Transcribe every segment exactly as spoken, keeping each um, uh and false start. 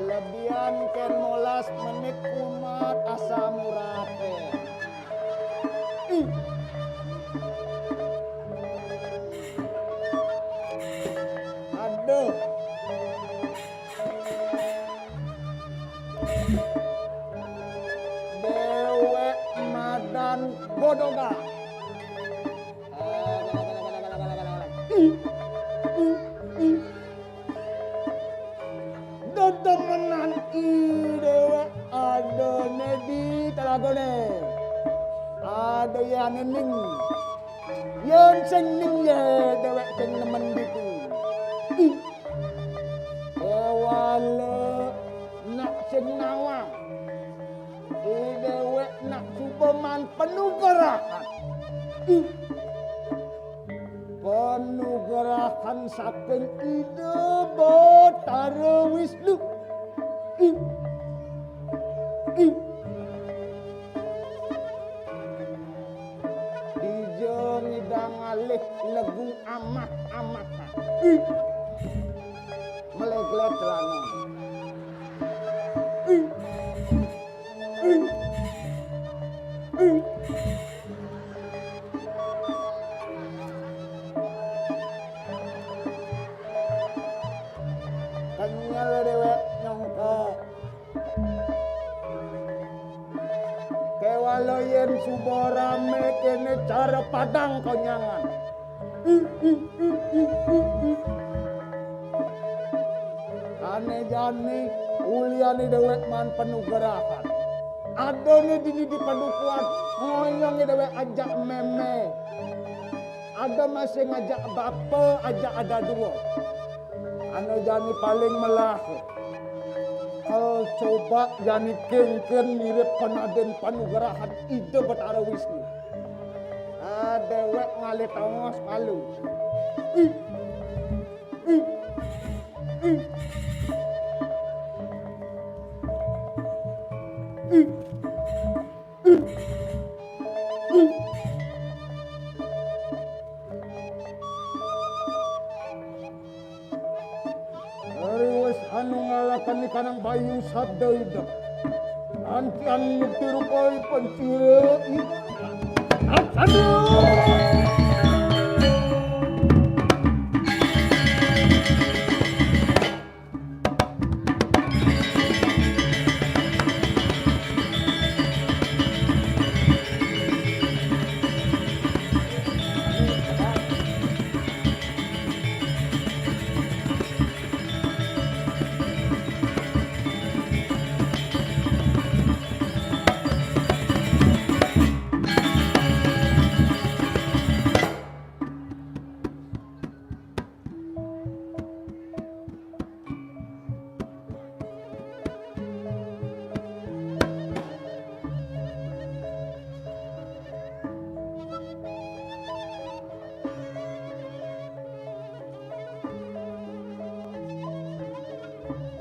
Lebihan kén molas menit kumat asam uraté. Ih. Aduh. Déwék madan godogan. Dedemenan i déwék adané di talagané. Ada yé ané ning. Yén sing ning yé déwék sing nemen ditu. Ih. Kéwala nak sing nawang. I déwék nak suba maan panugrahan. Ih. Panugrahan saking Ida Batara Wisnu. Ih. Ih. Dija ngidang ngalih legu amat-amatan. Ih. Meleglet lanang. Ih. Ih. Ih. Kenyel déwék nyangka. Kéwala yén suba ramé kéné cara padang konyangan. Ané jani uliané déwék maan panugrahan. Adané dini di padukuhan, ngoyongé déwék ajak mémé. Ada masih ngajak bapa, ajak ada dua. Ané jani paling melah. Kal coba jani kénkén mirip panadén panugrahan Ida Batara Wisnu. Ah, déwék ngalih tongos malu. Ih. Ih. Ih. Ih. Riwis anu ngalakan ikanang bayu sabda ida. Antian nyukti rupa pancira ida. Aduh.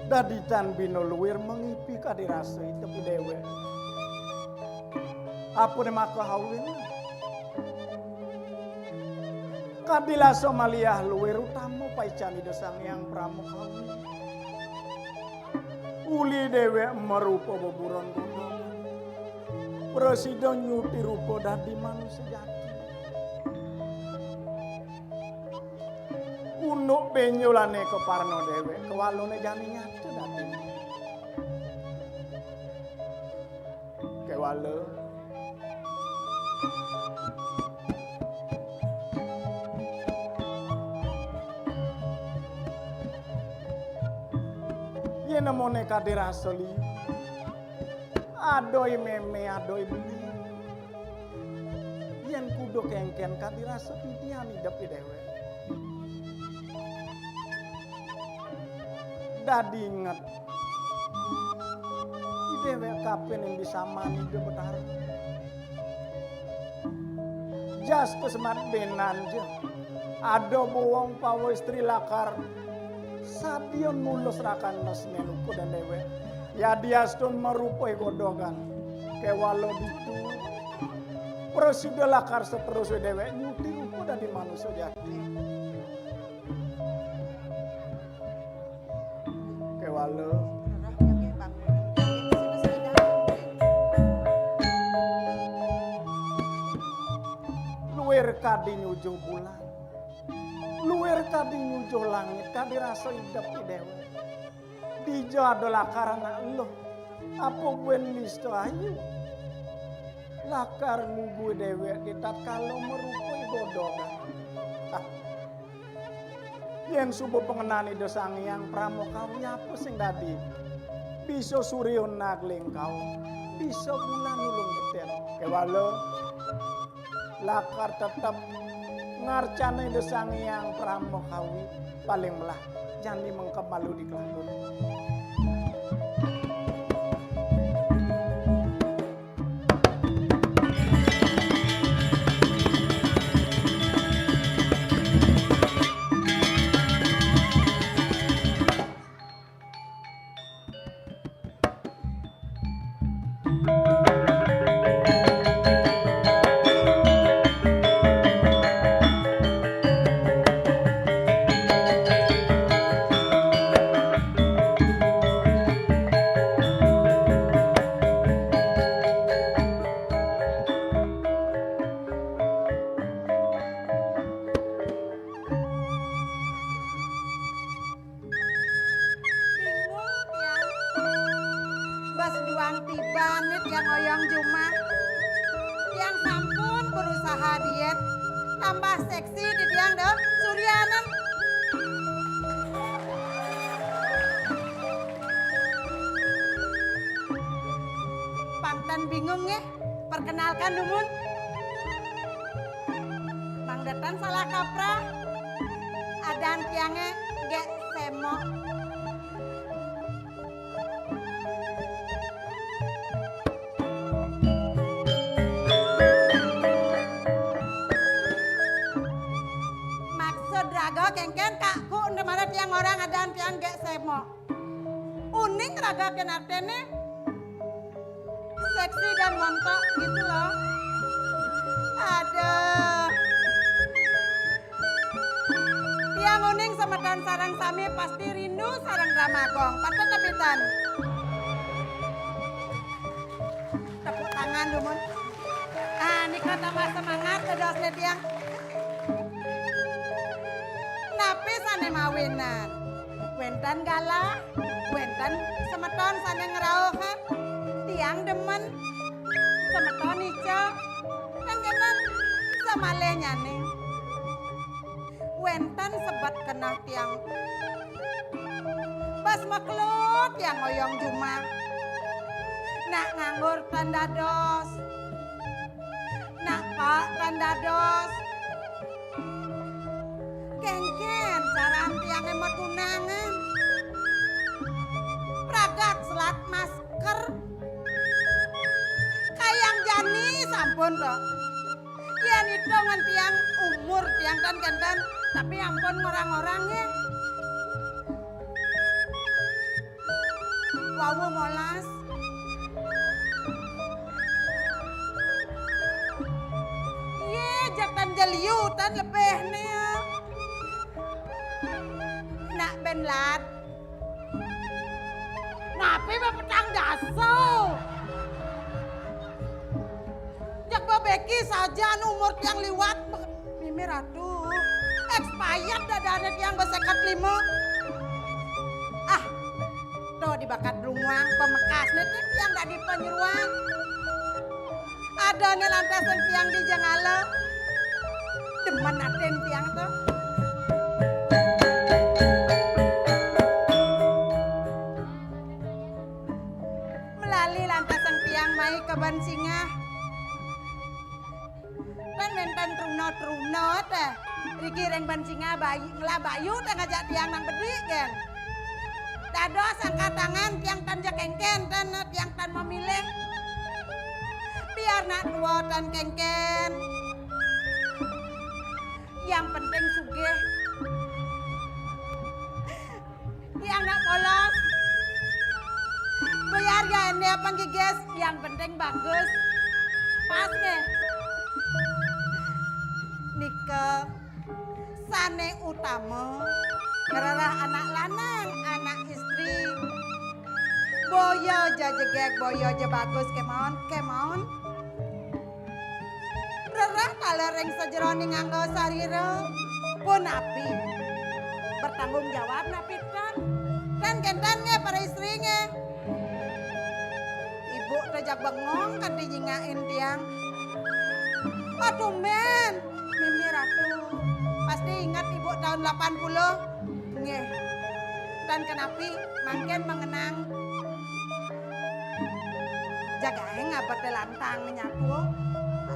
Dadi tan bina luir mangipi kadi rasa itepi déwék. Apané maka hawin? Kadi rasa maliah luir utama paican Ida Sang Hyang Parama Kawi. Uli déwék marupa beburon gunung, prasida nyuti rupa dadi manusa jati. Unduk benjolané kaparna déwék, kawalané jani nyata dadi. Kéwala. Yén nemoné kadi rasa liu, ada i mémé, ada i beli. Yén kuda kénkén kadi rasa pidian idep i déwék. Dadi inget. I déwék kapining bisaman Ida Betara. Jas kesemat bénan ja. Ada bowong pawa istri lakar sadia nulus rakan tresnén uku dan déwék. Yadiastun marupa i godogan. Kéwala ditu. Prasida lakar seterusé déwék nyuti rupa dadi manusa jati. Kéwala. Luir kadi nyujuh bulan. Luir kadi nyujuh langit, kadi rasa idep i déwék. Dija ada lakar anak eluh. Apa buin nista ayu? Lakar ngungguh déwék di tatkala marupa i godhogan. Ah. Yén suba pangenan Ida Sang Hyang Pramakawi, apa sing dadi? Bisa surya nagling kaum, bisa bulan nulung betén. Kéwala lakar tetep ngarcana Ida Sang Hyang Pramakawi, paling melah jani mengkeb malu di kelabun. Bingung tiang. Bas duang tiban né tiang oyong jumah. Tiang sampun berusaha diet, tambah seksi di tiang dah suryanen. Pang tan bingung nggih, perkenalkan dumun. Mangda tan salah kaprah. Adan tiangé Gék Sémok. Maksud raga kéngkén, Kak, ku, enda mara tiang orang adan tiang Gék Sémok. Uning raga kén artiné seksi dan montok gitu loh. Aduh. Tiang uning semeton sareng sami pasti rindu sareng Drama Gong. Patut tepisan. Tepuk tangan dumun. Ah, nika tambah semangat dadosné tiang. Napi sané mawinan? Wénten galah, wénten semeton sané ngrauhang. Tiang demen. Semeton ica. Kéngkénan samalihnyané. Wénten sebet keneh tiang. Bas makelut tiang oyong jumah. Nak nganggur tan dados. Nak paek tan dados. Kéngkén caran tiangé matunangan. Pragat selat masker. Kayang jani sampun to. Yén itungan tiang umur tiang tan kénten, tapi ampun ngorang-ngorang nggih. Wau molas. Yé, jatan jeliu tan lebihné. Nak ben lat. Napi ba petang dasa? Jak babéki sajan umur tiang liwat. Mimih Ratu, expired dadané tiang ba séket lima. Ah, to di bakat blunguang pamekasné tiang dadi panyeruan. Adané lantas tiang di jengala. Demen atin tiang to. Melali lantas tiang mai ka ban singah. Pan wénten truna-truna téh. Riki ring ban singah bayi, ngelah bayu téh ngajak tiang nang bedik gén. Dados angkat tangan tiang tan ja kéngkén, tan tiang tan memilih. Biar nak tua tan kéngkén. Yang penting sugih. Yang nak polos. Biar ya ini apa gigis, yang penting bagus. Pas nggih. Ané utama, ngrereh anak lanang, anak istri. Boya ja jegég, boya ja bagus, kémaon, kémaon. Rereh taler ring sajeroning angga sarira. Punapi? Bertanggung jawab napi ten? Ten kénten nggih para istri nggih. Ibu té jag bengong kanti nyingakin tiang. Aduh, men, mimi Ratu. Pasti inget ibu tahun delapan puluh. Nggih. Tan kenapi mangkin mengenang jagaé ngabet lantang nyatu.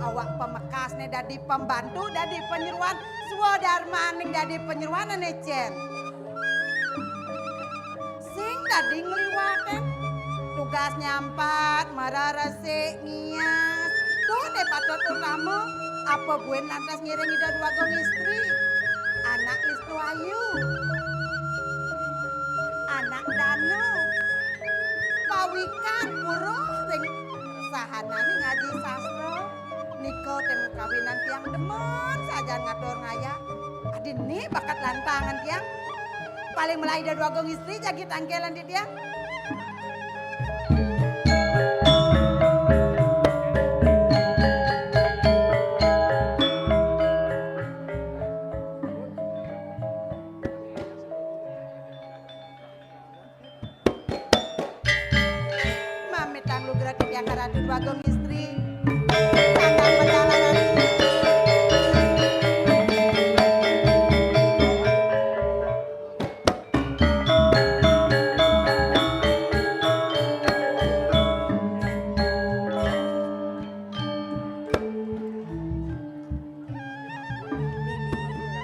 Awak pamekasné dadi pembantu, dadi penyeruan, swadarmaning dadi penyeruan ané cén. Sing dadi ngliwatin tugas nyampat, mara resik, ngias. Tuh deh patut utama, apa buin lantas ngiring Ida Dwagung Istri. Anak Istu Ayu. Anak Danu. Pawikan puruh ring sahanané ngaji sastra. Nika té makawinan tiang demen sajan ngatur ngayah. Adi né bakat lantangan tiang. Paling melah Ida Dwagung Istri jagi tangkelan di tiang. Mamitang lugra titiang Ratu Dwagung Istri. Tandang perjalanan.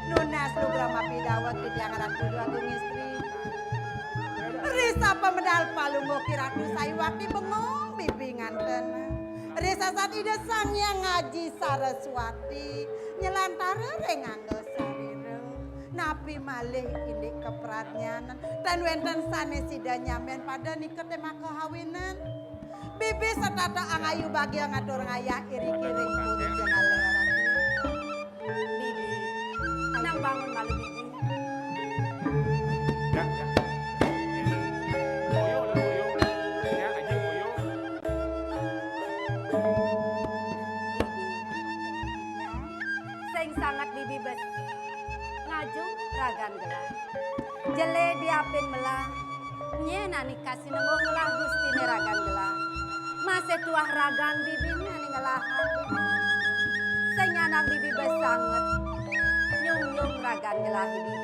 Nunas lugra mapidaweg titiang Ratu Dwagung Istri. Risa pamedal palungguh Ki Ratu Sayuwakti bengong bibi nganten. Risa sat Ida Sang Hyang Aji Saraswati nyelantara ring angga sarira. Napi malih indik kapradnyanan tan wénten sané sida nyamén pada nika té makahawinan. Bibi setata angayu bagia ngatur ngayah iring-iring puri jenala Ratu. Bibi, nang bangun malu, Bibi. Ya, ya. Ini, Boyo lah, Boyo. Ya, Aji, Boyo. Bibi. Ya. Sing sanget Bibi bes. Ngajeng ragan gelah. Jelé diapin melah. Nyén ané kasinengguh ngelah gustiné ragan gelah. Masih tuah ragan bibiné ané ngelahan. Sing nyanan bibi bes sanget. Nyung-nyung ragan gelah bibi.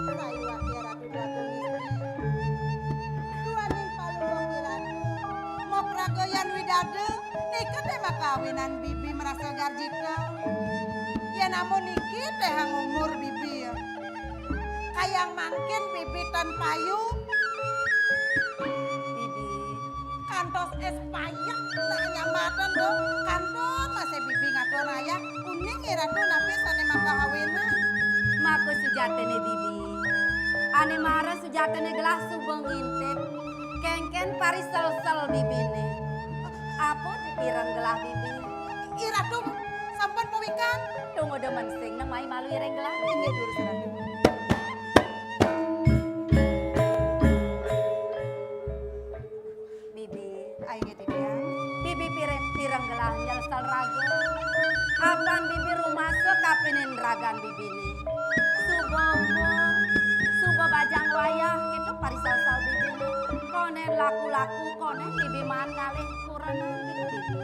Sayuwakti Ratu Dwagung Istri. Duaning palungguh Ratu. Mapragayan widada. Nika té makawinan bibi marasa garjita. Yén amun niki téhang umur bibi ya. Kayang mangkin bibi tan payu. Bibi. Kantos és payek nak nyambatan to. Kantos masih bibi ngatur ngayah. Uning Iratu napi sané makahawinan. Maka sujatiné bibi. Ané mara sujatiné gelah suba ngintip. Kénkén pariselsel bibiné. Apa pireng gelah bibi? Iratu, sampun pawikan. Tunggu demen sing nang mai malu iring gelah. Inggih, durus Ratu. Bibi, ai nggih titiang. Bibi pireng, pireng gelah nyelsel raga. Apan bibi rumasa kapinin ragan bibiné. Suba umur, suba bajang wayah, gitu pariselsel bibiné. Konén laku-laku, konén bibi maan ngalih kurenan gitu, Bibi.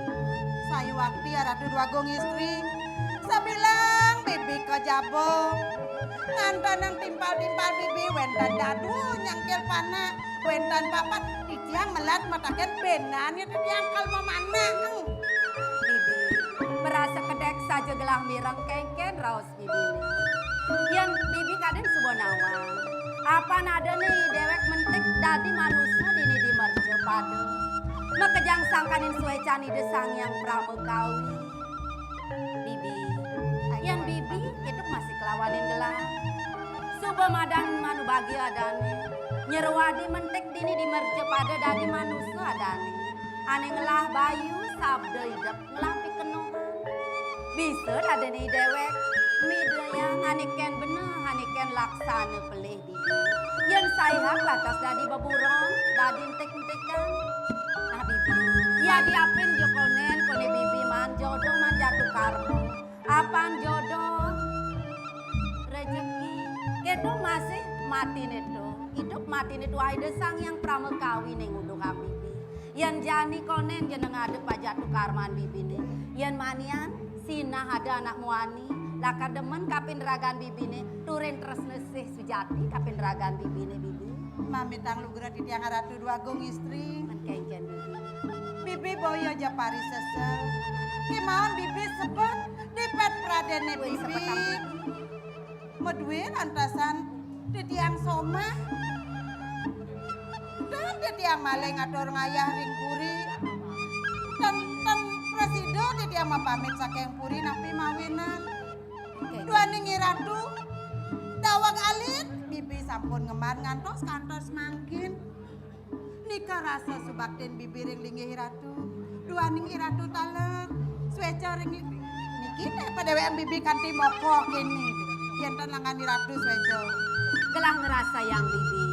Sayuwakti Ratu Dwagung Istri, sabilang bibi ka jaba. Ngantenang timpal-timpal bibi wénten dadu nyangkil panak, wénten papan, titiang melat mataken bénan ya titiang kal mamanah. Bibi, berasa kedék saja gelah mireng kénkén raos bibiné. Yén bibi kadén suba nawang. Apan adané déwék mentik dadi manusa dini di mercapada. Makejang sangkaning suécan Ida Sang Hyang Pramakawi. Bibi, yén bibi, kéto masih kelawanin gelah. Suba madan manubagia adané. Nyerwadi mentik dini di mercapada dadi manusa adané. Ané ngelah bayu, sabda idep, ngelah pikenohan. Bisa dadi né déwék. Midayang ané kén bener, ané kén laksana pelih, Bibi. Yén saé hak lantas dadi beburon, dadi entik-entikan. Nah, Bibi, ya diapin ja konén, koné Bibi maan jodoh, maan jatuh karma. Apan jodoh, rejeki, kéto masih matiné to. Idup matiné to Ida Sang Hyang Pramakawi né nguduhang Bibi. Yén jani konén jeneng ada pajatuh karman Bibiné. Yén manian, sinah ada anak muani, lakar demen kapin ragan Bibiné, turin tresna sih sujati kapin ragan Bibiné, Bibi. Mamitang lugra titiang Ratu Déwa Agung Istri. Mén kénkén, Bibi. Bibi boya ja parisesa. Kémaon Bibi sebet di pét pradéné Wih, Bibi. Sebetang Bibi. Madué lantasan titiang somah. Tan titiang malih ngatur ngayah ring puri. Ten, ten prasida titiang mapamit saking puri napi mawinan. Oké. Duaning I Ratu, daweg alit, Bibi sampun ngemban ngantos kantos mangkin. Nika rasa subaktin Bibi ring linggih I Ratu. Duaning I Ratu taler, suéca ring niki té padéwékan Bibi kanti mokoh kéné. Yén ten langan I Ratu suéca. Gelah ngrasayang Bibi.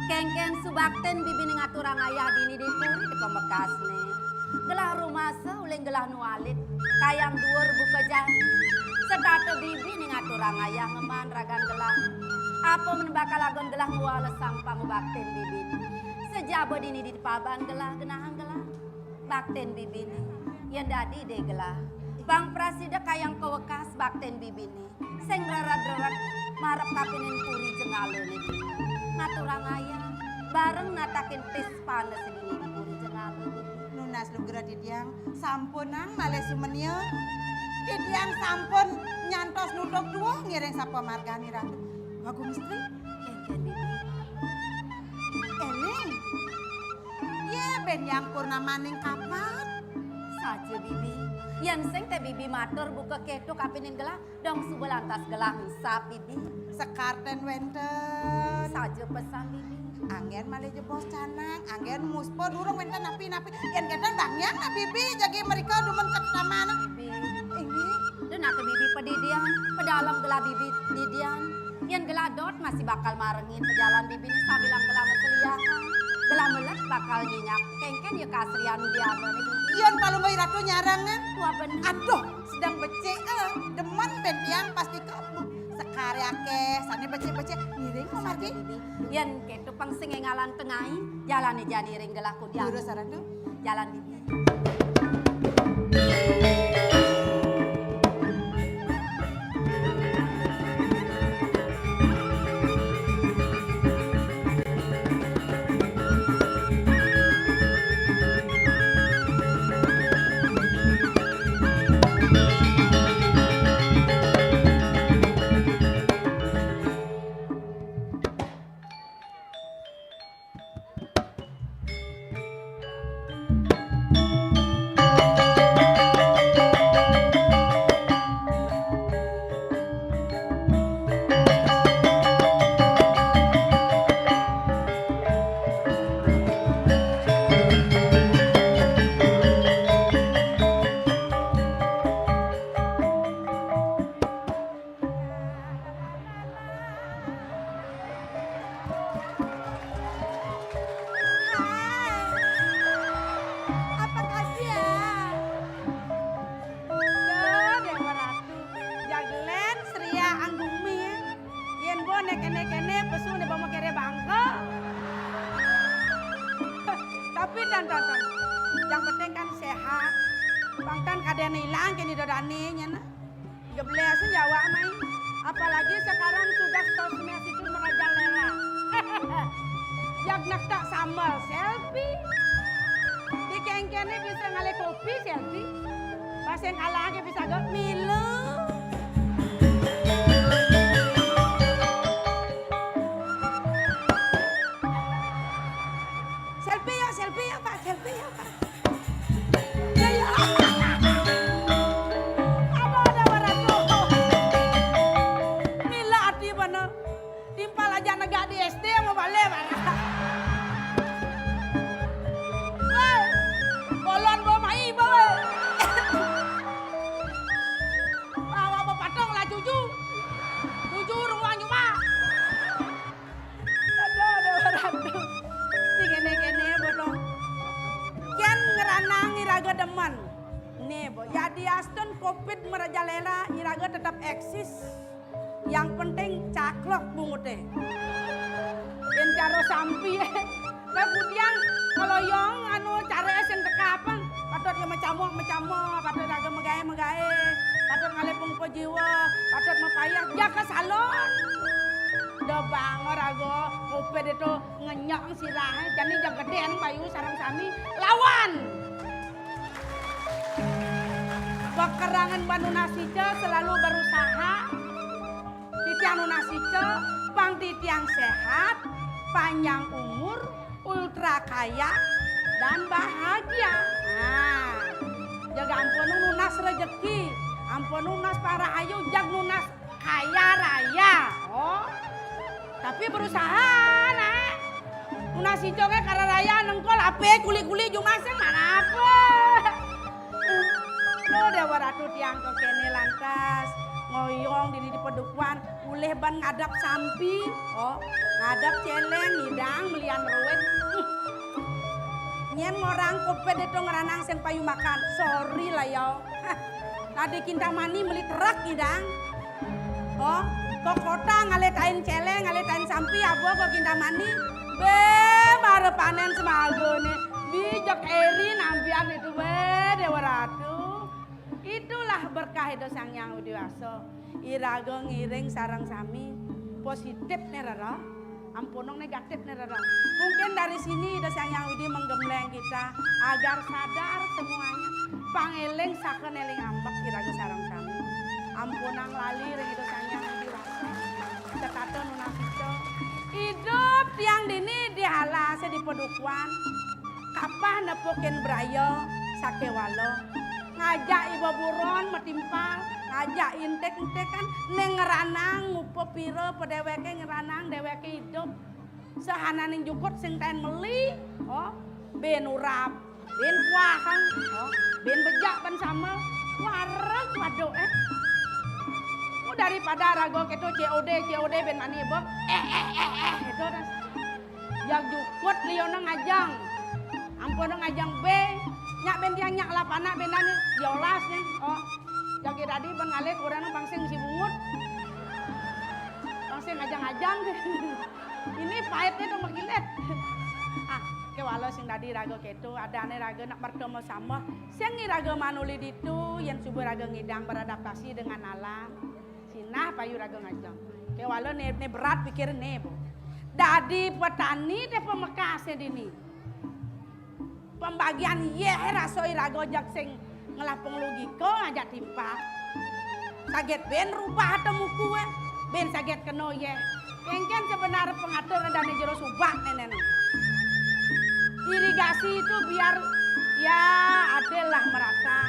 Kénkén subaktin Bibiné ngaturang ayah dini di puri di pamekasné. Gelah rumasa uling gelah nu alit, kayang duur buka jani. Setata Bibiné ngaturang ayah ngemban ragan gelah. Apa men bakal agon gelah ngwalesang pangubaktin Bibiné? Sajaba dini di paban gelah, genahang gelah baktin Bibiné. Yén dadi dé gelah, pang prasida kayang kawekas baktin Bibiné. Sing rered-rered marep kapining puri Jenggala niki. Ngaturang ayah, bareng natakin tispané sedini di puri Jenggala niki. Nunas lugra titiang, sampunang malih sumenia. Titiang sampun nyantos nutup tuah ngiring sapamargane Ratu. Bagong Istri. Kénkén, Bibi. Éling. Yé, bén Hyang Purnamaning kapat. Saja, Bibi. Yén sing té Bibi matur buka kéto kapining gelah, dong suba lantas gelah ngisap, Bibi. Sekar ten wénten. Saja pesan, Bibi. Anggén malih jebos canang, anggén muspa durung wénten napi-napi. Yén kénten bangyang nah Bibi jagi mrika dumun ka taman. Bibi. Inggih. Duh, naka Bibi padidian, padalem gelah Bibi didian. Yén gelah dot masih bakal marengin pajalan Bibiné sambilang gelah maseliahan. Gelah melet bakal nyinyap kénkén ya kasrian diamané, Bibi. Yén palungguh I Ratu nyarengin. Wah, bener. Aduh, sedeng becik, eh. Demen bén tiang pasti kamu. Sekar akéh, sané becik-becik. Ngiring, Bibi. Yén kéto pang sing énggalan tengai, jalané jani ring gelah kudian. Durus, Ratu. Jalan, Bibi. Hai. Apa kasihan? Duh, Déwa Ratu. Jaglén Sria Anggumi. Yén bo né kéné-kéné, pesu né bo makeré bangka. Tapi tan, tan, tan. Yang penting kan sehat. Bang tan kadén ilang kéné dadané nyén. Geblés nyawa mai. Apalagi sekarang sudah sosmed itu merajalela. Yang nak tak sambal selfie. Di kéngkéné bisa ngalih kopi selfie. Pas yang kalah aja bisa gak milu. Selfie ya, selfie ya, Pak, selfie ya, Pak. Ya, ya. Aduh, ada waratu. Nila ati mana? Timpal aja negak di S D sama balik mana? Woi, bolon bawa mai bawa. tetep eksis. Yang penting caklek bunguté. Yén cara sampi, lah budian ngloyong anu caré sing teka apa? Patut ya macamok-macamok, patut raga magaé-magaé, patut ngalih pungpa jiwa, patut mapayah, ya ka salon. Da bang raga covid itu ngenyek sirahé, jani jang gedén bayu sareng sami lawan. Pakerangan Mbak Nunas Ica selalu berusaha. Titiang Nunas Ica, pang titiang sehat, panjang umur, ultra kaya, dan bahagia. Nah, jaga ampun nunas rezeki, ampun nunas parahayu, jag nunas kaya raya. Oh. Tapi berusaha, nak. Nunas Ica ké kararaya nengkol apé kuli-kuli jumah sing mana apa. Lo Déwa Ratu tiang kéné lantas ngoyong dini di padukuhan, ulih ban ngadap sampi, oh, ngadap céléng, ngidang melian ruwet. Nyén ngorang covid itu ngranang sing payu makan. Sorry lah ya. Tadi Kintamani meli truk ngidang. Oh, ka kota ngalih tain céléng, ngalih tain sampi, apa ka Kintamani. Bé, mara panén semagané. Bijak éri nampian itu, bé, Déwa Ratu. Itulah berkah Ida Sang Hyang Widi Wasa. Iraga ngiring sareng sami positif né rara. Ampunang negatif né rara. Mungkin dari sini Ida Sang Hyang Widi menggembleng kita agar sadar semuanya. Pangéling saken éling ambek iraga sareng sami. Ampunang lali ring Ida Sang Hyang Widi Wasa. Setata nunas ica. Idup tiang dini di halasé di padukuhan. Kapah nepukin braya sakéwala. Ngajak iba buron matimpal, ngajak intik-intikan, né ngranang ngupa pira pa déwéké ngranang déwéké idup. Sahananing jukut sing taén meli, oh, bin urap, bin puahang, oh, bin bejak ban sambel, wareg waduk, eh. Mu daripada raga kéto C O D, C O D bin mani bok, eh, eh, eh, eh, kéto dah. Yang jukut liana ngajang. Ampun ngajang bé. Nyak ben tiang nyak lapanak benan ni. Yolas ni. Oh. Jagi dadi ben ngalih kurang pangsing si bungut. Pangsing ngajang-ngajang. Ini paitnya tuh makilet. Ah, kéwala sing dadi raga kéto, adané raga nak mertemu sama. Sing raga manuli ditu, yén suba raga ngidang beradaptasi dengan alam. Sinah payu raga ngajeng. Kéwala né, né berat pikirné, Bu. Dadi petani té pamekasé dini. Pembagian yéh rasa iraga jag sing ngelah pengelugika ngajak timpal. Saget ben rubah ata muku, eh. Ben saget kena yéh. Kéngkén sebenar pengatur dané jero subak nénéno. Irigasi itu biar ya adil lah merata.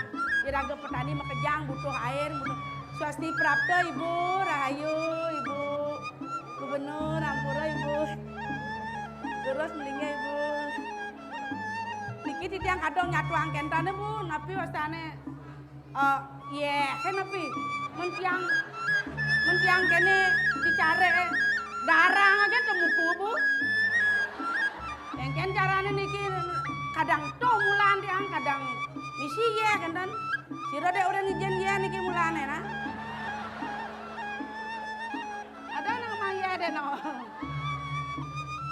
Iraga petani makejang butuh air, butuh Swasti prapta, Ibu. Rahayu, Ibu. Gubernur, ampura, Ibu. Terus melinggih, Ibu. Niki titiang kadang nyatuang kénténé, Bu. Napi wastané? Eh, yéh, kénapi? Mentiang, mentiang kéné dicaré, eh, darang aja temuku, Bu. Kéngkén carané niki kadang tuh mulan tiang, kadang misi yéh, kénten. Sira dék ora ngijin yéh niki mulané, nah. Ada nang maya deh, no.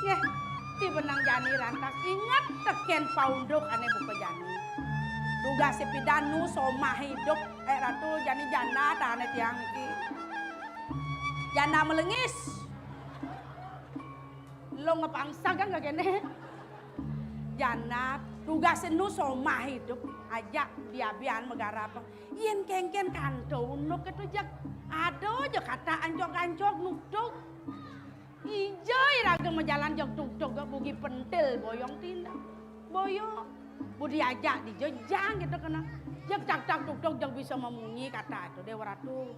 Nggih, ti benang jani rantas inget tekén paunduk ané buka jani. Dugasé pidan nu somah idup, eh, Ratu jani janda tahané tiang niki. Janda melengis. Lo ngepangsa kan gak kéné? Janda, dugasé nu somah idup, ajak diabian megarap. Yén kéngkén kanto unduk itu jak. Ada aja kata ancok-ancok nuduk. Ija iraga majalan jak duk-duk gak bugi pentil boyong tindak. Boyong. Budi ajak dijejang gitu kena. Jak tak tak duk-duk jak bisa memunyi kata itu Déwa Ratu.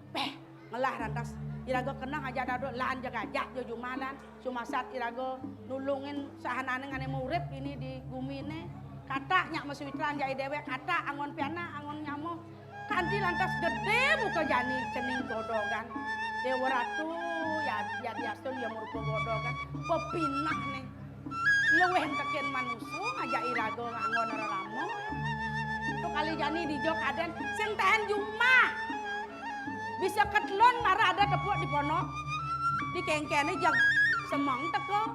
Péh, ngelah rantas iraga kena ajak daduk lan jak ajak jo jumalan. Sumasat iraga nulungin sahanané ané urip ini di guminé. Kata nyak masawitran jai déwék, kata anggon pianak, anggon nyama. Kanti lantas gedé muka jani cening godogan. Déwa Ratu ya, ya diastun ya murupa godogan. Pepinah né. Luwih tekén manusa ngajak iraga nganggon rerama. Tu kali jani dija kadén sing taén jumah. Ceket lon mara ada tepuk di ponok. Di kengkene jag semang teko.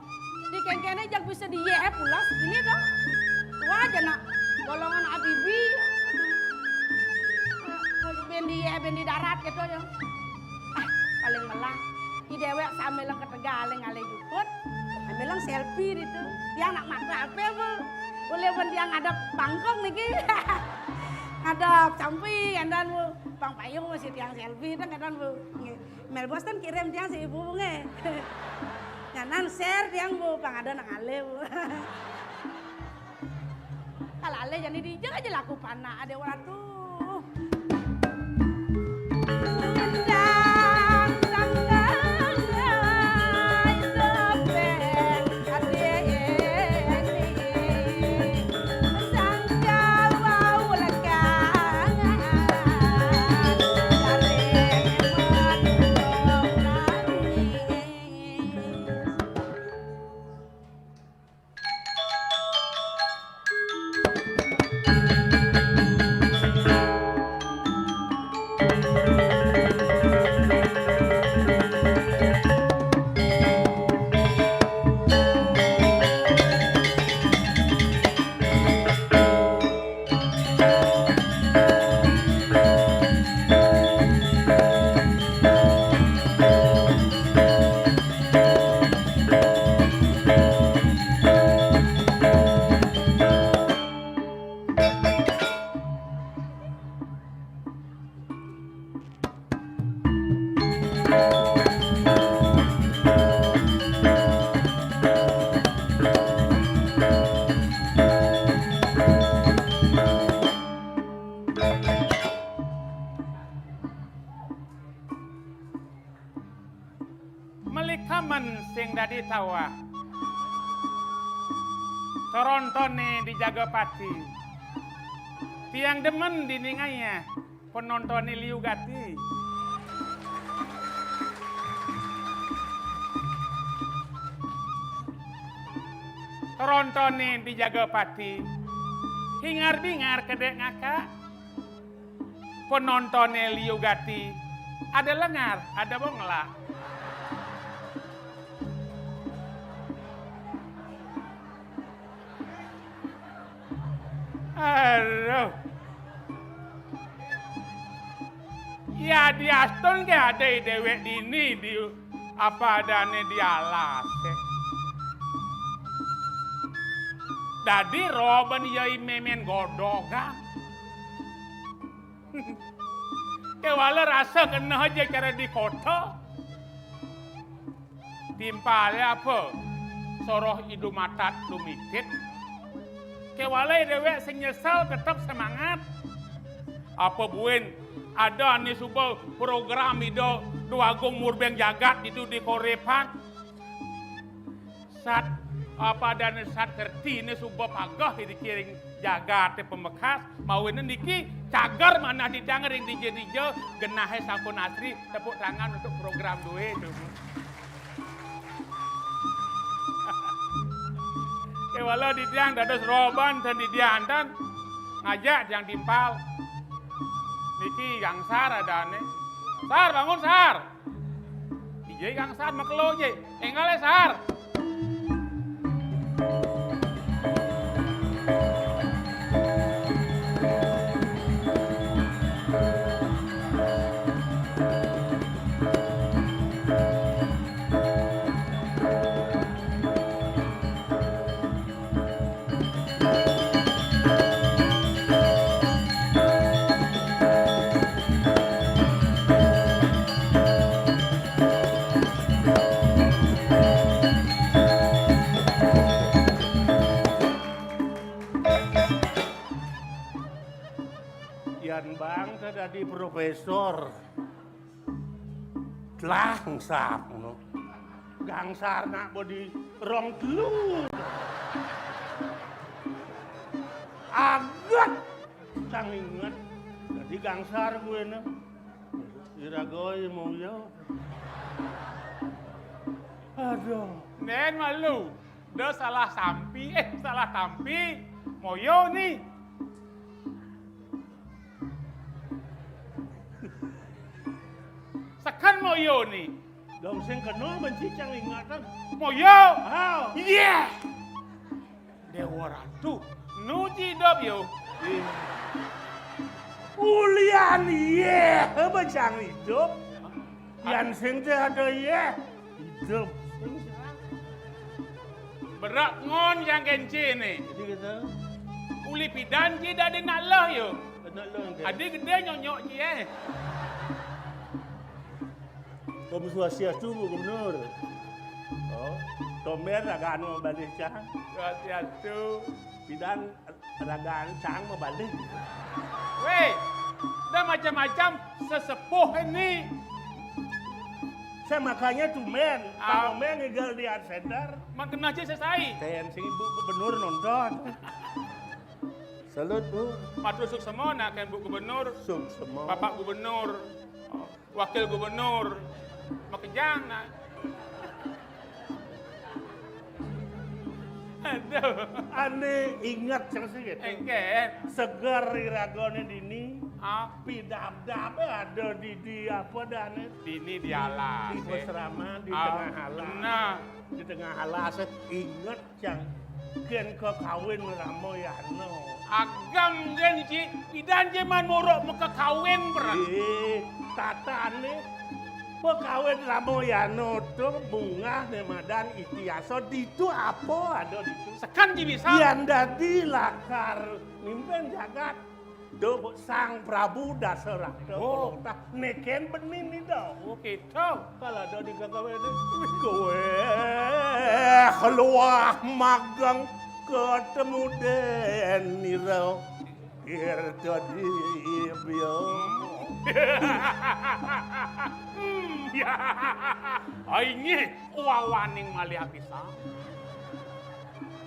Di kengkene jag bisa diye pulas ini to. Wah, jana golongan abibi. Ben diye, ben di darat gitu ya. Ah, paling melah. I dewek sambil ketegal ngalih jukut. Sambil selfie gitu. Dia anak mata apa, Bu? Boleh pun dia ngadep bangkong niki. Ngadep samping, andan, Bu. Pang payung masih tiang selfie dah, andan, Bu. Nggih. Mel Boston kirim tiang si ibu, Bu, nggih. Nyanan share tiang, Bu, pang ada nang alih, Bu. Kalau alih jadi dijak aja laku panak ada orang tuh. Melikamen sing dadi tawah. Torontone dijaga pati. Tiang demen diningaya penontone liu gati. Torontone dijaga pati. Hingar-bingar kedek ngakak. Penontone liu gati. Ada lengar, ada bongla. Aduh. Ya diastun ke ada dewek dini di apa adane di alas. Dadi roben ya memen godogan. Kewala rasa kena aja cara di kota. Timpale apa? Soroh idu matat dumitit. Kewala dewek sing nyesel tetep semangat. Apa buin ada ane suba program Ida Dwagung Murbeng Jagat ditu di Korepan. Sat apa dane sat kertine suba pageh di kiring jagate pemekas, mawine niki cager manah didang ring dija-dija genahe sampun asri, tepuk tangan untuk program due itu. Kewala didang dados roban ten didiantan ngajak tiang timpal. Niki gangsar adane. Sar, bangun, Sar. Ije kang Sar makelo je. Enggal e, Sar. Yan bangsa dadi profesor. Tlangsap ngono. Gangsar nak bodi rong telu. Aget. Sang inget. Dadi gangsar kuwene. Iraga ya mau ya. Aduh. Nen malu. Udah salah sampi, eh, salah tampi. Moyo nih. Kan moyo ni. Dong sing kena benci cang ingatan. Moyo. Ah. Iya. Dewa Ratu. Nu ci idup yo. Iya. Ulian iya, bencang idup. Yan sing te ada iya. Idup. Berak ngon yang kenci ni. Jadi kata. Uli pidan ci dadi nak leh yo. Nak leh kan. Adi gede nyonyok ci eh. Om Swastiastu, Bu Gubernur. Oh, tomer ragaan mabalih cang. Swastiastu. Pidan ragaan cang mabalih. Weh, dah macam-macam sesepuh ini. Saya makanya tumen, ah, kalau main ngigal di Art Center. Makan nasi selesai. Ten sing Ibu Gubernur nonton. Salut, Bu. Matur suksema nak kan Bu Gubernur. Suksema. Bapak Gubernur. Oh. Wakil Gubernur. Makejang nah. Aduh. Ane inget cang sing gitu. Engke. Seger iragone dini. Ah. Pidabdabe ada di, di apa dane? Dini di alas, di, eh, peseraman di, ah, tengah alas. Nah. Di tengah alas, eh, inget Cang, gen kekawin Ramayana. Agam gen ci, pidan ci man muruk mekekawin, bro. Eh, tatane pekawin Ramayana to bungah ne madan itiasa ditu apa ada ditu. Sekan ci bisa. Yan dadi lakar mimpin jagat. Duh, Sang Prabu Dasarata. Oh. Pelotah neken benin ni dah. Oh, gitu. Kalau ada di gagawe ni. Kowe keluar magang ketemu denira. Kir tadi ibyo. Hmm, ya. Ai nggih, wawaning malih pisan.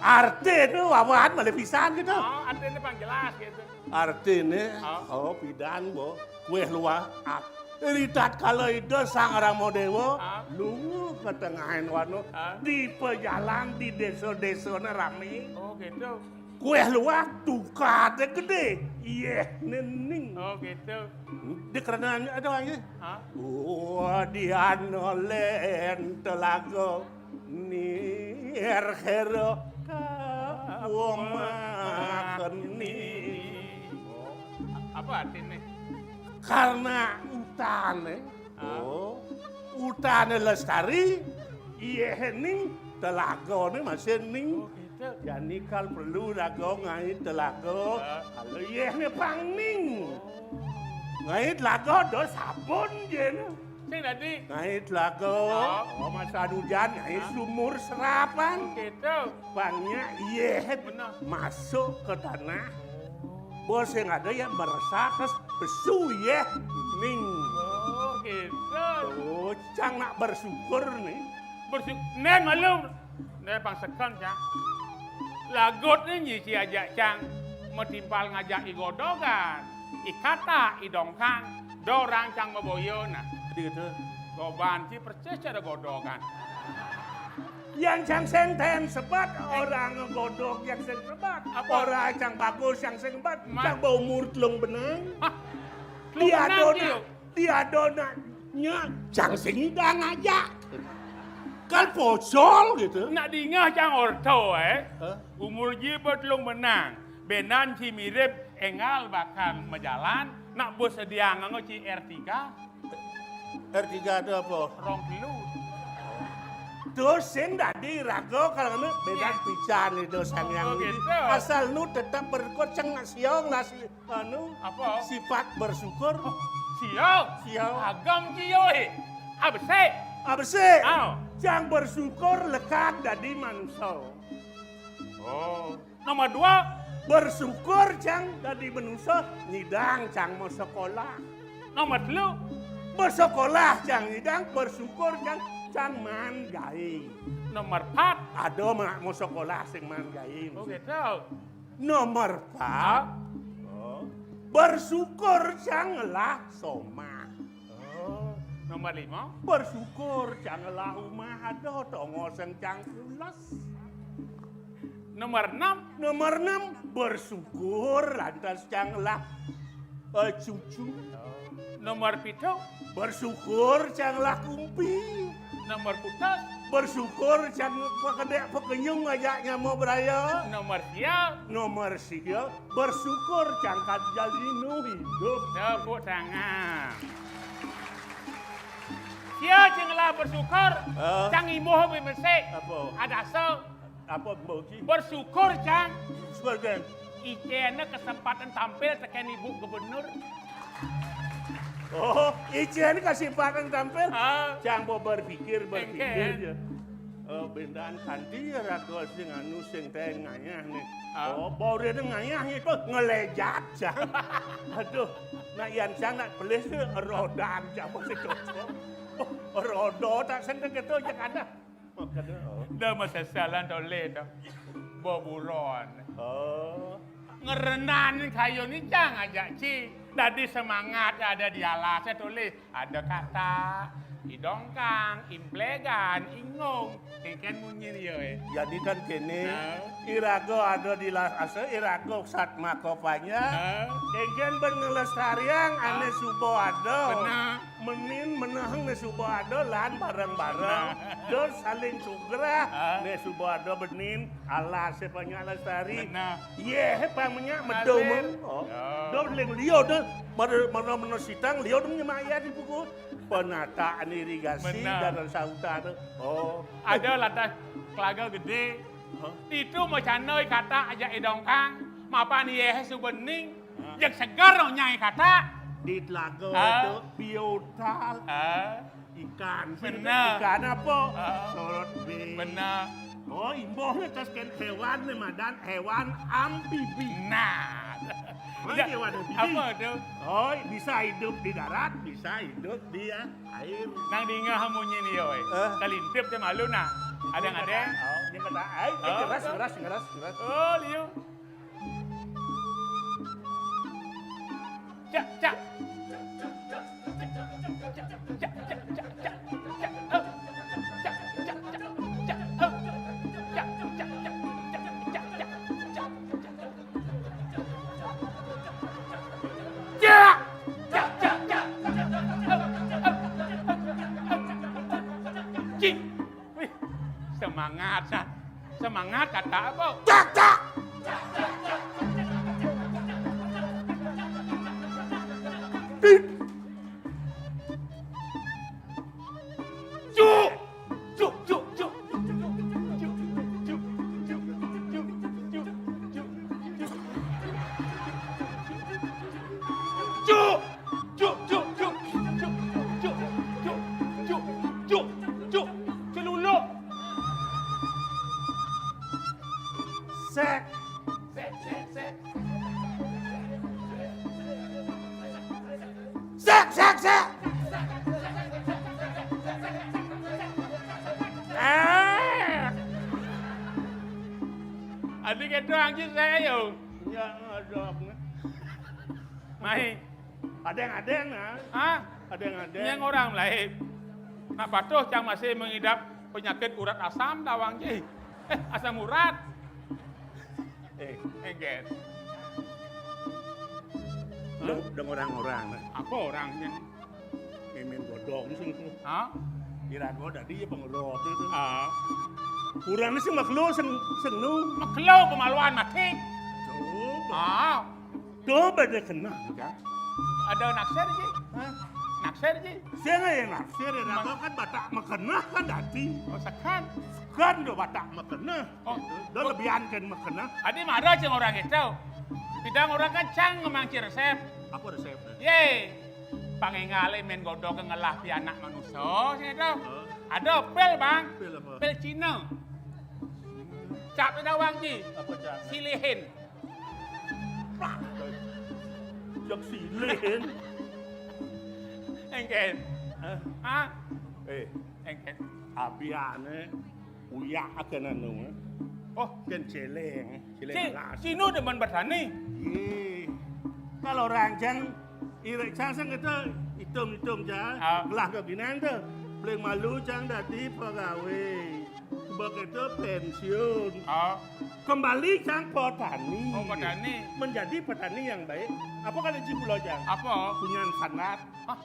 Artine wawan malih pisan gitu. Oh, artine pang jelas gitu. Artine, ah, oh, pidan, Bo. Kuih luwak. Ri tatkala Ida Sang Rama Dewa, ah, lunga ka tengahing wana, ah, di pejalan, di desa-desane rame. Oh, gitu. Kuih luwak tukade gede. Yeh, nening. Oh, gitu. Di kerananya ada lagi. Ah. Oh, di anolen telaga. Nirhera kawomakeni. Apa artine? Karena utane, ah, oh, utane lestari, yening telagane masih ning. Oh, gitu. Jani kal perlu raga ngai telaga. Ah. Kalau yehne pang ning. Oh. Ngai telaga do sabun jene. Sing dadi? Ngai telaga. Oh. Oh, masa hujan, ngai, ah, sumur serapan. Gitu. Pangnya, iya, bener, masuk ke tanah. Bos yang ada ya meresap, terus besu, ya. Ning. Oh, gitu. Oh, cang nak bersyukur, nih. Bersyukur. Nen, maklum. Nen, pang sekan, cang. Lagut nih, nyisi aja, cang. Metimpal ngajak i godogan. I kata, i dongkang. Dorang cang maboyo, nah. Jadi gitu. Goban ci persis ada godogan. Yang cang senten sebat, eh, orang ngegodog yang sing sebat. Apa? Orang cang bagus yang sing sebat. Ma- Cang baumur telung benang. Hah? Telung benang, dia dona, dia donanya cang sing idang aja. Kan pocol gitu. Nak dingeh cang orto, eh. Hah? Umur ji ba telung benang. Benan ci mirip engal bakal majalan, nak bos sedia nganggo ci R tiga. R tiga itu apa? Rong telu. Terus sing dadi raga kalau anu beda, iya, pican itu sang yang. Oh, gitu. Asal nu tetap berkut ceng siong lah si anu. Apa? Sifat bersyukur. Oh, siong. Siong. Agam kiyo, eh. Abesik. Abesik. Aw. Cang bersyukur lekat dadi manusia. Oh. Nomor dua, bersyukur cang dadi manusia, nyidang cang mau sekolah. Nomor telu, bersekolah cang nyidang, bersyukur cang, cang maan gaé. Nomor empat, ada mak mau sekolah sing maan gaé. Oh, gitu. Nomor empat, oh, bersyukur cang ngelah somah. Oh, nomor lima, bersyukur cang ngelah umah ada tonggo sing cang pules. Nomor enam. Nomor enam, bersyukur lantas cang lah, eh, cucu. Oh. Nomor pitu. Bersyukur cang lah kumpi. Nomor putus. Bersyukur cang pakedék pakenyung ajak nyama beraya. Nomor sia. Nomor sia, bersyukur cang kan jalinu hidup. Tepuk tangan. Sia cang lah bersyukur, eh, cang imbuh bi mesik. Apa? Ada asa. Apa, Mbok Ji? Bersyukur, cang. Syukur, cang. Icén kesempatan tampil tekén Ibu Gubernur. Oh, icén kesempatan tampil. Ah. Cang mau berpikir, berpikir. Engkén. Ya. Oh, bendan kanti ya raga sing anu sing téh ngayah nih. Ah. Oh, baru ada ngayah itu ngelejat, cang. Aduh, nak yan cang nak pelis tuh rodan cang masih cocok. Oh, roda tak seneng gitu aja kada. Makanya, oh. Dah masasalan tolé dah. Boburon. Oh. Ngerenan kayu ni cang ajak ci. Dadi semangat ada di alas, saya tulis. Ada kata, idongkang, implegan, ingung. Engkén munyin ya, eh. Jadi kan kene, nah. Iraga ada di las asa, iraga satma kopanya. Nah. Engkén ben ngelestariang, ah, ané suba ada. Benar. Menin meneheng né suba ada lan bareng-bareng. Nah. Terus saling sugrah. Ah. Né suba ada benin, alas sé banyak lestari. Benar. Yé, pang menyak medung. Alir. Oh. Ya. Dong ling liu deh. Mana, mana, mana sitang liu dong nyemayat di buku. Penataan irigasi. Benar. Dan sauta tu. Oh. Ada lantas kelaga gedé. Hah? Itu macanai kata aja idongkang. Mapan yé subening. Hah? Yang segar dong nyai kata. Di telaga. Hah? Tu biotal. Hah? Ikan. Benar. Ikan apa? Ah. Sorot B. Benar. Oh, imbuhnya tas kan hewan nih, madan hewan amfibi. Nah. Apa ya, hewan amfibi? Apa tu? Oh, bisa hidup di darat, bisa hidup di, ya, air. Nang dingeh munyin ieu, eh. Eh. Kalintip téh malu, nah. Ada yang ada? Oh, yang kata, ai, eh, oh, keras, keras, keras, keras. Oh, liu. Cik. Wih, semangat, nah. Semangat kata apa? Cak, cak. Cuk. Cuk, cuk, cuk. Cuk, cuk, cuk. Celuluk. Sék. Sék, sék, sék. Ah. Adi kéto anjing saya yo. Ya, ada. Mai. Ada yang ada, nah. Hah? Ada yang ada. Yang orang lain. Nak patuh cang masih mengidap penyakit urat asam tawang ji. Eh, asam urat. Eh, engkén. Dong, dong orang-orang, nah. Apa orang yang mémén godong sing itu? Hah? Iraga dadi ya pengerot itu. Ah. Kurang sing makelo sing, sing nu. Makelo pemaluan mati. Coba. Ah. Coba dia kena, kan? Ada naksir ji. Hah? Naksir ji. Sing aya naksir, ya, kan batak makeneh kan dadi. Oh, sekan. Sekan do batak makeneh. Oh. Gitu. Do lebihan kan makeneh. Adi marah jeung orang itu. Bidang orang kan cang ngemangci resep. Apa resepnya? Yé. Pangéngalé mén godog ngelah pianak manusa, sing itu. Hah? Ada pil, Bang. Pil apa? Pil Cina. Cap dawang ji. Apa cap? Silihin. Prak. Jak silihin. Engkén. Hah? Hah? Eh. Engkén. Abiané uyak akan anu. Oh, kén céléng, céléng. Ci-, alas. Cino demen bertani. Yé. Kalau rancang, irik cang sing itu hitung-hitung cang. Ah. Gelah keginan tuh. Paling malu cang dadi pegawai. Begitu pensiun. Oh. Kembali cang petani. Oh, petani. Menjadi petani yang baik. Apa kata Ji Pulau cang? Apa? Punyan sanat. Hah?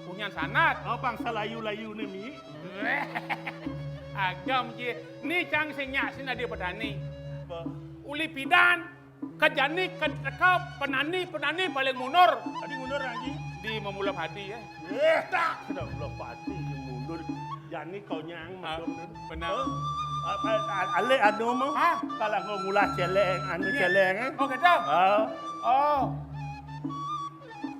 Punyan sanat? Oh, bangsa layu-layu ni, Mi. Agam je. Ni cang sing nyak sin adi petani. Apa? Uli pidan. Kejani ke, ke penani, penani paling mundur. Tadi mundur lagi. Di memula padi, ya. Eh, tak. Sudah mula padi, mundur. Jani kau nyang. Ah, mundur. Benar. Oh. Apa, a-, alih anu mau? Hah? Kalau kau ngulah celeng, anu celeng, eh? Oh, gitu? Ah. Oh.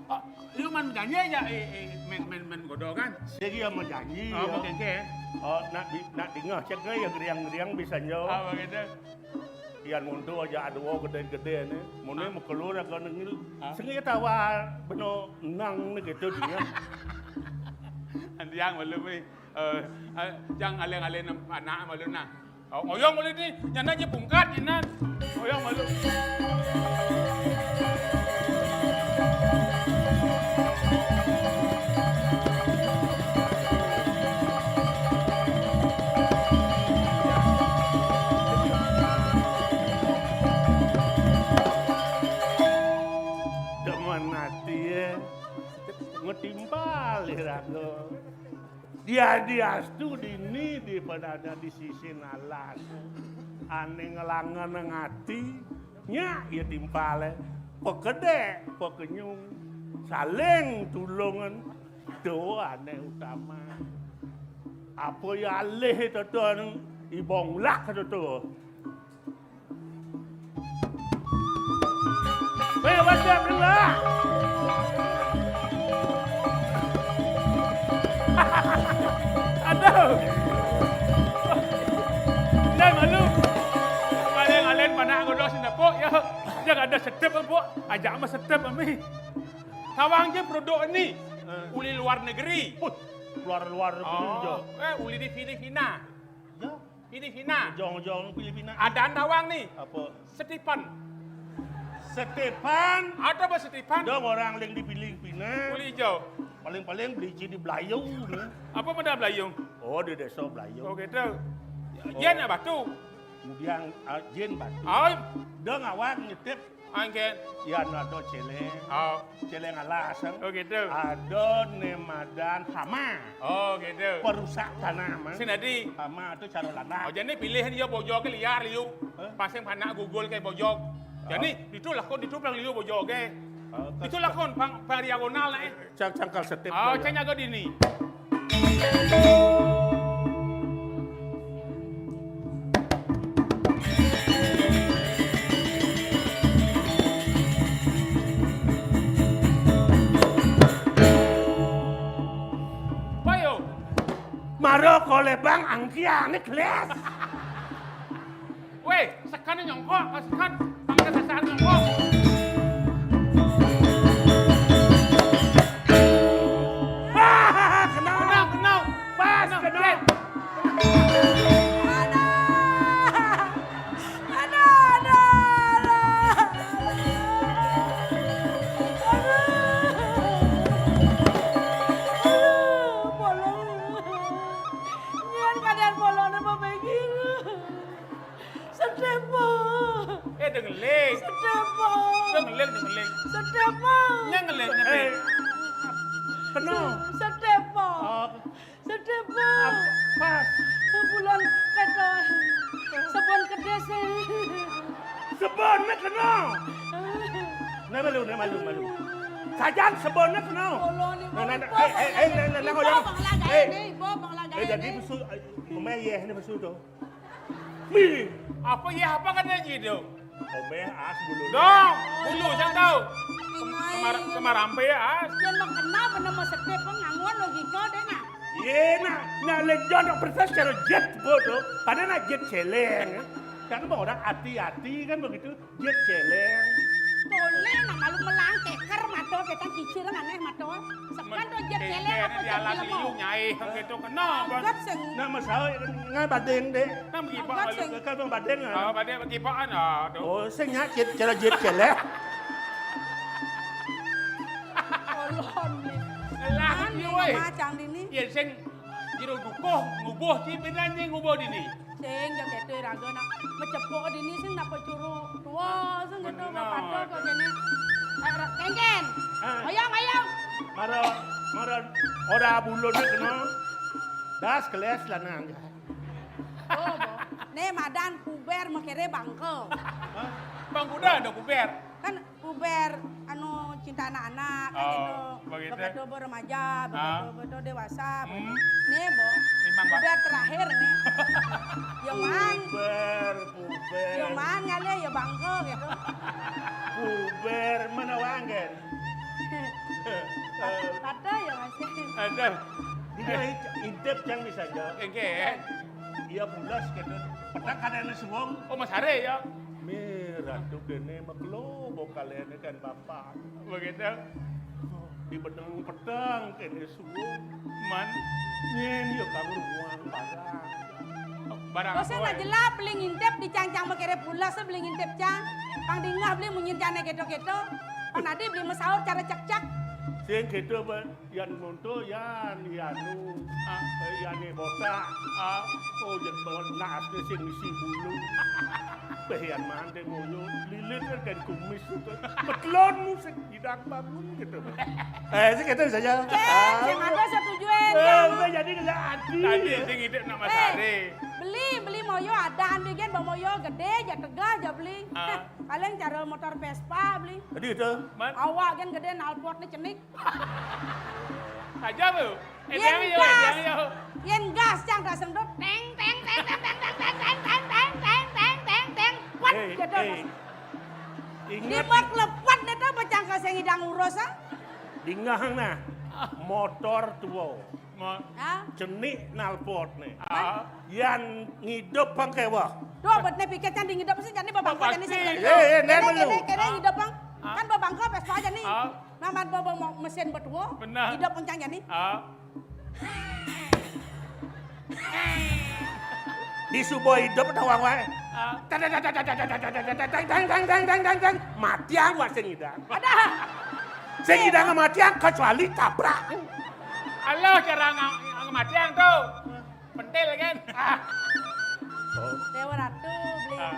Ah, lu man janji aja, eh, eh, men, men, men godo kan? Segi sama janji, oh, ya. Mau kengke, ya? Oh, nak di, nak dingah cek ya geriang-geriang bisa nyo. Ah, begitu. Yan mundur aja ada gedé-gedé ni. Mun ni, ah, mukelu nak kena ngil. Ah. Sengaja tawa beno nang ni gitu dia. Andiang malu ni. Eh, eh, jang aleng-aleng anak malu nah. Oh, oyong malu ni. Nyana je pungkat nyana. Oyong malu. Demen ati, eh. Ngetimpal iraga. Diadiastu dini dipadana di sisi alas. Ané ngelangenang ati, nyak ya timpalé. Pekedék, pekenyung, saling tulungan. Doané utama. Apa ya alih itu tuh, ibong lak itu tuh. Weh, what's up, Ringa? Aduh. Dah malu. Paling alen panak godo sindapok, ya. Dia ada setep, Pok. Ajak mah setep, Ami. Tawang je produk ni. Eh. Uli luar negeri. Wih, luar-luar negeri, oh, jo. Eh, uli di Filipina. Ya. Filipina. Jong-jong Filipina. Adan tawang ni. Apa? Setipan. Setipan. Ada apa Setipan? Dong orang ling di Filipina. Uli ijo. Paling-paling beli di Belayu ni. Apa benda Belayu? Oh, di desa Belayu. Oh, gitu. Oh. Yen batu. Kemudian, ah, jin batu. Oh. Dong awak nyetip. Angken. Yan ada celeng. Oh. Celeng alas, kan? Oh, gitu. Ada nemadan hama. Oh, gitu. Perusak tanah, man. Sing adi. Hama tu cara landak. Oh, jadi pilih dia bojog ke liar, liu. Hah? Pasang panak gugul ke bojog. Jadi, oh, itu lakon, itu paling liu bojog ke. Oh, itu lakon, pang, pang diagonal, eh. Cang-, cangkal setip. Oh, cang jaga dini. Payo. Maro kolebang angkia ni kelas. Weh, sekan nyongkok, sekan. Pangkat dasar nyongkok. Ah, kena. Kena, kena. Pas, kena. Kena. Aduh. Aduh, aduh, aduh. Aduh. Aduh, bolong. Nyan keadaan bolongnya mau begini. Setepo. Eh, dengeling. Setepo. Dengeling, dengeling. Setepo. Nyang ngeling, ngeling. Eh, kena. Setepo. Oh. Setepo. Ap-, pas. Bulan keto. Sebon kedis. Sebon ni kena. Nah, malu, nah, malu, malu. Sajan sebon ni kena. Nah, nah, nah, eh, eh, eh, nah, nah, nah, kau jangan. Eh. Eh, jadi besu, eh, pemain ye ni besu tu. Mi. Apa ya, apa kata ji tu? Omeh as bulu. Dong, bulu sang tahu. Kemar, kemar ampe ya as. Dia nak kenal benda mau sedih pun ngangguan logika dia nak. Ye nak, nak lejon nak persis cara jet bo tu. Pada nak jet celeng. Kan orang hati-hati kan begitu. Jet celeng. Toleh nak malu melang keker mato kita kicir aneh mato. Sepan tu jet celeng apa di alam jet liu nyai hang keto kena apa? Agak sing. Nak masalah ngai badeng deh. Nak begipak malu. Kekal bang badeng ah. Ah, badeng begipakan ah tu. Oh, sing nyak jet, cara jet celeng. Kolon ni. Ngelah ni, woi. Macam ni ni. Ya, sing Jero dukuh ngubuh ci pidan nying ngubuh dini. Sing ja keto raga nak macepuk dini sing napa curu tua sing keto. Bener. Bapato kok kene. Eh, ra-, kengken. Ah. Oyong, oyong. Mara, mara ora bulun kena. Das keles lanang. Oh, bo. Ne madan puber makere bangko. Hah? Bang kuda ada puber. Kan puber anu cinta anak-anak kan. Oh, gitu. Begitu. Begitu remaja, ah, begitu, begitu dewasa, hmm, begitu. Nih, bo. Imang, Pak. Puber terakhir nih. Yo man. Puber, puber. Yo man ngalih yo bangko gitu. Puber mana wanggen? Pata ya, Mas. Ada. Dia intip yang bisa jawab. Oke. Iya bulas gitu. Petang kadang suwung. Oh, Mas Hare ya. Mir, ratu kene makelo bo kalian kan bapak. Begitu. Di bedeng petang kene suwung. Man. Nyen yo kamu ruang barang. Oh, barang. Kok sing apa, nggak eh? Jelas beli ngintip di cang-cang makere pulas beli ngintip cang. Pang dingah beli munyin jane keto-keto. Pang nadi beli masaur cara cek-cek. Sing keto, Bang. Yan ngonto, yan, yanu, ah, eh, yane botak. Ah. Oh, yen banget nasne sing isi bulu. Beh, yan mante moyo, lilit kan kumis itu. Petelonmu sing idang bangun gitu. Eh, sing gitu saja. Cek, ah, sing ada setujuan, eh, kan? Udah jadi ngelak hati. Tadi sing hidup nak Mas, eh, Hare. Beli, beli moyo ada, andi gen bawa moyo gede, ja tegah, ja beli. Ah. Paling cara motor Vespa beli. Jadi itu. Man? Awak gen gede, knalpot ni cenik. Aja lu. Eh, yen gas, yen gas, cang tak sendut. Teng, teng, teng, teng, teng, teng, teng, teng, teng, teng, teng, teng, teng, teng. Kuat, eh, gitu, eh. Ingat. Di bak lepat deh tuh, pecah ke sing idang urus, ah. Dingah nah. Motor tua. Mo-, ah? Cenik knalpot nih. Ah. Yan ngidup bang kewah. Tuh, buat nih pikir cang di ngidup sih, jadi babangko jadi sing. Eh, eh, nih kene, melu. Kene, kene, ah, ngidup bang. Ah. Kan babangko Vespa aja nih. Ah. Namat bawa, bawa mesin betua. Benar. Hidup puncak jani. Ah. Di subuh hidup tawang wae. Ah. Tang, tang, tang, tang, tang, tang, tang, tang, tang, tang, tang, tang, tang. Matiang wae sing idang. Ada. Sing idang matiang kecuali tabrak. Allah cara ngang-, ngang-, matiang tuh. Pentil kan? Ah. Oh. Dewa Ratu, beli. Ah.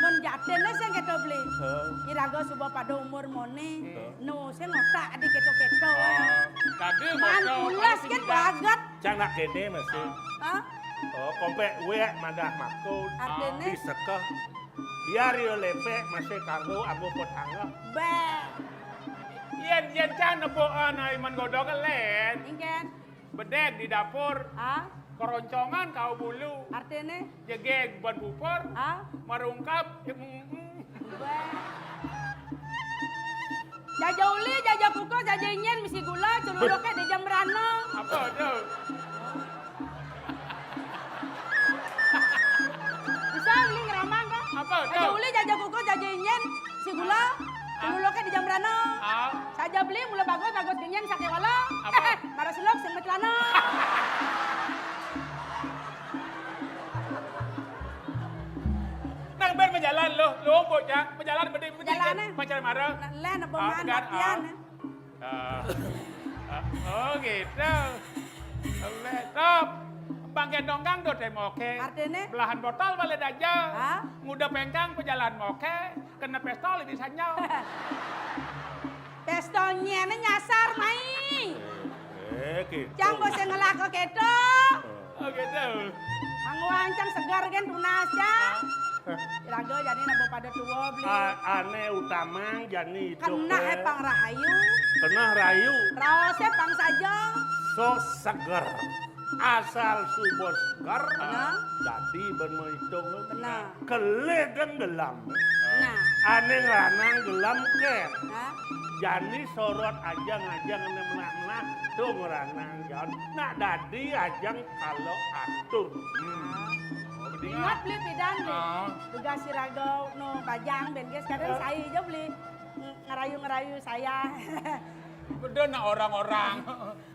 Mun jatin sing keto beli. Heeh. Iraga suba pada umur mone. Heeh. No, sing otak di keto-keto. Oh. Tadi man motor, pulas kan bagat. Cang nak kene masih. Hah? Oh, kompek wek madah makut. Artine? Disekeh. Biar yo lepek masih kanggo anggo pot anggap. Bah. Yen, yen cang nepuk ana iman godok len. Ingken. Bedeg di dapur. Ah? Keroncongan kau bulu. Artine? Jegeg ban bupor. Ah? Marungkap. Bah. Jaja uli, jaja kukus, jaja inyen, misi gula, celuluke di jam rano. Apa tuh? Bisa beli ngeramang kan? Apa tuh? Jaja uli, jaja kukus, jaja inyen, misi gula, ah, celuluke di jam rano. Ah. Saja beli mula bagus, bagus genyen sake wala. Apa? Marah selok sing metlana. Nang ben majalan lo, lo bocah, majalan bedi bedi. Jalane. Pacar marah. Nah, len apa ah, man kan, latihan, ah. Ah. Ah, oh gitu. Oleh top. Bangke donggang do temoke. Artine? Belahan botol balik aja. Hah? Nguda pengkang pejalan moke, kena pistol di sanyal. Pistolnya ini nyasar mai. Eh, gitu. Cang bos yang ngelak kok gitu. Oh, gitu. Angwang cang segar kan tunas cang. Raga jadi nabo pada tua beli. A-, ane utamang jani itu. Kena he pang rahayu. Kena rayu. Raose pang saja. So seger. Asal subuh seger. Kena. Dadi ben maitung. Kena. Kelih deng gelam. Nah. Ane ngranang gelam ke. Nah. Jani sorot aja ngajang ane menah-menah. Tuh ngranang jan. Nak dadi ajang kalau atur. Hmm. Nah. Oh, betul. Ingat beli pidan beli. Ah. Tugas si raga no bajang ben ge sekarang saya aja beli ng-, ngerayu-ngerayu saya. Betul nak orang-orang.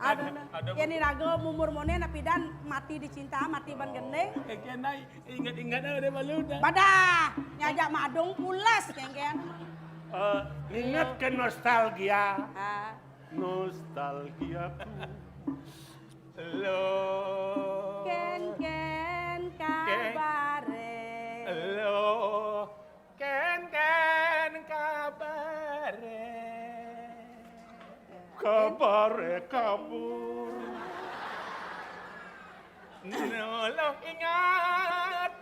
Ada, ada. Ada. Ya ni raga mumur mone nak pidan mati dicinta, mati ban gendeng. Eh, kena ingat-ingat ada balu dah. Badah, nyajak madung pulas kengken. Eh, ingat ke nostalgia. Ah. Nostalgiaku. Lo. Kén-kén kabare? Lo. Kén-kén kabare? Kabare kabur. Lo ingat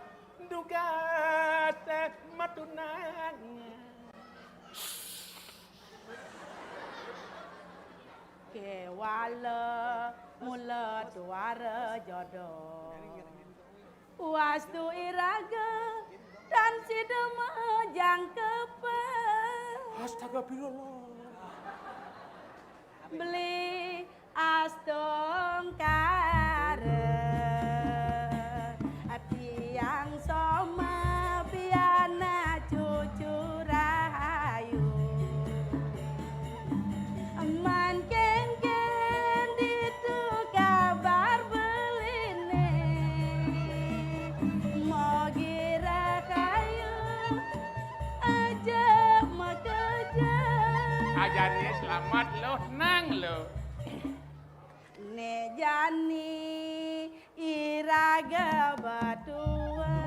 dugas matunangan. Kéwala mula tuara jodoh. Wastu iraga tan sida majangkepan. Astagfirullah. Beli astungkara, tiang soma pianak cucu rahayu. Man kénkén ditu kabar beliné, mogi rahayu aja makejang. Ajané selamat lo, nang lo. Né jani iraga batua,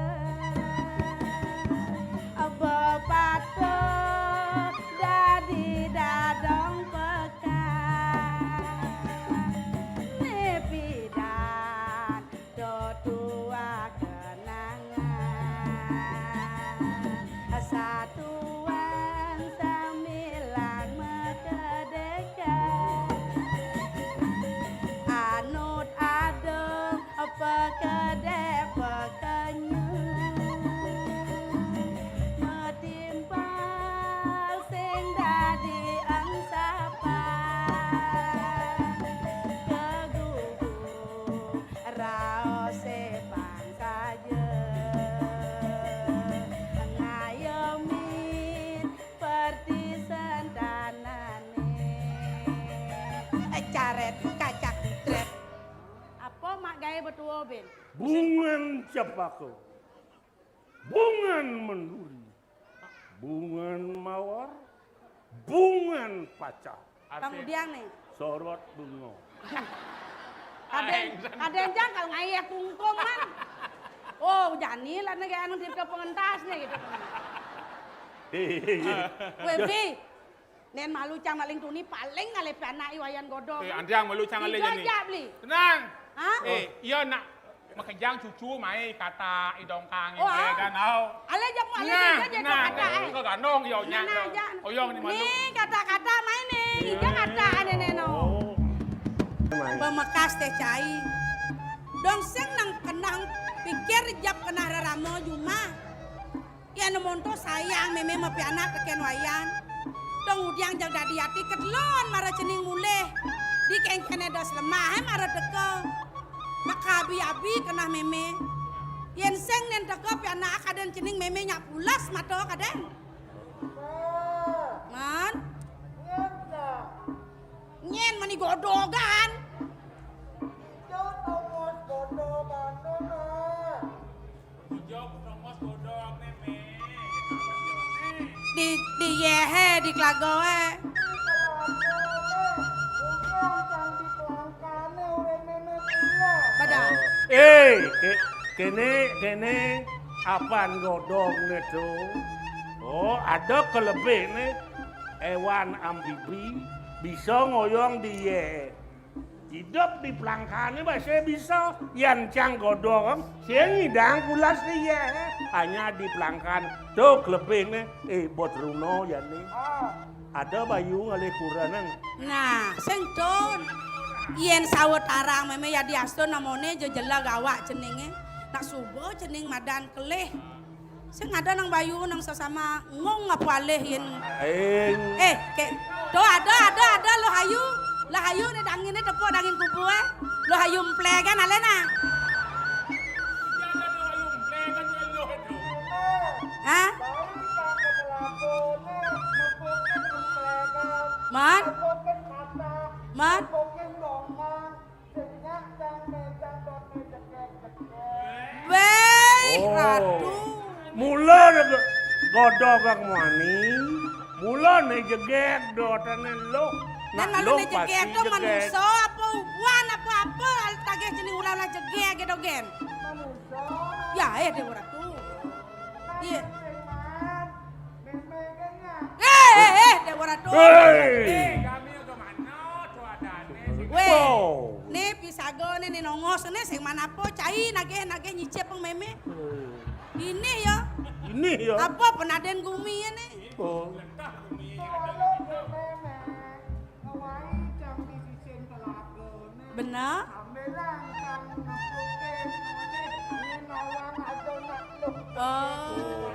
bapatuh dadi dadong pekan. Né pidan tetuah kenangan. Satuan sambilang makedékan. Anut adem, pekedék pekenyuh. Matimpal sing dadi angsapan. Kagugu raosé pang saja. Ngayemin pertisentanané. Carét kacak trét. Apa mak gaé betua, Bin? Bungan cempaka. Bungan menduri. Bungan mawar. Bungan pacah. Pang udiang né. Sorot bunga. Kadén, kadén jang kal ngayéh kungkung, man. Oh, jani lah né gaé anu tirta pengentas né gitu. Wéh, Bi. Nén malu cang maling tuni paling ngalih pianak i wayan godong. Eh, andiang malu cang ngalih jani. Tenang. Hah? Eh, iya nak makejang cucu mai kata i dongkang. Oh, ah. Alé jamu alé nah, jamu nah, kata, eh. Kagandong ya, nah, nah, nah. Oyong ni malu. Ni kata-kata mai ni, ija kata ané neno. Oh. Bemekas téh cai. Dong sing nang kenang pikir jap kenah rerama jumah. Yén monto sayang mémé mapianak tekén wayan. Dong udiang jag dadi ati ketelon mara cening mulih. Di kéngkéné dos lemah, eh, mara teka. Nak abi-abi kenah mémé. Yén sing nén teka pianak kadén cening mémé nyak pulas mata kadén. Man. Nyén mani godogan. Di, di yéhé, di kelagoé. Pada. Eh, ké-, kéné, kéné, apan godongné to? Oh, ada kelebihné. Éwan amfibi bisa ngoyong di yéhé. Idup di pelangkané masih bisa. Yan cang godong, sing ngidang pulas di yéhé. Hanya di pelangkan. To kelebihné, eh, bot runo ya né. Ada bayu ngalih kuranang. Nah, sing tun. Yén sawet arang mémé ya diastun namoné jejelag awak ceningé. Nak suba cening madan kelih. Sing ada nang bayu nang sesama ngong apa alih yén. Eh, ké, to ada, ada, ada lo hayu. Lah hayu né danginé tepuk dangin kubué. Lo hayu emplégan alé nah. Hah? Man? Man? Wéh, oh. Ratu. Mula godog kang muani. Mula né jegég dotané lo. Nén nak malu lo né jegég pasti to jegég. Manusa apa ubuan apa-apa, Cegeh gedogén. Ya, eh, Déwa Ratu. Iya. Eh, eh, eh, Déwa Ratu. Hei. Wéh, né pisaga né, né nongos né, sing manapo, cai nagéh-nagéh nyicip pang mémé. Ini ya. Ini ya. Apa penadén gumi né? Oh. Bener. Oh.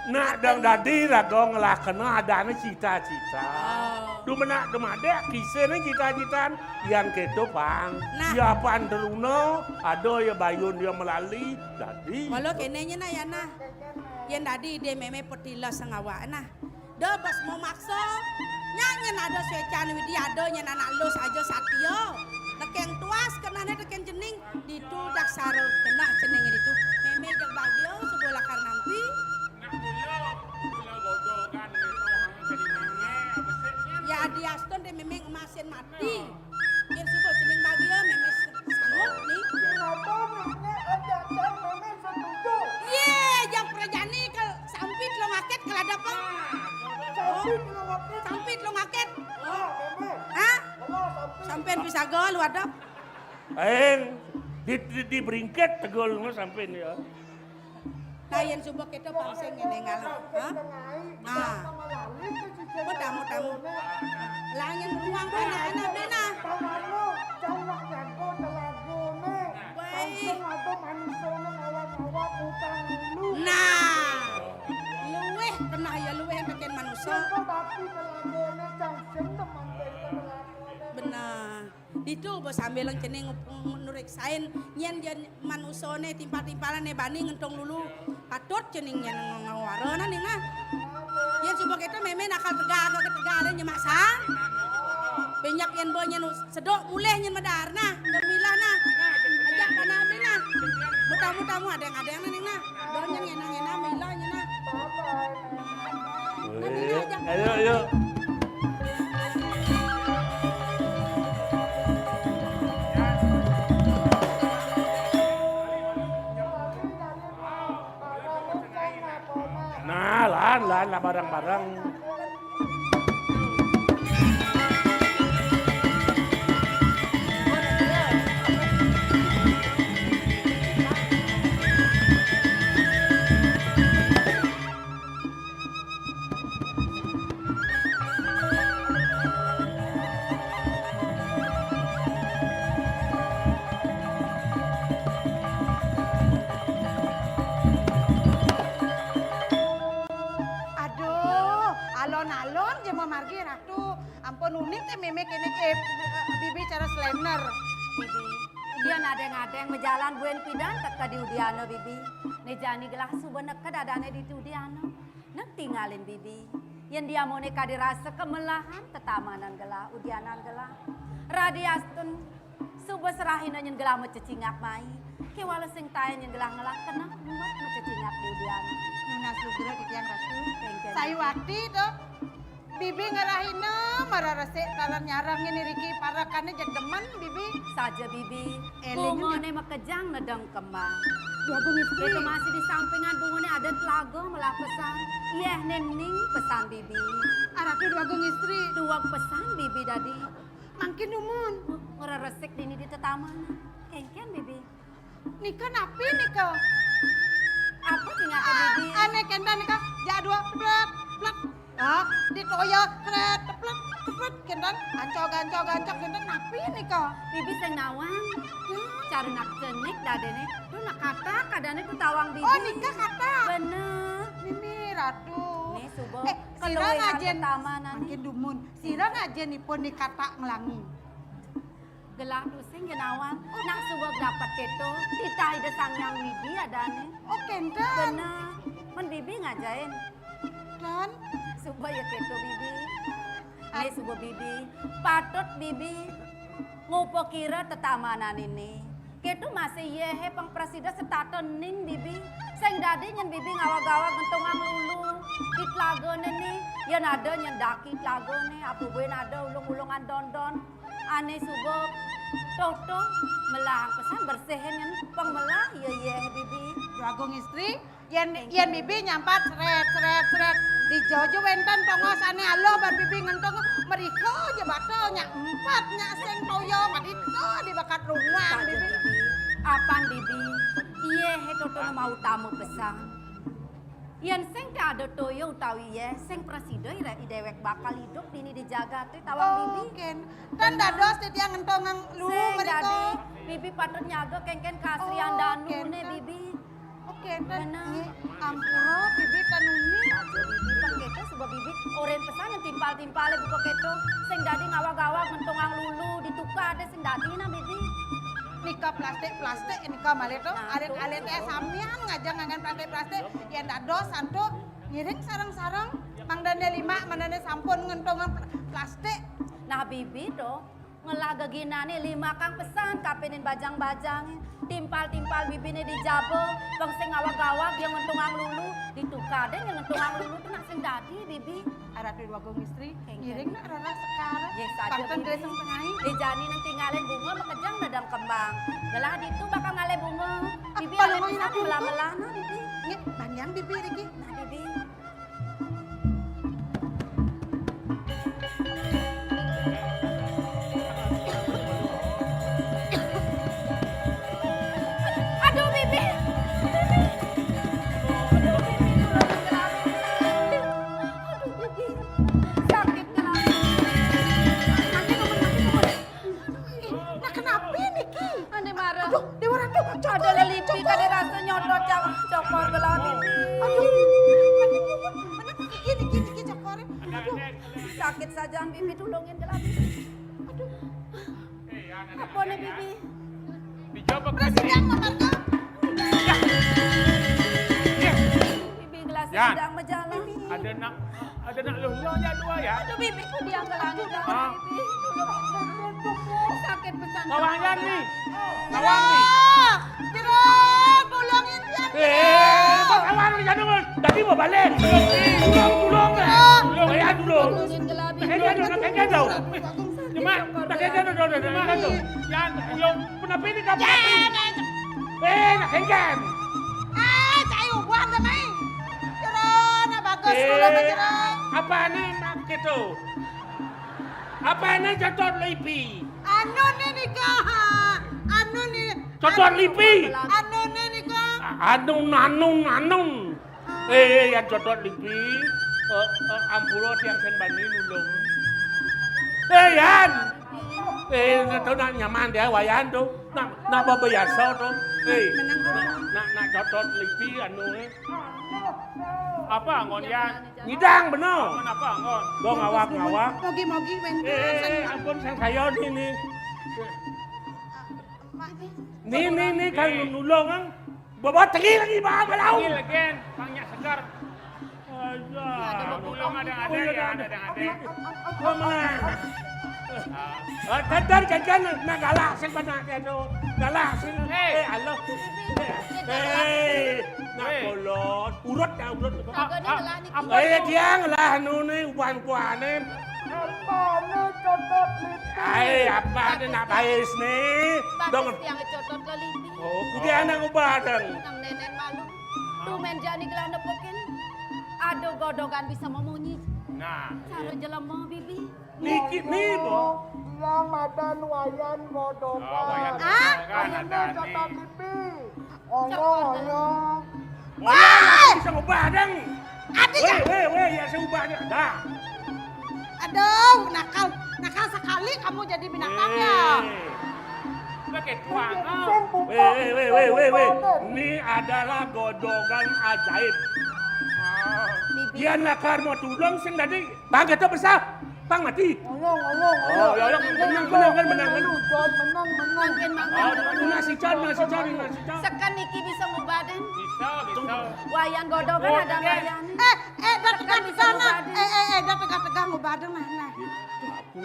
Nak dang dadi raga ngelakena adané cita-cita. Oh. Dumenak dumadék kiséné cita-citan. Yan kéto pang. Nah. Ya pan teruna, ada ya bayun ya melali, dadi. Walau kéné nyén nah, Yana. Yén dadi idé mémé petilas sing awak nah. Da bes mau maksa. Nya nyén ada suécan Widi ada nyén anak lu saja satia. Tekén tuas kenehné tekén cening ditu daksara keneh cening ditu. Mémé jeg bagia suba lakar nampi. Ya diastun deh mémé ngemasin mati. Yén suba cening bagia mémé sanggup ni. Kenapa nenek ajakan nenek setuju? Yé, jang prajani kel Sampi telung akét keladep. Sampi telung akét. Sampi telung akét. Ah, bener. Hah? Bener, sampi. Sampén pisaga lu adep. Aing di, di, di bringkét tegul ngono sampén ya. Nah, yén suba kéto pang sing ngéné ngalih. Hah? Ah. Mudah, mudah, mudah. Lah, yén ruang anak-anak déna. Baik. Nah, luwih keneh ya, luwih tekén manusa. Bener. Ditu bos sambil cening nureksain nyén jén manusané timpal-timpalané bani ngentung lulu. Patut cening nyén ngawara nah ning nah. Yén suba kéto mémé nakal tegal ka tegal nyemak sa. Banyak yén bo nyén sedok mulih nyén medar nah, gemilah nah. Ajak panah beli nah. Mutamu-tamu adéng-adéng nah ning nah. Don nyén ngena-ngena milah nyén nah. Nah, ning nah ajak. Ayo, ayo. Nah, lan, lan, lah bareng-bareng. Aduh, alon-alon ja mamargi, Ratu. Ampun uning té mémé kéné, eh, Bibi cara slénder. Bibi, yén adéng-adéng majalan buin pidan teka di udiana, Bibi. Né jani gelah suba neked adané di udiana. Nang tingalin Bibi. Yén diamoné kadi rasa kemelahan tetamanan gelah, udianan gelah. Radi astun suba serahina nyén gelah macecingak mai. Kéwala sing taén nyén gelah ngelah keneh buat macecingak di udian. Nunas lugra titiang Ratu. Kéngkén. Sayuwakti to. Bibi ngerahina mara resik taler nyarengin iriki parekané jeg demen, Bibi. Saja, Bibi. Éling bungané makejang nedeng kembang. Dwagung Istri. Itu masih di sampingan bungané ada telaga melah pesan. Yéh, néning pesan Bibi. Aratu Dwagung Istri. Duweg pesan Bibi dadi. Mangkin dumun. Ora resik dini di tetaman. Kéngkén, Bibi. Nika napi nika? Apa tinggal Bibi? Ané kénten nika, jak dua plek, plek. Ah, ditoya kret, teplek, teplek, kénten, ancog, ancog, ancog, kénten, napi nika? Bibi sing nawang. Duh. Cara nak cenik dadéné. Duh, nak katak, kadéné tuh tawang Bibi. Oh, nika katak. Bener. Mimi, Ratu. Nih, suba. Eh, sira ngajén. Mangkin dumun. Sira ngajén ipun nika katak nglangi. Gelah tusing genawan. Nak suba dapet kéto, titah Ida Sang Hyang Widi adané. Oh, kénten. Bener. Men Bibi ngajain. Dan? Suba ya kéto, Bibi. Né suba Bibi. Patut Bibi ngupakira tetamanan ini. Kéto masih yéhé pang prasida setata ning Bibi. Sing dadi nyén Bibi ngawag-awag ngentungang lulu. Di telagané né, yén ada nyén daki telagané, apa buin ada ulung-ulungan dondon. Ané suba Toto, melahang pesan bersihin nyen pang melah, ya, ya, Bibi. Agung Istri, yen, yen Bibi nyampat seret, seret, seret. Di jojo wenten tongos ane alo ban Bibi ngentong meriko je bato nyak empat nyak sing toyo madito di bakat ruang Bibi. Apan Bibi, iye he Toto mau tamu pesan. Yen sing te ada toya utawi iye, sing prasida ira i dewek bakal idup dini di jagate tawang Bibi. Ken. Tan dados titiang ngentongang lu sing mereka. Dadi, Bibi patut nyaga kengken kasrian danu ken, ne, Bibi. Oke, tan. Bener. Nggih, ampura Bibi tanuni. Aja Bibi paketo sebab Bibi oren pesan yang timpal-timpale buka keto. Sing dadi ngawag-awag ngentongang lulu ditukar deh sing dadi nah Bibi. Nika plastik-plastik nika malih to. Nah, alit-alit to. Eh, samian ngajeng nganggen plastik-plastik. Yen dados antuk ngiring sareng-sareng. Mangdane lima, mangdane sampun ngentongang pl-, plastik. Nah, Bibi to ngelah geginane lima kang pesan kapinin bajang-bajang. Timpal-timpal Bibine di jaba, peng sing ngawag-awag yang ngentongang lulu, ditukar deh yang ngentongang lulu to nak sing dadi, Bibi. Aratu Dwagung Istri, kengken. Ngiring nak rara sekar. Nggih, saja, Bibi. Panten dreseng tengai. Eh, jani nang tingalin bunga makejang dadang kembang. Gelah ditu bakal ngalih bunga. Bibi alih pisan melah-melah nah, Bibi. Nggih, banyak Bibi niki. Nah, Bibi. Aduh, Bibi. Bibi. Aduh, Bibi. Aduh, Bibi. Sakit, Kak. Nanti, Kak, nanti, Kak. Nah, kenapa niki? Ane marah. Aduh, Dewa Ratu, ada lelipi, kada rasa nyodot cang cokor gelah Bibi. Aduh, aduh, aduh, aduh, niki, niki, niki cokor. Aduh. Sakit saja, Bibi, tulungin gelah Bibi. Aduh. Apa nih, Bibi? Dijawab. Terus sidang, Mama. Bibi gelas sidang majalan. Ada nak, ada nak loh, loh ya dua ya. Aduh, Bibi, ku dianggelangi, Bibi. Sakit pesan. Kawangan nih. Kawangan nih. Jero, tulungin dia. Eh, kok kawan lu jangan. Tadi mau balik. Tulung, tulung lah. Bayar dulu. Tulungin gelah Bibi. Kayaknya dong, kayaknya dong. Cuma, tak kayaknya dong, dong, dong, dong, dong. Ya, tulung. Kenapa ini kamu? Eh, nak kengken. Eh, cai ubuhan dah, Mai. Jero, nah bagus, eh, kula mah jero. Apane mak gitu? Apane cocok lipi? Anu nih nika. Anu nih. Cocok lipi. Anu nih nika. Anu, anu, anu. Eh, eh, yang cocok lipi. Eh, eh, ampura tiang sing bani nulung. Eh, Yan. Eh, ngeto nak nyaman dia wayan tuh. Nak, nak bebiasa tuh. Eh, nak, nak, nak cocok lipi anu eh. Apa anggon, Yan? Ngidang bener. Anggon apa anggon? Dong awak ngawak. Mogi-mogi wenten. Eh, ampun sang saya nih nih. Nih, nih, nih, kan nulung, kan. Bawa teri lagi, bawa belau. Teri lagi, Bang, nyak segar. Aduh. Nulung ada, ada, ya, ada, ada. Mama. Ah, tadi kan, kan, nak galak sing panak dia tu. Galak sing. Eh. Eh, aloh. Eh, nak kolot. Urut dah, urut. Kagak ada lah, Niki. Eh, dia ngelah anu ni, uban kuanem. Apa ni cocok ni? Ai, apa ni nak bais ni? Dong. Bagus yang cocok ke Lini. Oh, ku dia anak ubah dong. Nang nenek malu. Tumen jani gelah nepukin. Aduh, godogan bisa memunyi. Nah. Cara jelema, Bibi. Niki ni, Bo. Dia madan Wayan Godogan. Oh, Wayan Godogan. Ah? Wayan ada ni. Cocok pipi. Olo, olo. Olo, bisa ubah dong. Ada ya? Weh, weh, weh, ya saya ubah dia. Dah. Aduh, nakal, nakal sekali kamu jadi binatang ya. Eh. Pakai tuang, ah. Weh, weh, weh, weh, weh, weh. Ini adalah godogan ajaib. Ah. Dia nakar mau tulung sing tadi. Bang, kita besar. Bang, mati. Ngolong, ngolong, ngolong. Oh, ya, ya. Menang, menang, kan, menang, kan. Menang, menang. Makin, makin. Oh, nasi can, nasi can, nasi can. Sekan niki bisa ngubahin. Bisa, bisa. Wayan Godogan ada wayan. Eh, eh, dah tegak-tegak, nah. Eh, eh, eh, dah tegak-tegak ngubahin, nah, nah.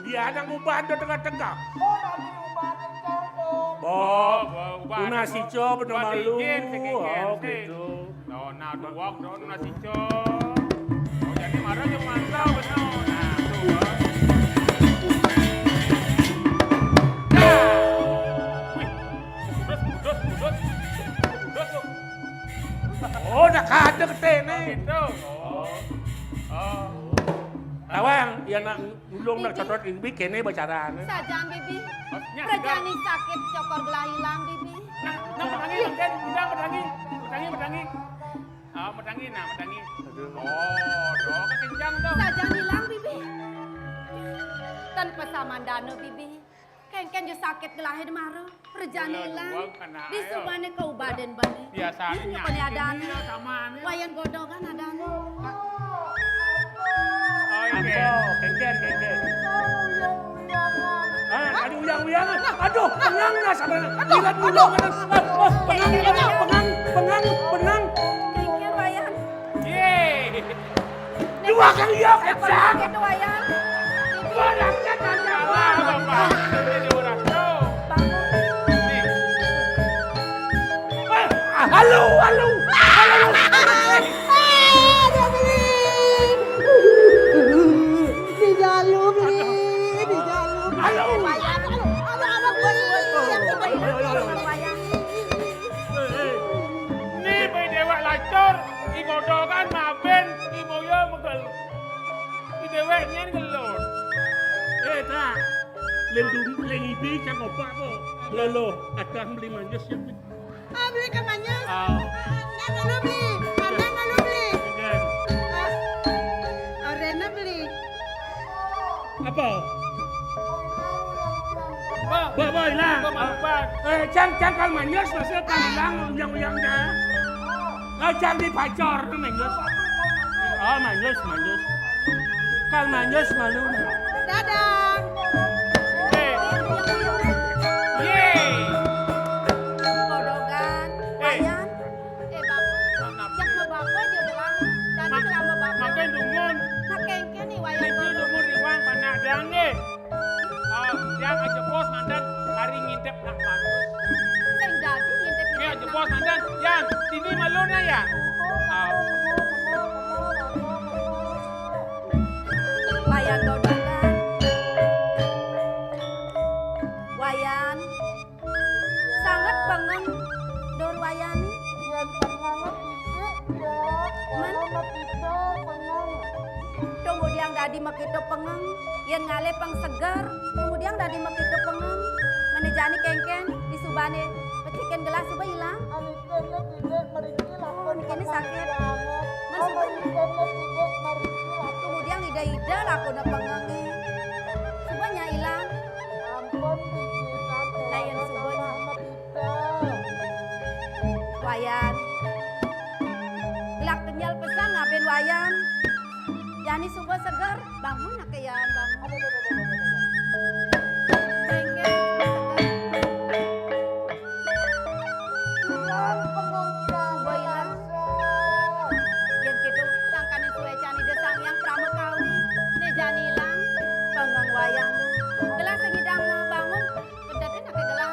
Dia ada ngubahin, dah tegak-tegak. Oh, tadi ngubahin, cangkok. Bo, bo, ngubahin, nasi can, bener malu. Oh, gitu. Nah, nah, duwag, nah, nah, sico. Oh, jadi marah jeung mantau, bener. Nah, tuh, kan. Nah. Kadek kéné. Oh, gitu. Oh. Oh. Tawang, ya nak nulung nak cocot ibi kéné bacarané. Sajan, Bibi. Maksudnya, Rejani sakit cokor gelah ilang, Bibi. Nah, nah, medangi, mungkin. Udah, medangi. Medangi, medangi. Ah, medangi, nah, medangi. Aduh. Oh, doa kencang tuh. Sajan ilang, Bibi. Tan pesaman dana, Bibi. Kéngkén ja sakit gelahé mara. Rejani ilang. Disubané kaubadan bané. Biasanya. Ini adané. Wayan godogan adané. Oh, iya. Kéngkén, kéngkén. Ah, ada uyang-uyang. Aduh, pengang dah sama. Aduh, aduh. Pengang, pengang, pengang, pengang. Kéngkén, Wayan. Yeay. Dua kali ya, kecak. Gitu, Wayan. Dua rakyat aja. Salah, Bapak. Ini orang. Tuh. Bangun. Nih. Eh, halo, halo, halo. Dijalu, Bli. Dijalu, Bli. Halo. Wayan. Halo, halo, halo, Bli. Wayan. Nih, bayi déwék lacur, i godogan mabén, i moyo megel. I déwék nyén ngelur. Eh, tak. Lén dum-, lén ibi cang opak apa? Lolo, adang beli manjus ya. Ah, beli ka manjus. Ah. Adang dulu beli. Adang dulu beli. Iya. Ah. Orena beli. Apa? Mbah. Mbah, mbah, ilang. Mbah, mbah. Eh, cang, cang kal manjus, maksudnya kal ilang, uyang-uyang ja. Eh, cang dipacor, manjus. Oh, manjus, manjus. Kal manjus malu. Dadah. Eh. Yeay. Godogan, eh. Wayan. Eh, Bapak. Kenapa? Jak ke Bapak aja bilang. Tadi mak-, kelama Bapak. Makan dungun. Nak kéngkén nih, Wayan. Itu dungun iwang panak dang deh. Ah, yang aja bos mandan hari ngintip nak bagus. Sing dadi ngintip. Ini aja bos mandan, Yan, ini malu na, Yan. Ah. Wayan dodolan. Wayan. Sanget pengeng, Dur Wayani. Yén pengengé titik, ya, mén? Kalau makita pengeng. Tumudiang dadi makita pengeng, yén ngalih pang seger, tumudiang dadi makita pengeng. Mén jani kéngkén, disubané pecikin gelah suba ilang. Ané kéné titik mriki lakon. Oh, kéné pengeng sakit. Banget. Mén suba. Ané kéné titik mriki lakon. Tumudiang ida-ida lakona pengengé. Suba nya ilang. Ampun, Bibi, Tante. Lah, yén suba nya. Wayan. Gelak kenyel pesan ngabin Wayan. Yani suba seger, bangun nak Yan, bangun. Bengkel, seger. Suba ilang. Yén kéto, sangkané suécan Ida Sang Hyang Pramakawi, né jani ilang, pengeng Wayan. Gelah sing ngidang mau bangun, Kedété nak gelah.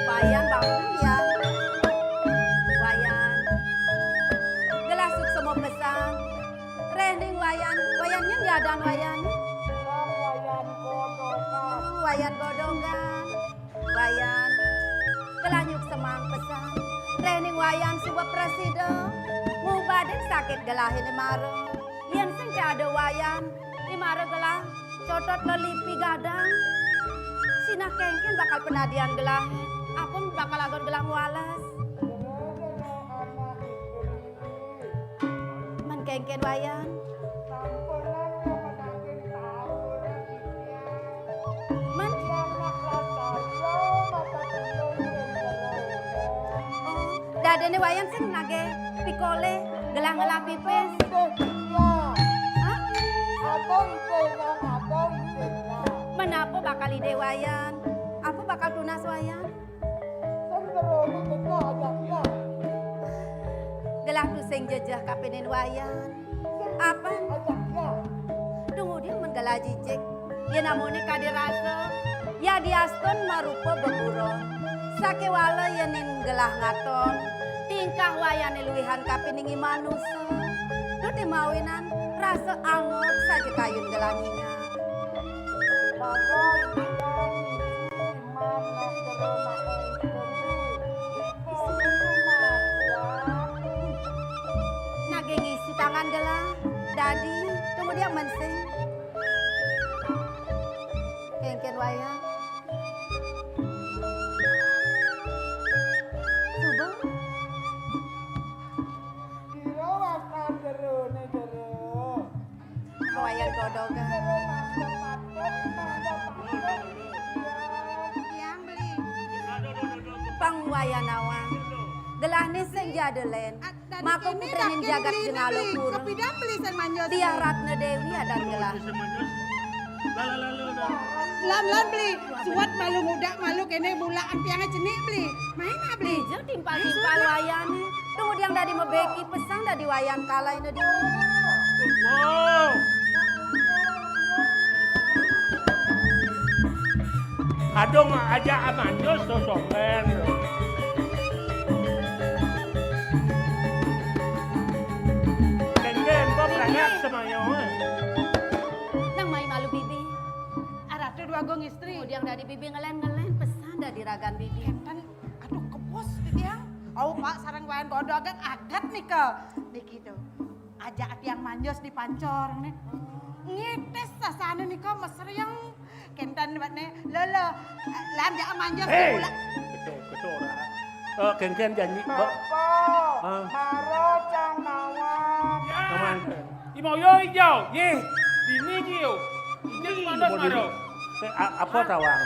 Wayan bangun, Yan. Wayan. Gelah suksma pesan. Réh ning Wayan. Wayan nyén diadan Wayan. Wayan godongan. Wayan. Wayan, gelah nyuksmang pesan. Réh ning Wayan suba prasida ngubadin sakit gelahé né mara. Yén sing té ada Wayan, né mara gelah cotot lelipi gadang. Sinah kéngkén bakal penadian gelahé, apun bakal agon gelah ngwales. Mén kéngkén Wayan. Mén. Oh, dadiné Wayan sing nagih pikolih gelah ngelah pipis. Hah? Mén apa bakal idih Wayan? Apa bakal tunas Wayan? Gelah tusing jejeh kapining Wayan. Apa? Tunggu dia mén gelah jijik. Yén amoné kadi rasa, yadiastun marupa beburon. Sakéwala yén gelah ngaton, tingkah Wayané luihan kapining i manusa. Tuti mawinan rasa angot saja kayun gelah nyingak. Kén Wayan. Suba. Jero wasan jerone jero. Wayan Godhogan. Jero mandheng-mandheng, mandheng-mandheng. Tiang beli. Pang Wayan nawang. Gelahne sing jada lén. Maka putrinin jagat Jengala Pura. Tiah Ratna Dewi adan gelah. Lan, lan, beli. Suwet malu ngudak malu kéné bulakan tiangé cenik, beli. Main ah, beli. Dija timpal-timpal Wayane. Tunggu tiang dadi mabeki pesan dadi Wayan kalaina dini. Wow. Kadung aja amanjus sosoken. Kéngkén, kok berangkat semayong, eh. Nang mai malu bibi. Aratu Dwagung Istri. Mudiang dadi bibi ngelén-ngelén pesan dadi ragan bibi. Kénten, aduh, kepus titiang. Au, Pak, sareng Wayan Godhogan aget nika. Niki to. Aja tiang manjus di pancor né. Ngitis sasana nika mesreng. Kénten wetné, lho, lho. Lan ja manjus. Hei! Kula. Betul, betul ora. Eh, kéngkén janji, Mbok. Bapa, ah. Mara cang nawang. Ya. Nawang. Imoyo ijo, yih. Dini ki yo. Ijin mandos mara. Eh, a-, apa tawang?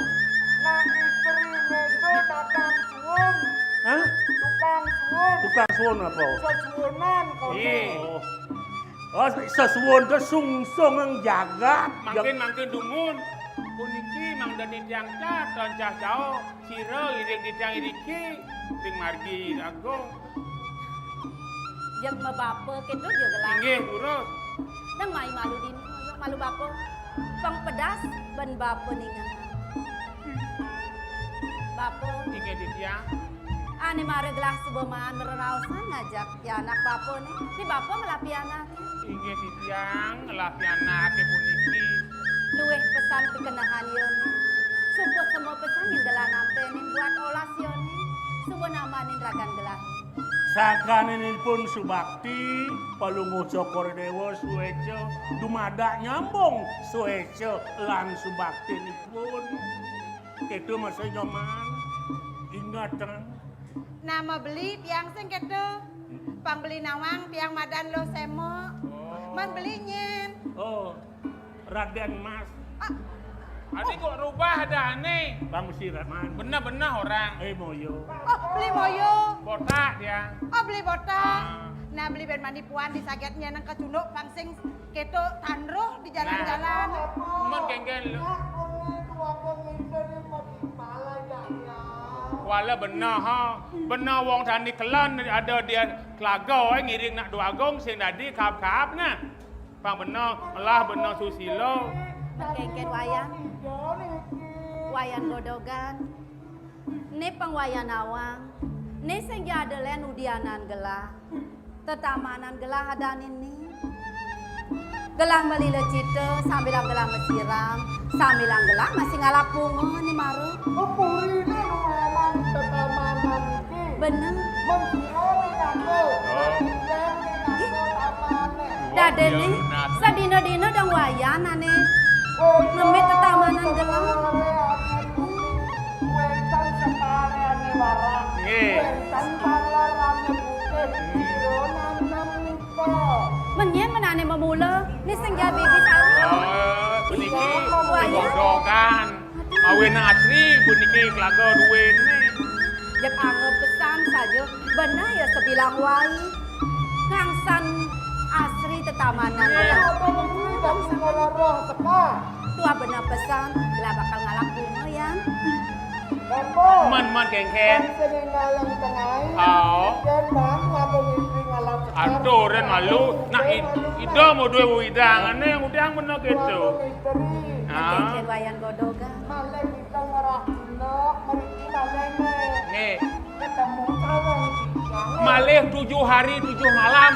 Nah, istri itu tukang suwun. Hah? Tukang suwun. Tukang suwun apa? Sesuwunan kok. Iya. Oh. Oh, sesuwun to sungsung ing jagat. Mangkin, mangkin dumun. Puniki mangda titiang cah, tansah cao, sira iring titiang iriki, ring margi agung. Jeg mabapa kéto ja gelah. Inggih, durus. Nang mai malu dini, malu bapa. Pang pedas ban bapa ningeh. Bapa. Inggih, titiang. Ané mara gelah suba maan reraosan ngajak pianak bapa né. Né bapa ngelah pianak. Inggih titiang ngelah pianake puniki. Luwih pesan pikenehan yone. Sumput semua pesan yen gelah nampenin buat olas yone. Suba namanin ragan gelah. Sangkaninipun subakti, Palungguh Cokor Dewa sueca, dumadak nyambung sueca lan subaktinipun. Kéto masa jaman. Ingat, Kang. Nama beli tiang sing kéto? Pang beli nawang tiang madan Luh Sema. Oh. Man beli nyén. Oh, Raden Mas. Ah. Adi kok rubah adané? Bang Siraman. Bener-bener orang. Eh, Moyo. Oh, beli Moyo. Botak dia. Oh, beli botak. Ah. Nah, beli ben mani puan di saget nyén nang kecunduk pang sing Kéto tan roh di jalan-jalan. Nah, men kéngkén lu. Kuala bener, ha. Bener wong tani kelon ada di Telaga, eh, ngiring nak Dwagung sing dadi kaap-kaap, nah. Pang bener, ngelah bener susila. Men kéngkén Wayan. Wayan Godogan. Né pang Wayan nawang. Né sing ja ada lén udianan gelah. Tetamanan gelah adané né. Gelah malila cita, sambilang gelah masiram, sambilang gelah masih ngalap bunga né mara. Oh, purine lumayan tetamanan iki. Bener. Mung sira ning aku, oh. Ning aku tamané. Dadiné, sadina-dina dong Wayan ané. Oh, ngemit tetamanan gelah. Wénten separéané warang. Nggih. Wénten parlarané putih. Sira nanem niki. Men nyén menané memula, né sing ja bibi sari. Oh, puniki Wayan. Godogan. Mawinan asri puniki Telaga duwéné. Jeg anggep pesan saja, bener ya sebilang wai. Ngangsan asri tetamanan. Iya. Apa negeri tak sekolah roh teka? Tuah bener pesan, gelah bakal ngalap bunga, Yan. Bapa. Men, men, kéngkén. Kan sing ngalem tengah. Oh. Yen bang, ngapa mimpi ngalap sekar? Aduh, ren malu. Nak id-, ida mau duwe widang, ane ngudang bener gitu. Ngapa mimpi? Ah. Kéngkén Wayan Godogan. Malih kita ngerah dina, mriki malih, Nek. Nggih. Ketemu calon kijang. Malih tujuh hari, tujuh malam.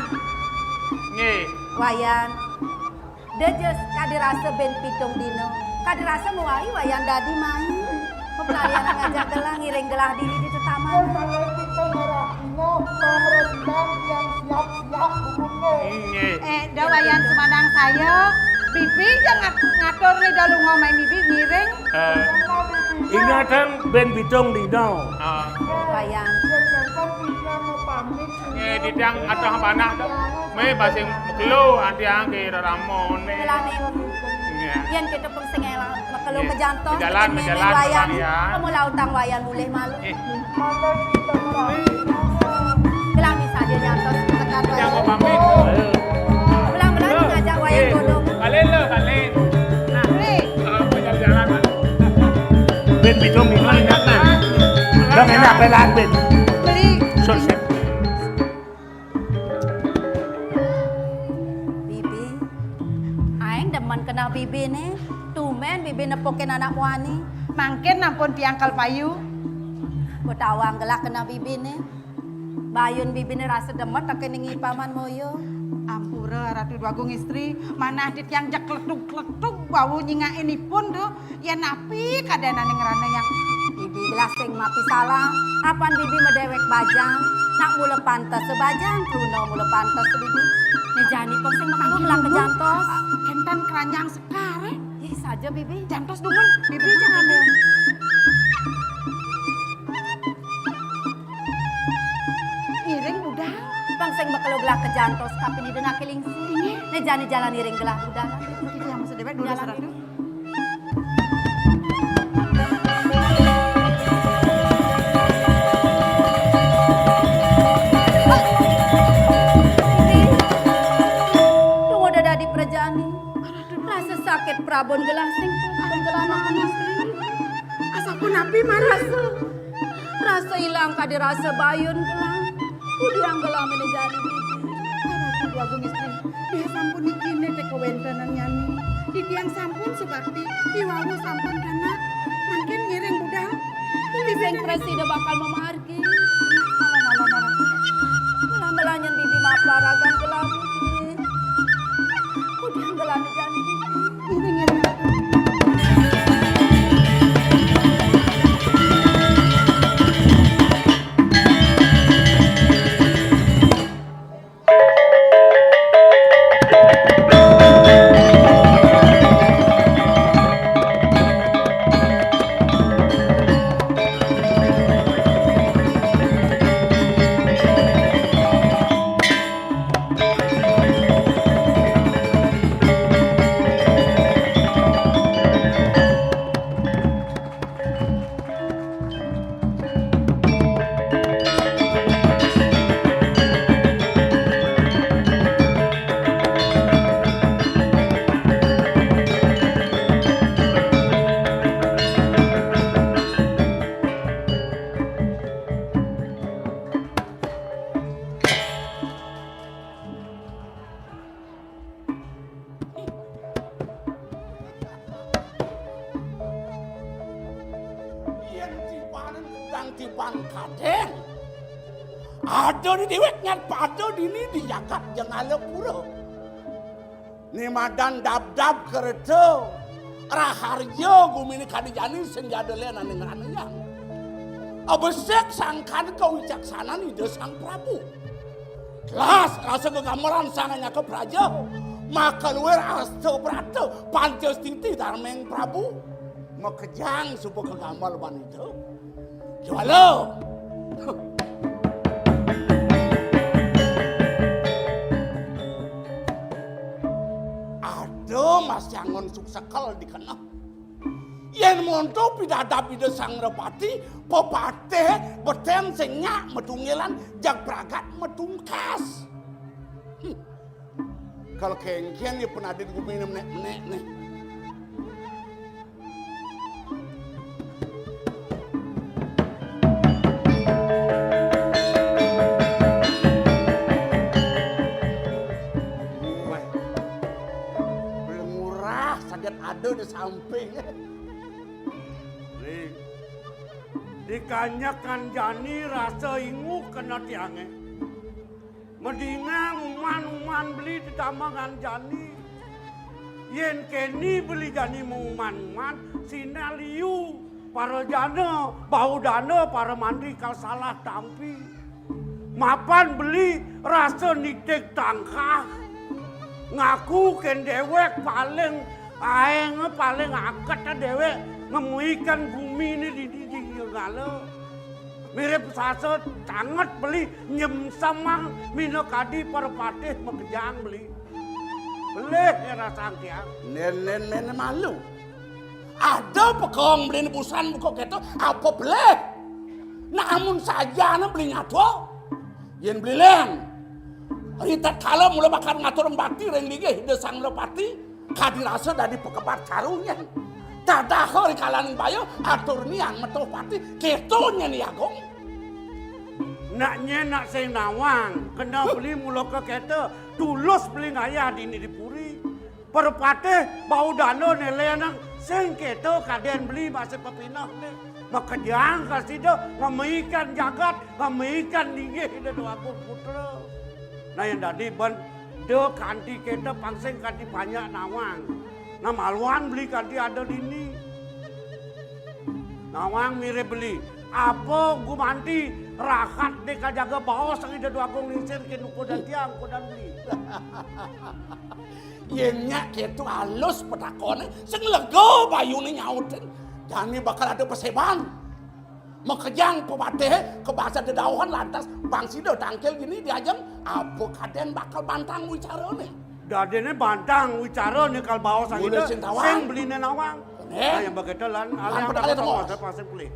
Nggih. Wayan. Dejes kadi rasa ben pitung dina. Kadi rasa muai Wayan dadi mai. Pepelalian ngajak gelah ngiring gelah dini di tetaman. Yen malih kita ngerah dina, pamresidan yang siap-siap gugune. Nggih. Eh, da Wayan sumandang saya, bibi ja ngat-, ngatur nih da lunga mai bibi ngiring. Eh. Kan bén pitung dina. Ah. Wayang. Eh, didang atah panah to. Mé basing mekelo atiang ké reramané. Gelahé. Iya. Yén kita pun sing élah mekelo. Iya. Majantos, majalan, teken mémé majalan, wayang. Majalan, ya. Kamu lautang wayang bulih malu. Eh. Gelah bisa dia nyantos tekan wayang. Yang mau pamit. Belang-belang ngajak wayang. Eh, godong. Balik lo, balik. Nah, beli. Kalau mau jalan-jalan, balik. Bén pitung minggu enak, nah. Bang, enak, pelan, Bén. Beli. Sos, ya. Bibi, aing demen keneh bibiné. Tumbén bibi nepukin anak muani. Mangkin ampun tiang kal payu. Betawang gelah keneh bibiné. Bayun bibiné rasa demen tekéning I Paman Moyo. Ampura, Ratu Déwagung Istri, manah titiang jeg kletuk-kletuk bau nyingakin ipun to. Yén napi kadénan ngrana yang bibi gelah sing mapi salah. Apan bibi madéwék bajang, nak mula pantes bajang, truna mula pantes bibi. Né jani pang sing mekelu melak majantos. Kénten keranjang sekar, eh. Ih, saja bibi. Jantos dumun, bibi jangan. Ngiring budal. Pang sing mekelu gelah majantos, tapi nida nak lingsir. Inggih. Né jani jalan iring gelah budal. Kita yang masa déwék dulu. Jalan seratu. Tunggu udah dadi prajani. Rasa sakit prabon gelah sing prabon gelah anak istri. Asapunapi, Mara? Rasa, rasa ilang kadi rasa bayun gelah. Udiang gelah méné jani bibi. Ratu Déwagung Istri, dia sampun niki né té kawéntenan nyani. Titiang sampun subakti, diwawu sampun kena. Mangkin ngiring budal. Bibi sing prasida bakal mamargi. Alah, alah, alah. Mula-mula nyén bibi maparagan gelah bibi. Udiang gelah né jani bibi. Ngiring, ngiring. Yén tibanan gedang tiban kadén, ada di déwék ngan pada dini di jagat Jengalapura. Né madan dabdab kerta, raharja guminé kadi jani sing jada lén ané ngranayang. Abesik sangkan kawicaksanan Ida Sang Prabu. Telas rasa gegamelan sang anyaka praja, makaluir asta brata, panca stiti darmeng Prabu. Makejang suba kagamel ban Ida. Jwala. Ada Mas Yangon suksekel dikeneh. Yén monto pidadab Ida Sang Repati, pepatih betén sing nyak matunggilan, jag pragat matungkas. Hmm. Kal kéngkén ya penadit guminé menék-menék né. Wéh, belum murah, saget ada di samping. Ri, dikanyekan jani rasa inguh kena tiangé. Madingang uman-uman beli ditambangan jani. Yén kéné beli jani mauman-uman, sinah liu para jana, baudana, para mantri kal salah tampi. Mapan beli rasa nitih tangkah. Ngaku kén déwék paling aéng, paling aket déwék. Ngemuikan guminé di, di, di ngala. Mirip sasa tanget beli nyemsemang minakadi parapatih makejang beli. Belih ya rasang tiang. Nén, nén, nén malu. Ada pekong beli nebusan buka kéto, apa belih? Namun sajana beli nyadua. Yén beli lén. Ritatkala mula bakal ngatur bakti ring linggih Ida Sang Nalapati, kadi rasa dadi pakebat caru nyén. Tadaha ri kalaning baya, atur niang metuh pati, kéto nyén I Agung. Nak nyén nak sing nawang, kena beli mula ka kéto, tulus beli ngayah dini di puri. Parapatih bau dana nelenang sing kéto kadén beli masih pepinehné. Makejang ka sida ngemaikan jagat, ngemaikan linggih Ida Déwa Agung Putra. Nah, yang dadi ben da kanti kéto pang sing kanti panjak nawang. Nah, maluan beli kanti ada dini. Nawang mirip beli. Apa gumanti rahat dé kajaga baos Ida Déwa Agung Lingsir ké nukudan tiang, kudan beli. Yén nyak kéto alus petakoné, sing lega bayuné nyautin. Jani bakal ada paséban. Makejang pepatihé, kabasa dedauhan lantas, pang sida tangkil dini di ajeng, apa kadén bakal bantang wicarané. Dadiné bantang wicarané kal baos Mula Ida, sing tawang. Sing beliné nawang. Nah, yang begitu lan, lan aliang pada kali bakal tembus. Pasang pulih.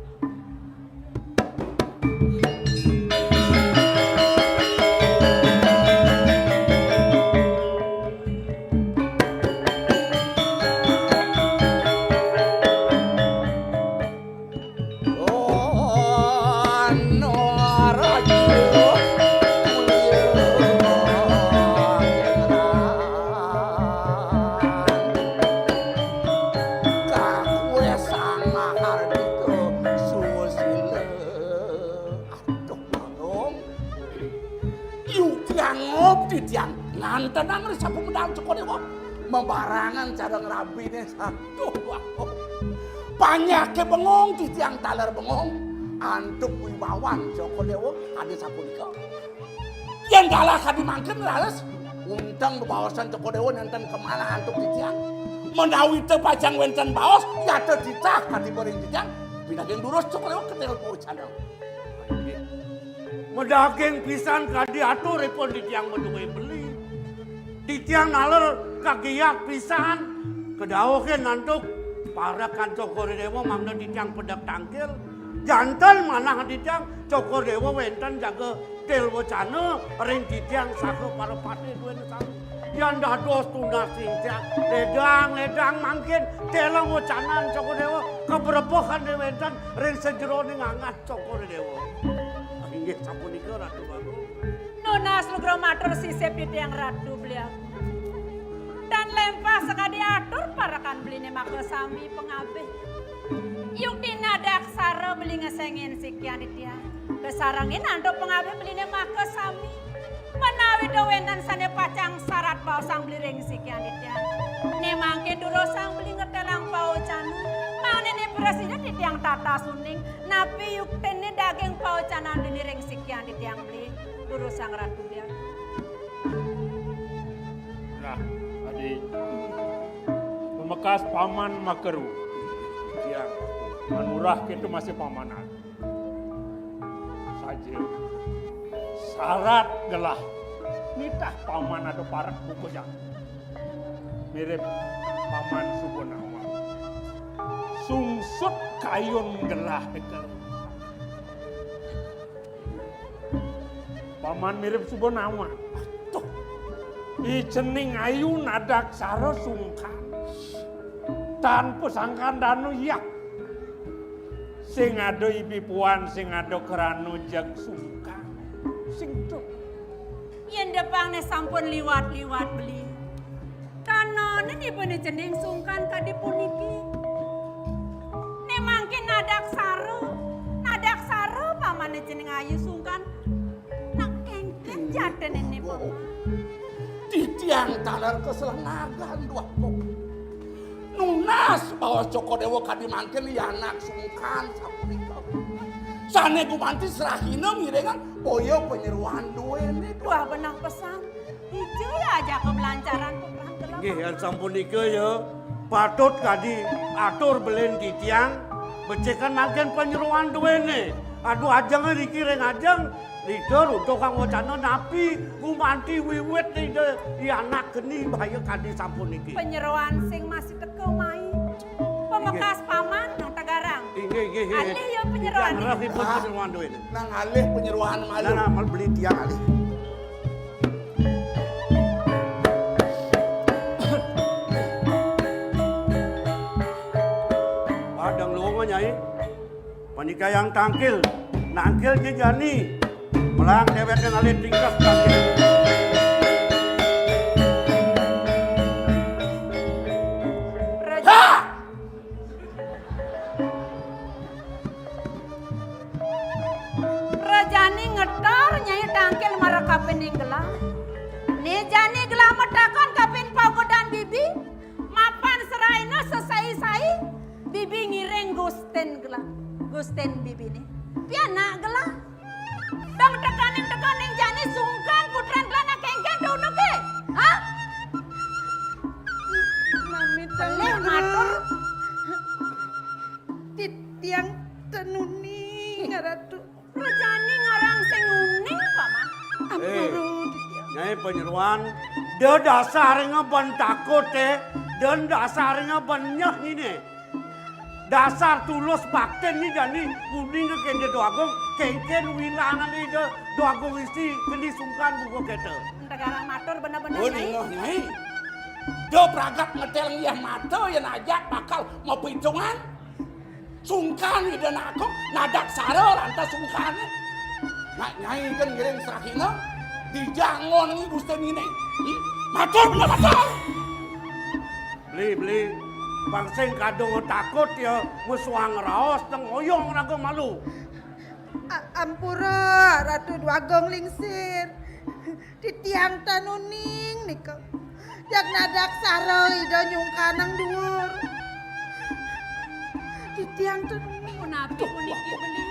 Aduh, Bagong. Yuk tiang ngop titiang ngantenang ri sapu medal Cokor Déwa. Mabarangan cara ngrabiné. Aduh, wah. Panjaké bengong titiang taler bengong. Antuk wibawan Cokor Déwa adi sapunika. Yén galah kadi mangkin raris, unteng bebaosan Cokor Déwa nénten kamanah antuk titiang. Menawi té pacang wénten baos, yata titah kadi bering titiang. Pinaging durus Cokor Déwa ketel pocana. Inggih. Madaging pisan kadi aturipun titiang madué beli. Titiang naler kagiat pisan. Kadauhin antuk parekan Cokor Déwa mangda titiang pedek tangkil. Janten manah titiang Cokor Déwa wénten jaga tel wacana ring titiang saha parapati duéné sami. Yan dados tunas titiang, ledang-ledang mangkin tela wacanan Cokor Déwa kabrebehan wénten ring sajeroning angat Cokor Déwa. Inggih sapunika Ratu Bagong. Nunas lugra matur sisip titiang Ratu Beli Agung. Tan lempah sakadi atur parekan beliné makasami pangabih. Yukti nadaksara beli ngesengin sikian titiang. Kasarengin antuk pangabih beliné makasami. Menawi da wénten sané pacang sarat baosang beli ring sikian titiang. Né mangkin durusang beli ngetelang pawacana. Mangdané prasida titiang tatas uning. Napi yuktiné daging pawacanan dini ring sikian titiang beli. Durusang Ratu Beli Agung. Nah, adi pamekas paman makaru. Iya. Manurah kéto masih paman adi. Saja. Sarat gelah. Nitah paman ada parek buka jang. Mirip paman suba nawang. Sungsut kayun gelah dekel. Paman mirip suba nawang. Aduh. I cening ayu nadaksara sungkan. Tanpa sangkan danu, yah. Sing ada ibi puan, sing ada krana jeg sungkan. Sing tuh. Yén depangné sampun liwat-liwat beli. Tanané nibané cening sungkan kadi puniki. Né mangkin nadaksara, nadaksara pamané cening ayu sungkan. Nak kéngkén jatiné né paman. Titiang taler kaselengagan duh kok. Nunas baos Cokor Déwa kadi mangkin yanak sungkan sapunika. Sané gumanti serahina ngiringan boya panyeroan duéné. Wah, benah pesan. Ija ya ajaka blancaran peperan kelem. Nggih, yan sampun nika ya. Patut kadi atur belin titiang, becikan mangkin panyeroan duéné. Aduh, ajeng riki ring ajeng, litur untuk kang wacana napi gumanti wiwit Ida I Anak geni bahaya kadi sapuniki. Panyeroan sing masih teka mai. Pamekas paman nang tagarang. Inggih, inggih, inggih. Alih ya panyeroan. Titiang ngereh ipun panyeroan duéné. Nang alih panyeroan malu. Nah, nah, mal beli tiang alih. Padang luwung, Nyai. Panikayang tangkil. Nangkil jejani. Melang déwék ngalih tingkah tangkil. Ha! Rajani ngetor Nyai tangkil mara kapining gelah. Né jani gelah matakon kapin pagodan bibi, mapan seraina sesai-sai, bibi ngiring gustin gelah. Gustin bibiné. Pianak gelah. Dong tekaning-tekaning jani sungkan putran gelah nak kéngkén tunuké. Hah? Nami pelih matur. Titiang ten uning, Ratu. Rajani ngarang sing uning, Paman. Ampura, eh, titiang. Nyai panyeroan, da dasar ngaban takut, eh. Dan dasar ngaban nyeh ini. Dasar tulus baktin ni jani uning ke kén Déwa Agung, kéngkén wilangan Ida Déwa Agung Isi keni sungkan buka kéto. Entegarang matur bener-bener, oh, Nyai. Ningeh, Nyai. Da pragat ngetél ngiah mata yén ajak bakal mapitungan. Sungkan Ida Anak Agung nadaksara lantas sungkané. Nak Nyai kan ngiring serahina, dijangon ni gustin ini. Hmm? Matur bener matur. Beli, beli. Pang sing kadung takut ya, musuhang raos, teng oyong raga malu. A-, ampura, Ratu Déwa Agung Lingsir. Titiang tan uning nika. Jak nadaksara Ida nyungkanang duur. Titiang tan uning. Punapi puniki beli.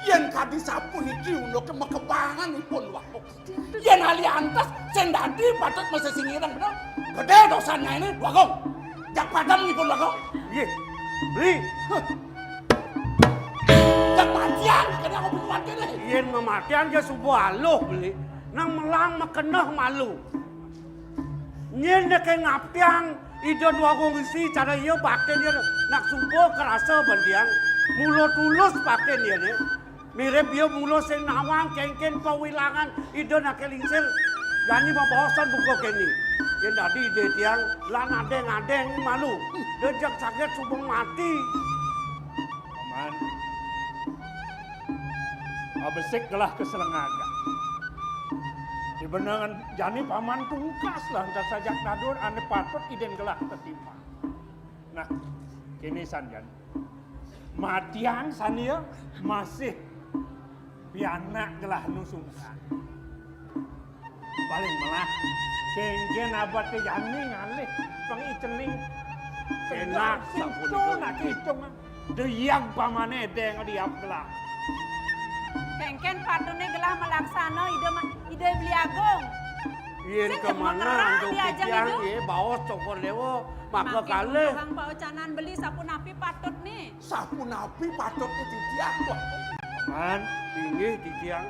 Yén kadi sapuniki unduké makebangan ipun, Wak. Yén aliantes sing dadi patut masesingirang, bener. Gedé dosanné ini, Bagong. Jak padem ipun, Bagong. Nggih. Beli. Huh. Jak matian, kéné aku butuhan kéné. Yén mamatian ya suba aluh, Beli. Nang melang makeneh malu. Nyén dék ngaptiang Ida Déwa Agung Isi cara iya baktin ya nak suba karasa bandiang. Mula tulus baktin ya né. Mirip ya mula sing nawang kéngkén pawilangan Ida Anak Lingsir. Jani mabaosan buka kéné. Yén dadi Ida tiang lan adéng-adéng malu. Da jak saget suba mati. Paman. Abesik gelah kaselengagan. Dibenengan jani Paman tungkas lantas sajak nadur ané patut idin gelah tetimang. Nah, kéné sanjan. Matiang sania masih pianak gelah nu sungkan. Paling melah, kéngkén abaté jani ngalih pang i cening. Enak, sing sampun to itu. Nak itung, ah. Déyag pamané déng diap gelah. Kéngkén patuné gelah malaksana Ida ma-, Ida Beli Agung. Yén sing kémanan, kemekerang antuk diajeng titiang, Ida. Yé, baos Cokor Déwa, maka mangkin kalih. Unduhang pawecanan beli sapunapi patutné. Sapunapi patutné titiang, Wak? Paman. Inggih, titiang.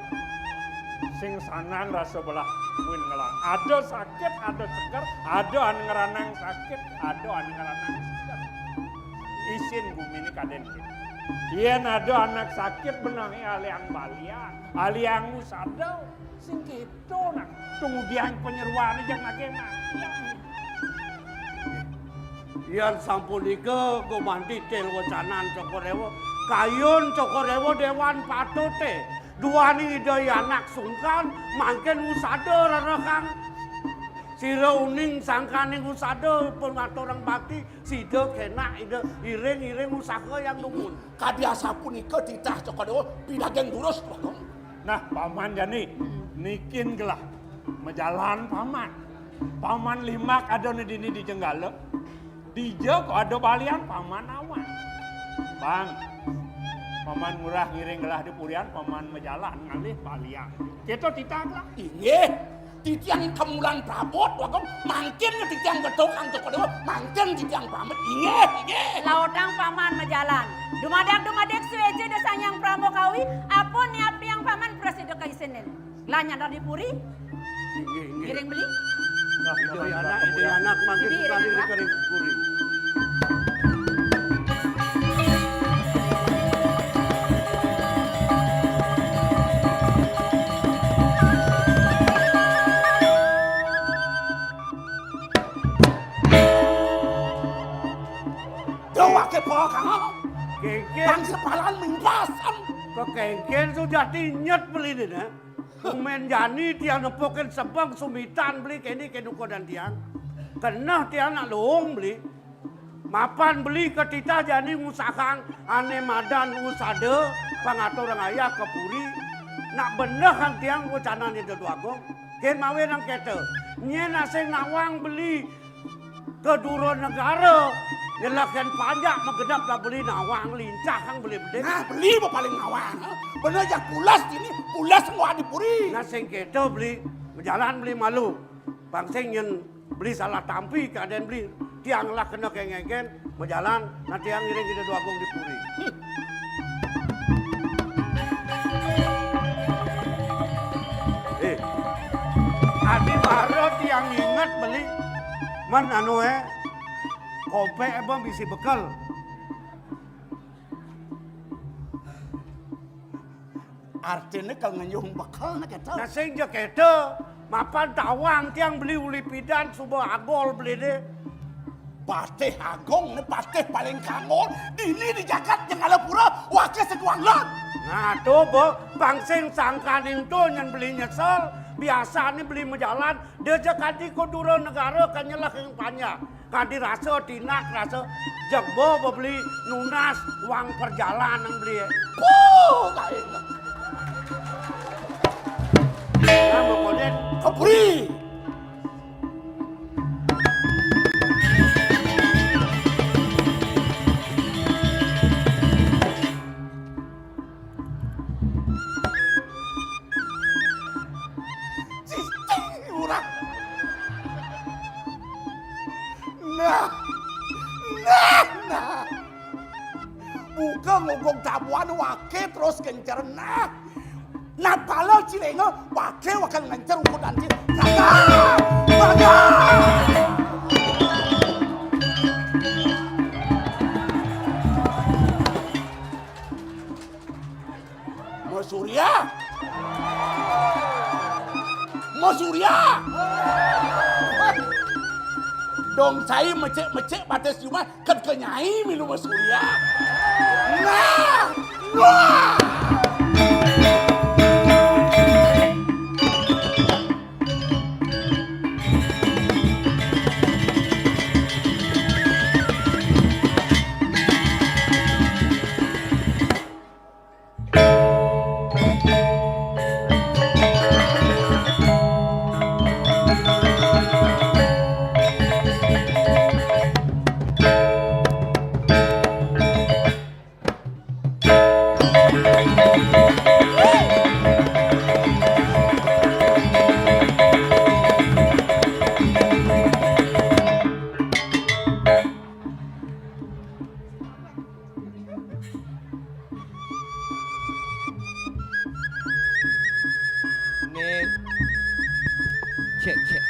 Sing sanang rasa belah buin ngelah. Ada sakit, ada seger, ada anu ngranang sakit, ada anu ngranang seger. Isin guminé kadén kéné. Yén ada anak sakit, benahi aliang balian, aliang usada. Sing kéto, nah, tunggudian panyeroané jak nagih-nagih. Yan sampunika gumanti til wecanan Cokor Déwa. Kayun Cokor Déwa déwan patuté. Duaning Ida Anak Sungkan mangkin usada rerehang. Sira uning sangkaning usada pun ngaturang bakti, sida kénak Ida iring-iring usaha yang dumun. Kadi asapunika titah Cokor Déwa pidaging durus, Bagong. Nah, Paman jani, hmm, nikin gelah majalan Paman. Paman limak ada né dini di Jenggala. Dija kok ada balian Paman awan. Bang, Paman Ngurah ngiring gelah di purian, Paman majalan ngalih balian. Kita titah gelah. Inggih. Titiang Kemulan Prabot, Wagong, mangkin titiang gedokang Cokor Dewa, mangkin titiang pamit, inggih, inggih. Lautang paman majalan. Dumadak-dumadik suéja da Sang Hyang Pramakawi, ampun niapiang paman prasida kaisinin. Lah nyandar di puri. Inggih, inggih. Ngiring beli. Nah, Ida anak, Ida anak, mangkin. Ibi, sekali iring, di kering puri. Dawake pakangan. Kéngkén. Bangsa palan mingpasan. Kekéngkén sudah tinyet beli né, nah. Tumén jani tiang nepukin sebeng sumitan beli kéné ké dukudan tiang. Keneh tiang nak luung beli. Mapan beli katitah jani ngusahang ané madan usada pangatur ngayah ka puri. Nak benehang tiang wacanané Ida Dwagung. Kén mawinan kéto. Nyén asing nawang beli ka dura negara, nyelehang panjak magenep lah beli nawang lincahang beli bedik. Nah, beli paling nawang, ha? Beneh jak pules dini, pules ngawak di puri. Nah, sing kéto beli, majalan beli malu. Pang sing nyén beli salah tampi kadén beli, tiang lah kena kéngkén, majalan, nah tiang ngiring Ida Dwagung di puri. Hmm. Eh, adi mara tiang inget beli, man anu é, kompék é bang bisi bekel. Artiné kal ngenyuh bekel né kéto. Nah, sing ja kéto, mapan tawang tiang beli uli pidan suba agol beli dé. Patih Agung né patih paling kangol, dini di jagat Jenggala Pura, waké sekuang lon. Nah, to, Bo, pang sing sangkaning to nyén beli nyesel, biasané beli majalan, da ja kanti ka dura negara ka nyelehang panjak. Kadi rasa tinak, rasa jebo bebeli nunas uang perjalanan beli. Puh, baik. Nah, pokoknya kebri. Cicing urang. Nah, nah, nah. Buka ngogog tabuan waké terus kencer. Nah, nah pala cilénga waké wakal ngencer ukudan ci. Jaga! Jaga! Masurya. Masurya. Dong cai mecik-mecik batis jumah, kan ke nyai milu masurya. Nah, nah. Nih. Cek, cek.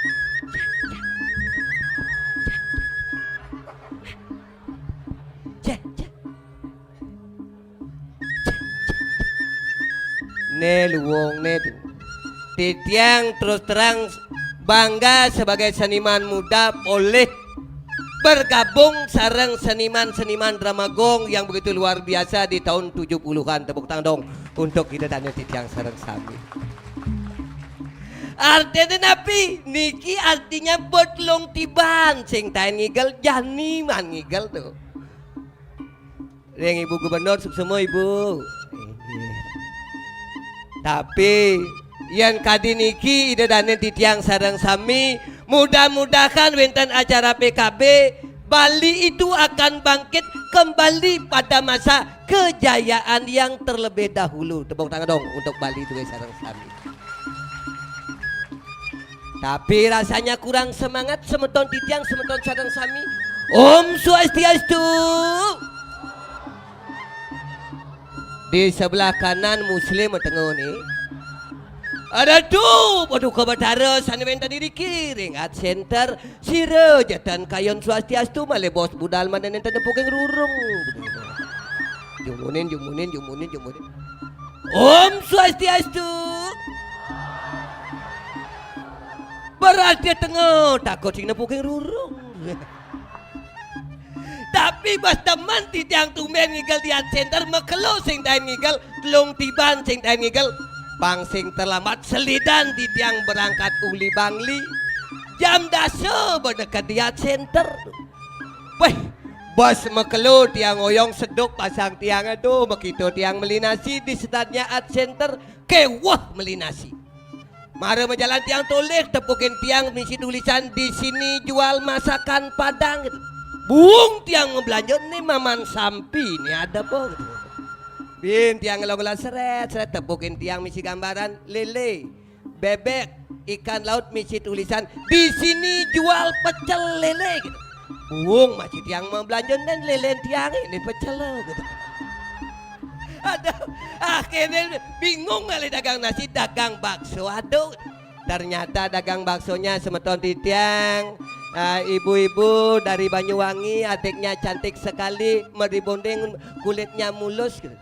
Cek, cek. Né luung né tu. Titiang terus terang bangga sebagai seniman muda oleh bergabung sareng seniman-seniman drama gong yang begitu luar biasa di tahun tujuh puluhan. Tepuk tangan dong untuk Ida dané titiang sareng sami. Artiné napi? Niki artinya bet lung tiban, sing taén ngigel jani man ngigel tuh. Ring Ibu Gubernur, suksma Ibu. Tapi yén kadi niki Ida dané titiang sareng sami, mudah-mudahan wénten acara P K B, Bali itu akan bangkit kembali pada masa kejayaan yang terlebih dahulu. Tepuk tangan dong untuk Bali itu sareng sami. Tapi rasanya kurang semangat semeton titiang, semeton sareng sami. Om Swastiastu. Di sebelah kanan Muslim tengah ni. Ada tu, Paduka Batara sane wenten iriki ring Art Center. Sira jatan kayon Swastiastu malih bos budal mane nenten nepuking rurung. Jumunin, jumunin, jumunin, jumunin. Om Swastiastu. Berarti tengah takut sing nepuking rurung. Tapi bos temen titiang tumben ngigel di Art Center, makelo sing tain ngigel, telung tiban sing tain ngigel. Pang sing terlambat selidan titiang berangkat uli Bangli. Jam dasa bedeket di Art Center. Weh, bos makelo tiang oyong seduk pasang tiang, aduh, makita tiang meli nasi di setannya Art Center, keweh meli nasi. Mara majalan tiang tolih, tepukin tiang misi tulisan, "Di sini jual masakan Padang," gitu. Buung tiang ngeblanja, "Ni maman sampi, ni ada apa?" gitu. Bin tiang ngelong-ngelong, seret, seret, tepukin tiang misi gambaran lele, bebek, ikan laut, misi tulisan, "Di sini jual pecel lele," gitu. Buung masih tiang mau belanja, "Nen lelen tiang ini pecel," gitu. Aduh, akhirnya bingung kali dagang nasi, dagang bakso. Aduh, ternyata dagang baksonya semeton titiang, eh, ibu-ibu dari Banyuwangi, adiknya cantik sekali, meribonding, kulitnya mulus gitu.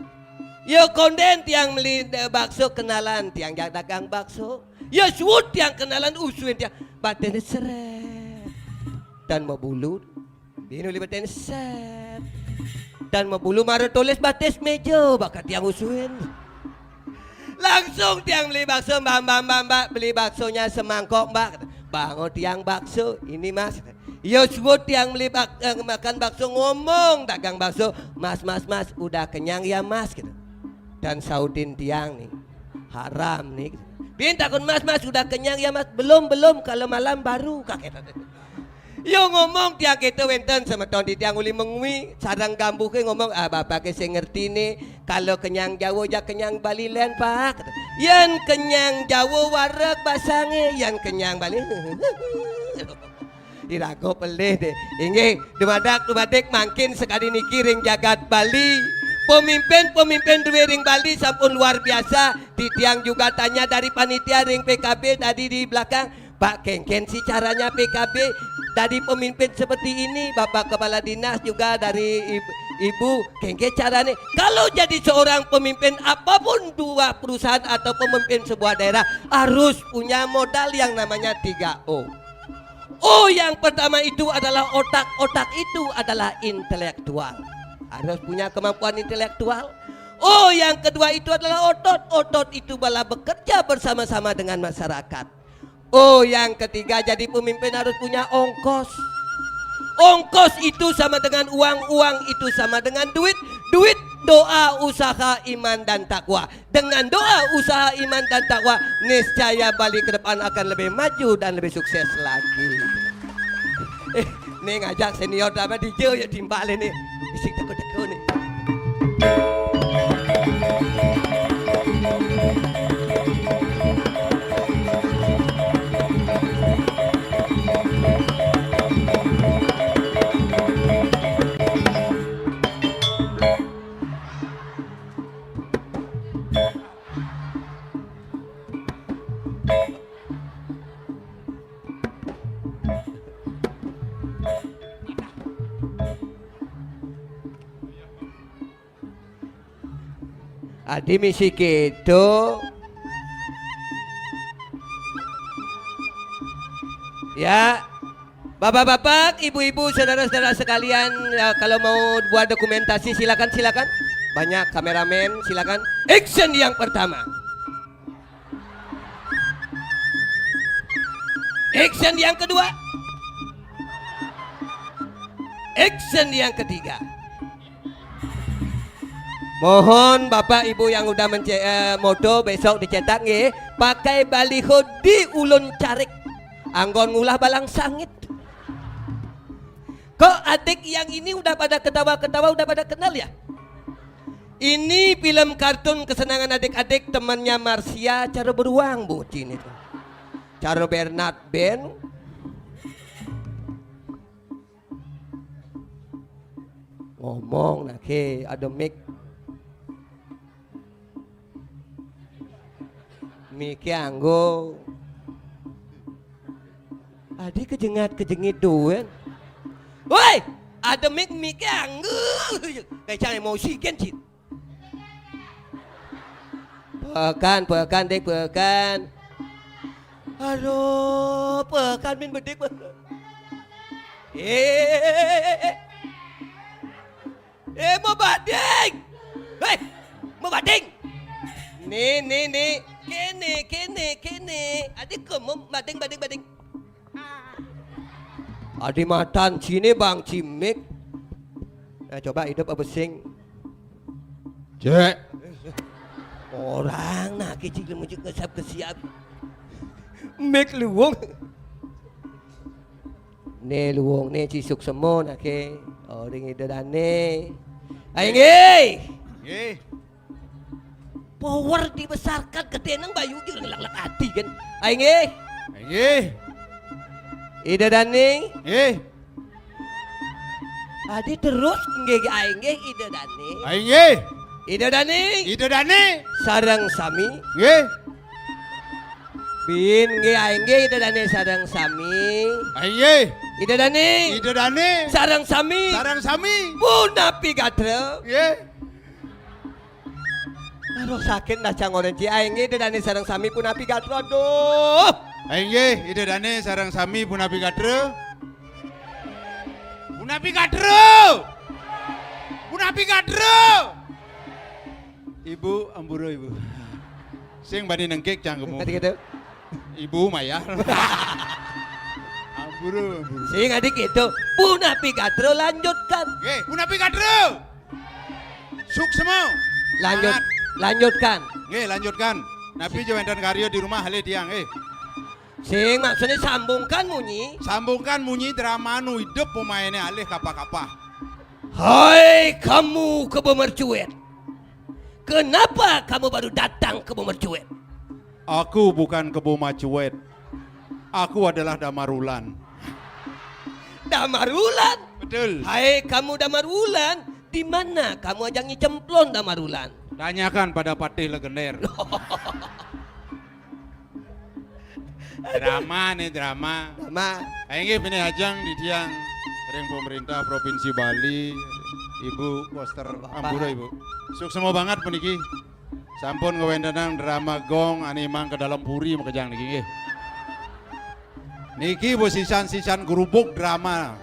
"Ya konden tiang meli, eh, bakso, kenalan tiang jak dagang bakso. Ya suud tiang kenalan, usuin tiang." Batin seret. Dan mau bulu. Bini uli batin set. Dan mebulu mara tulis batis meja, bakat tiang usuin. Langsung tiang beli bakso, "Mbak, mbak, mbak, mbak, beli baksonya semangkok, Mbak." "Bangun tiang bakso, ini, Mas." "Ya suud tiang beli bak-, eh, makan bakso," ngomong dagang bakso, "Mas, mas, mas, udah kenyang ya, Mas?" gitu. Dan saudin tiang nih, "Haram nih." Bin takut, "Mas, mas, udah kenyang ya, Mas?" "Belum, belum, kalau malam baru," kaget. Yo ngomong tiang keto wenten semeton titiang uli mengwi, sareng gambuhe ngomong, "Ah, bapake sing ngerti ne, kalau kenyang Jawa ja kenyang Bali len, Pak." Yen kenyang Jawa wareg basange, yen kenyang Bali. Iraga pelih deh. Inggih, dumadak dumadik mangkin sakadi niki ring jagat Bali. Pemimpin-pemimpin duwe ring Bali sampun luar biasa. Titiang juga tanya dari panitia ring P K B tadi di belakang, "Pak, kengken sih caranya P K B dadi pemimpin seperti ini?" Bapak Kepala Dinas juga dari ib-, Ibu, "Kengken caranya?" Kalau jadi seorang pemimpin apapun dua perusahaan atau pemimpin sebuah daerah, harus punya modal yang namanya tiga O. O yang pertama itu adalah otak, otak itu adalah intelektual. Harus punya kemampuan intelektual. O yang kedua itu adalah otot, otot itu bala bekerja bersama-sama dengan masyarakat. O yang ketiga, jadi pemimpin harus punya ongkos. Ongkos itu sama dengan uang, uang itu sama dengan duit, duit, doa, usaha, iman, dan takwa. Dengan doa, usaha, iman, dan takwa, niscaya Bali ke depan akan lebih maju dan lebih sukses lagi. Eh, nih ngajak senior drama D J ya timbal ini. Bisik teko-teko nih. Adi misi keto. Ya, bapak-bapak, ibu-ibu, saudara-saudara sekalian, ya, kalau mau buat dokumentasi, silakan, silakan. Banyak kameramen, silakan. Action yang pertama. Action yang kedua. Action yang ketiga. Mohon Bapak Ibu yang udah mence-, eh, moto besok dicetak nggih, pakai baliho di Ulun Carik. Anggon ngulah balang sangit. Kok adik yang ini udah pada ketawa-ketawa, udah pada kenal ya? Ini film kartun kesenangan adik-adik, temannya Marsha, cara beruang bocin itu. Taro Bernard Ben. Ngomong nah, ké, ada mic. Mic-é anggo. Adi kejengat-kejengit doang. Woi, ada mic, mic-é anggo. Kayak cara emosi kan, Cit. Pekan, pekan, Dik, pekan. Aduh, pekan min bedik, pekan. Eh, eh, eh, eh, eh. Eh, mau bading. Hei, mau bading. Nih, nih, nih. Kene, kene, kene. Adik kamu bading, bading, bading. Adi matan sini Bang Cimik. Nah, coba hidup apa sing? Cek. Orang nah kecil menuju ngesap ke siap. Mik luwung. Né luwung né cisuk semo nah ké. Oring ida dané. Ayo nggih. Nggih. Power dibesarkan, gedé nang bayu jeung lek-lek ati kan. Ayo nggih. Nggih. Ida dané. Nggih. Adi terus nggih ayo nggih Ida dané. Ayo nggih. Ida dané. Ida dané. Sareng sami. Nggih. Bin nggih ayo nggih Ida dané sareng sami. Ayo nggih. Ida dané. Ida dané. Sareng sami. Sareng sami. Punapi gatra. Nggih. Aduh, sakit nah cangoren ci. Ayo nggih Ida dané sareng sami punapi gatra. Aduh. Ayo nggih, Ida dané sareng sami punapi gatra. Punapi gatra. Punapi gatra. Ibu, ampura, Ibu. Sing bani nengkik cangkemmu. Tadi gitu. Ibu mayar. Ampura, ampura. Sing adik itu. Punapi gatra lanjutkan. Nggih, punapi gatra. Suksma. Lanjut, semangat. Lanjutkan. Nggih, lanjutkan. Napi ja wénten karya di rumah, alih tiang, nggih. Sing maksudnya sambungkan munyi. Sambungkan munyi drama nu hidup pemainnya alih kapah-kapah. Hai kamu Kebo Mercuet. Kenapa kamu baru datang Kebo Mercuet? Aku bukan Kebo Macuet. Aku adalah Damar Wulan. Damar Wulan? Betul. Hai kamu Damar Wulan, di mana kamu ajang nyicemplon Damar Wulan? Tanyakan pada Patih Legender. Drama nih, drama. Drama. Inggih, pinih ajeng titiang ring pemerintah Provinsi Bali, Ibu Koster. Bapak. Ampura, Ibu. Suksma banget puniki. Sampun ngwéntenang drama gong ané mang ka dalem puri makejang niki nggih. Niki bos sisan-sisan grubug drama.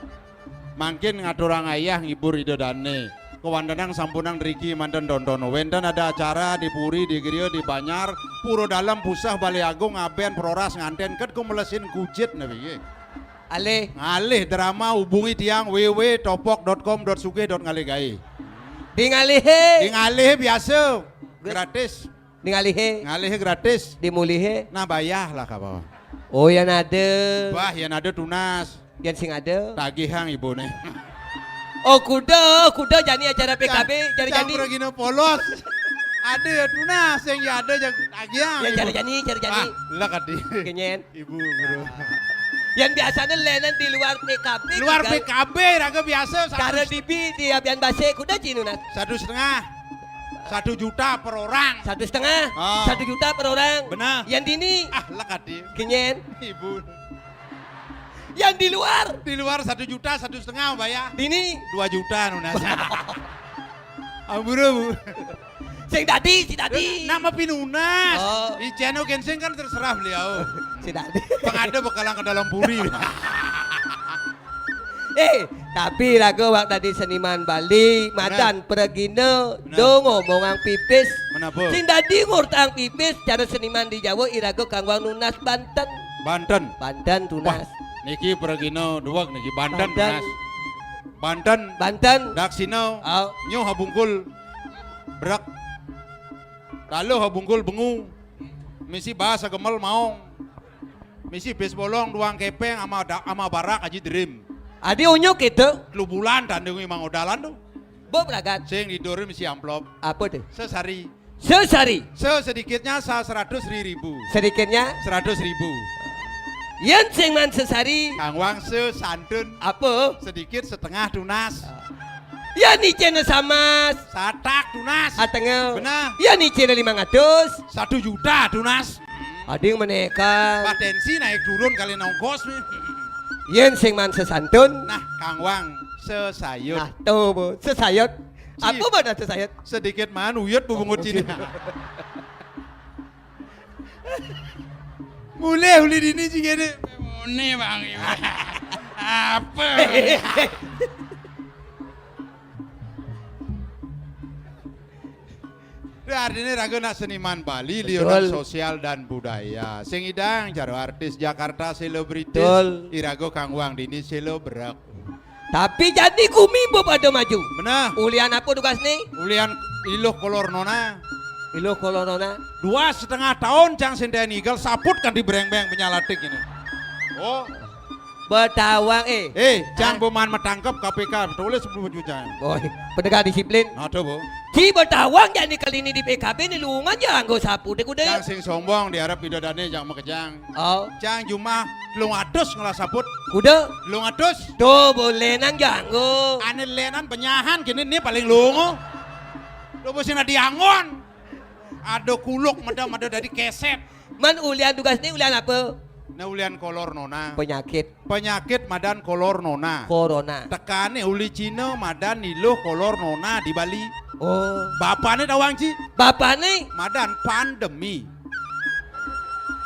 Mangkin ngaturang ayah ngibur Ida Dané. Kawéntenang sampunang driki manten tonton. Wénten ada acara di puri, di griya, di banjar, pura dalem, puseh, balé agung, abén, proras, ngantén, ket kumelesin kujit napi nggih. Alih. Ngalih drama hubungi tiang www topok dot com dot sugih dot ngalih gaé. Di ngalihé. Di ngalihé biasa. Gra- Gratis. Di ngalihé. Ngalihé gratis. Di mulihé. Nah, bayah lah ka bawah. Oh, yén ada. Bah, yén ada tunas. Yén sing ada. Tagihang ibuné. Oh, kuda, kuda jani acara P K B, jani, jani. Pragina polos. Ada ya tunas, yang ya ada yang tagihang. Ya, ibu. Jani, jani. Wah, lah kadi. Kenyén. Ibu, bro. Yén biasané lénan di luar P K B. Luar juga. P K B raga biasa. Cara dibi di abian basé kuda jinu nah. Satu setengah. Satu juta per orang. Satu setengah. Oh. Satu juta per orang. Benar. Yén dini. Ah, lekat di. Kenyén. Ibu. Yén di luar. Di luar satu juta, satu setengah bayar. Dini. Dua juta nunas. Ampura, Bu. Sing dadi, sing dadi. Nama pinunas. Oh. Di channel Genseng kan terserah beliau. Sing dadi. Pengada bekalan ke dalam puri. Eh, tapi raga wak dadi seniman Bali, benar. Madan pragina, benar. Do ngomongang pipis. Menapa? Sing dadi ngurtang pipis, cara seniman di Jawa iraga kanggo nunas banten. Banten. Banten tunas. Wah, niki pragina duweg niki banten, banten. Tunas. Banten. Banten. Daksina. Oh. Nyuh habungkul. Brek. Taluh bungkul bengu. Misi bas sagemel maong. Misi bis bolong duang kepeng ama da-, ama barak aji drim. Adi unyuk itu. Telu bulan tandingi mangodalan tuh. Bob ragat. Sing didur misi amplop. Apa tuh? Sesari. Sesari. Se sedikitnya sa seratus ri ribu. Sedikitnya? Seratus ribu. Yén sing maan sesari. Kang Wang sesantun. Apa? Sedikit setengah tunas. Yén icéna samas. Satak tunas. Atengel. Benar. Yén icéna limang atus. Satu juta tunas. Ading menéka. Potensi naik turun kali nongkos nih. Yén sing maan sesantun. Nah, Kang Wang sesayut. Nah, tuh, Bu. Sesayut. Ci. Apa mana sesayut? Sedikit maan uyut bubungut cini. Mulih uli dini sing kéné. Mone, Bang. Apa? Itu artinya raga nak seniman Bali, liunan sosial dan budaya. Sing idang jaro artis Jakarta selebritis. Betul. Iraga Kang Wang dini selebrek. Tapi jani gumi mbok pada maju. Benar. Ulian apa tugasné? Ulian Iluh Kolor Nona. Iluh Kolor Nona. Dua setengah tahun cang sing dén igel saput kan di bréngbéng penyalatik ini. Oh. Betawang, eh. Eh, cang boman matangkep K P K, tulis sepuluh juta. Oh, penegak disiplin. Ada, Bu. Ci betawang jani kali ini di P K B ini lungan ya anggo sapu deh kuda. Cang sing sombong diarep pidadané cang makejang. Oh. Cang jumah telung atus ngelah saput. Kuda. Telung atus. Tuh, boleh nang janggo. Ané lénan penyahan kini ini paling lungo. Tuh, sing diangon. Ada kuluk mada-mada dari keset. Man ulian tugasné ulian apa? Nah, ulian kolor nona. Penyakit. Penyakit madan kolor nona. Corona. Tekané uli Cina madan Iluh Kolor Nona di Bali. Oh. Bapané tawang ci? Bapané? Madan pandemi.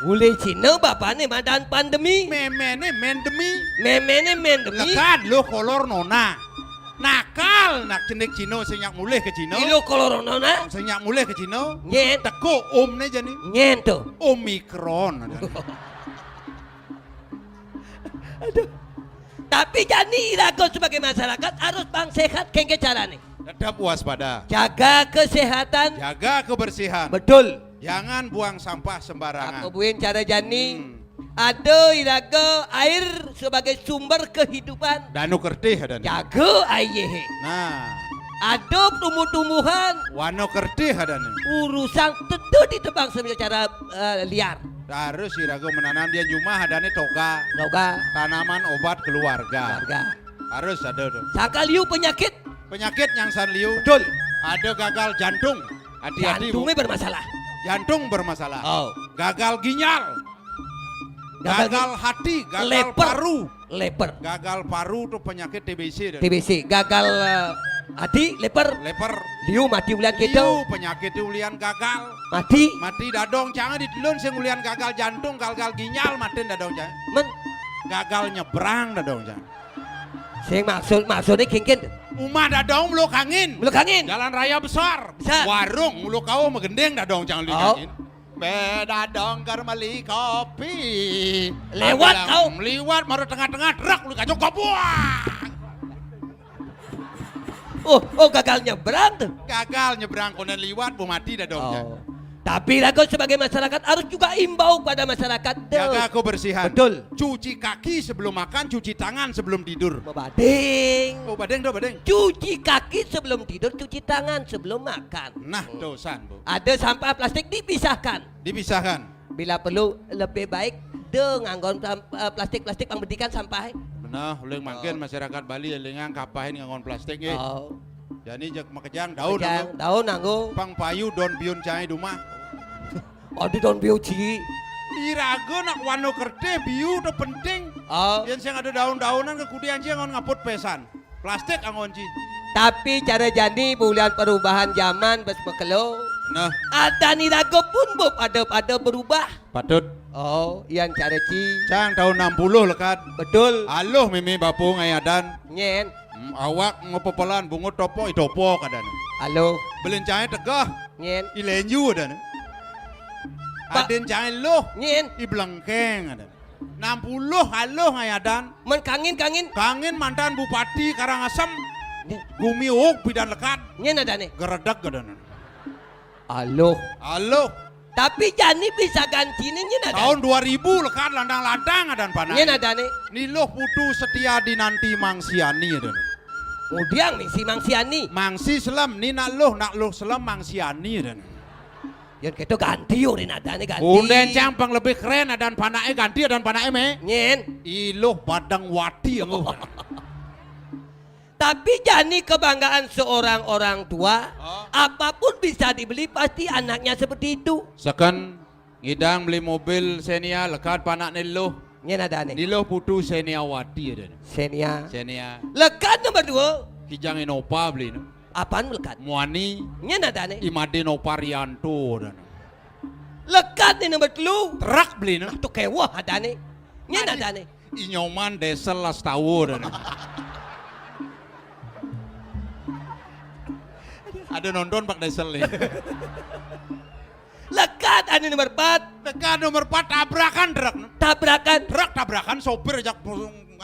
Uli Cina bapané madan pandemi. Méméné mendemi. Méméné mendemi. Lekad Iluh Kolor Nona. Nakal, nak cenik Cina sing nyak mulih ke Cina. Iluh Kolor Nona. Sing nyak mulih ke Cina. Nyén. Teko omné jani. Nyén to. Omikron. Aduh. Tapi jani iraga sebagai masyarakat harus pang sehat, kéngkén carané. Tetap waspada. Jaga kesehatan. Jaga kebersihan. Betul. Jangan buang sampah sembarangan. Apa buin cara jani? Hmm. Ada iraga air sebagai sumber kehidupan. Danu kertih adané. Jaga air. Nah. Ada tumbuh-tumbuhan. Wano kertih adané. Urusan tetu ditebang secara, eh, liar. Harus iraga menanam di jumah adané toga. Toga. Tanaman obat keluarga. Keluarga. Harus ada tuh. Sangkal liu penyakit. Penyakit nyang san liu. Betul. Ada gagal jantung. Hati-hati, Bu. Jantungnya bermasalah. Jantung bermasalah. Oh. Gagal ginjal. Gagal, gagal gi-, hati, gagal leper. Paru. Leper. Gagal paru tuh penyakit T B C tuh. T B C. Gagal, eh, hati, leper. Leper. Liu mati ulian kita. Liu penyakit tuh ulian gagal. Mati. Mati dadong cang di telun sing ulian gagal jantung, gagal ginjal, matin dadong cang. Men. Gagal nyebrang dadong cang. Sing maksud, maksudné kéngkén. Umah dadong Mulu Kangin. Mulu Kangin. Jalan raya besar. Besar. Warung Mulu Kauh magending dadong cang Mulu Kangin. Bé dadong ker meli kopi. Lewat kau. Liwat mara tengah-tengah truk lu kacau kopuak. Oh, oh, gagal nyebrang tuh. Gagal nyebrang konen liwat, bu mati dadong cang. Oh. Tapi raga sebagai masyarakat harus juga imbau pada masyarakat tuh. Jaga kebersihan. Betul. Cuci kaki sebelum makan, cuci tangan sebelum tidur. Bading. Oh, bading tuh, bading. Cuci kaki sebelum tidur, cuci tangan sebelum makan. Nah, tuh san, Bu. Ada sampah plastik dipisahkan. Dipisahkan. Bila perlu lebih baik de nganggon sam-, eh, plastik-plastik pang bedikan sampah. Benar, uling mangkin masyarakat Bali élingang kapahin nganggon plastik, eh. Oh. Jani jeg makejang daun. Makejang, anggo. Daun anggo. Pang payu daun biun cai dumah. Ada daun biu ci. Iraga nak wano kertih biu tuh penting. Oh. Yén sing ada daun-daunan ke kudian ci anggon ngaput pesan. Plastik anggon ci. Tapi cara jani bulan perubahan zaman bes makelo. Nah. Adan iraga pun bub ada-ada berubah. Patut. Oh, yan cara ci. Cang tahun enam puluh lekad. Betul. Aluh mimi bapu ngai adan. Nyén. Hmm, awak ngopopolan bungut topo, i topo kadane. Aluh. Belin cai tegah. Nyén. I lenju adane. Pa- Adin cai luh. Nyén. I blengkeng adane. Enam puluh aluh ngai adan. Men kangin, kangin. Kangin mantan bupati Karangasem. Nyén. Gumi uk pidan lekad. Nyén adane. Geredek adane. Aluh. Aluh. Tapi jani bisa gancine nyén adane. Tahun dua ribu lekad lantang-lantang adan panai. Nyén adane. Ni luh putu setia dinanti Mangsiani adane. Ngudiang misi Mangsiani. Mangsi selem, ni nak luh, nak luh selem Mangsiani adane. Yén kéto ganti, yo, adané ganti. Undén cang pang lebih kerén, adan panaké ganti, adan panaké mé. Nyén. Iluh Badang Wadi, engko. Tapi jani kebanggaan seorang orang tua, oh, apapun bisa dibeli, pasti anaknya seperti itu. Seken ngidang beli mobil Xenia, lekad panakné Luh. Nyén adané. Ni Luh putu Xenia Wadi adané. Xenia. Xenia. Lekad nomor dua. Kijang Innova beli no. Apaan lekad? Muani. Nyén adané. Imade Nova Rianto adané. Lekad ni nomor telu. Truk beli no. Nah, tu kéweh adané. Nyén adané. Inyoman Diesel Lastawa adané. Ada nonton Pak Diesel nih. Lekad adané nomor empat. Lekad nomor empat, tabrakan truk. Tabrakan. Truk tabrakan, sopir ajak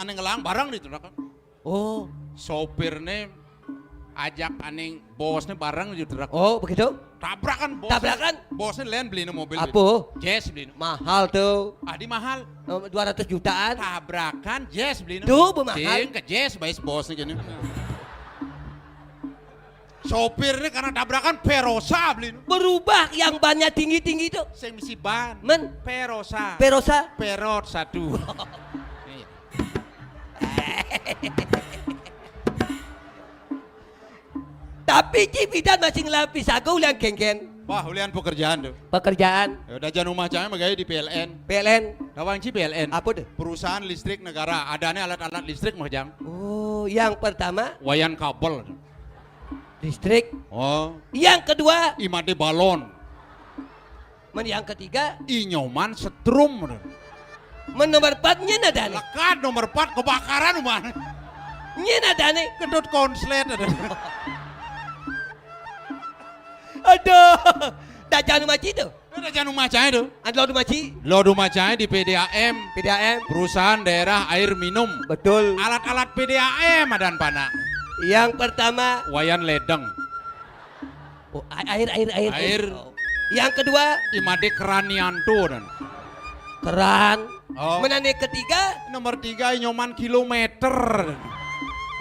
ané ngelang bareng di truk. Oh. Sopirné ajak ané bosné bareng di truk. Oh, begitu? Tabrakan bos. Tabrakan? Bosné lén beli no mobil. Apa? Jazz beli no. Mahal tuh. Adi mahal. Em, dua ratus jutaan. Tabrakan Jazz beli no. Tuh, bu mahal. Sing ke Jazz, bais bosné gini. Sopirné karena tabrakan Perosa beli no. Berubah yang bannya tinggi-tinggi tuh. Sing misi ban. Men. Perosa. Perosa. Perot satu. Iya. Tapi Cibidan masih ngelampi sago ulian kénkén. Wah, ulian pekerjaan tuh. Pekerjaan. Ya udah, jan umah cangé magaé di P L N. P L N. Tawang ci P L N. Apa tuh? Perusahaan listrik negara. Adané alat-alat listrik mah, Jang. Oh, yang pertama? Wayan kabel. Listrik. Oh. Yang kedua? Imade balon. Men yang ketiga? Inyoman setrum. Men nomor empat nyén adané. Lekad nomor empat kebakaran umah. Nyén adané. Kedut konslet adané. Aduh. Dah jan umah ci tuh. Dah jan umah cangé tuh. Anu dah umah ci. Lo di umah cangé di P D A M. P D A M. Perusahaan Daerah Air Minum. Betul. Alat-alat P D A M adan panak. Yang pertama. Wayan ledeng. Oh, a-, air, air, air. Air. Oh. Yang kedua. Imade Keranianto dan. Keran. Oh. Men adané ketiga. Nomor tiga, Inyoman Kilometer.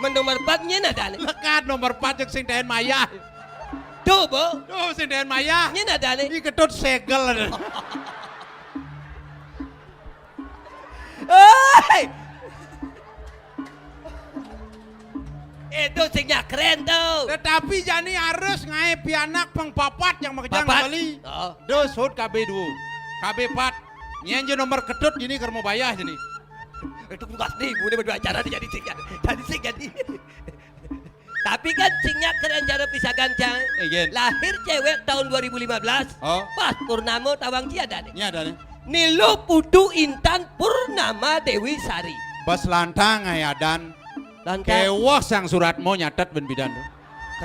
Men nomor empat nyén adané. Lekad nomor empat, cék sing daén mayah. Tuh, bu. Tuh, sing daén mayah. Nyén adané. Ih, Ketut Segel. Hei. Itu sing nyak kerén tuh. Tetapi jani harus ngaé pianak pang papat yang makejang. Papat? Bali. Oh. Dos hut K B dua. K B empat. Nyén ja nomor Ketut jani keur mau bayah jani. Itu tugas nih, gue udah acara nih, jadi sing jadi, jadi sing jadi. Tapi kan sing nyak kerén jero pisagan, Cang. Iya. Lahir cewek tahun dua ribu lima belas. Oh. Pas purnama tawang ci adané. Nya adané. Ni Luh Putu Intan Purnama Dewi Sari. Bas lantang aya adan. Lantang. Kéweh sang surat mau nyatet bén bidan tuh.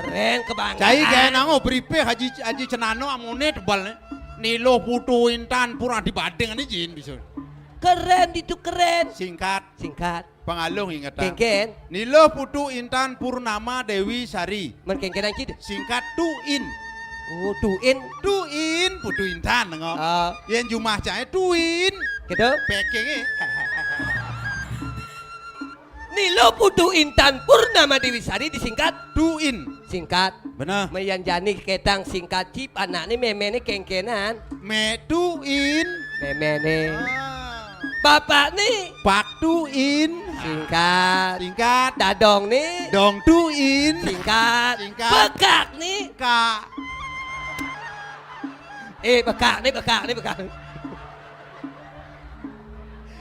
Kerén kebanggaan. Cai gaya nango beripe Haji, Haji Cenano amoné tebal nih. Ni Luh Putu Intan Pur adi badeng nih jin bisa. Kerén itu kerén. Singkat. Singkat. Pangaluh ingetan. Kénkén. Ni Luh Putu Intan Purnama Dewi Sari. Men kénkén aja deh. Singkat Tuin. Oh, Tuin. Tuin, Putu Intan, ngok. Ah. Yén jumah cangé Tuin. Gitu. Pekengé. Ni Luh Putu Intan Purnama Dewi Sari disingkat Tuin. Singkat. Bener. Mayan jani ketang singkat cip anakné méméné kéngkénan. Mé Tuin. Méméné. Ah. Bapakné. Pak Tuin. Singkat. Singkat. Dadongné. Dong Tuin. Singkat. Singkat. Bekakné. Kak. Eh, bekakné, bekakné, bekakné.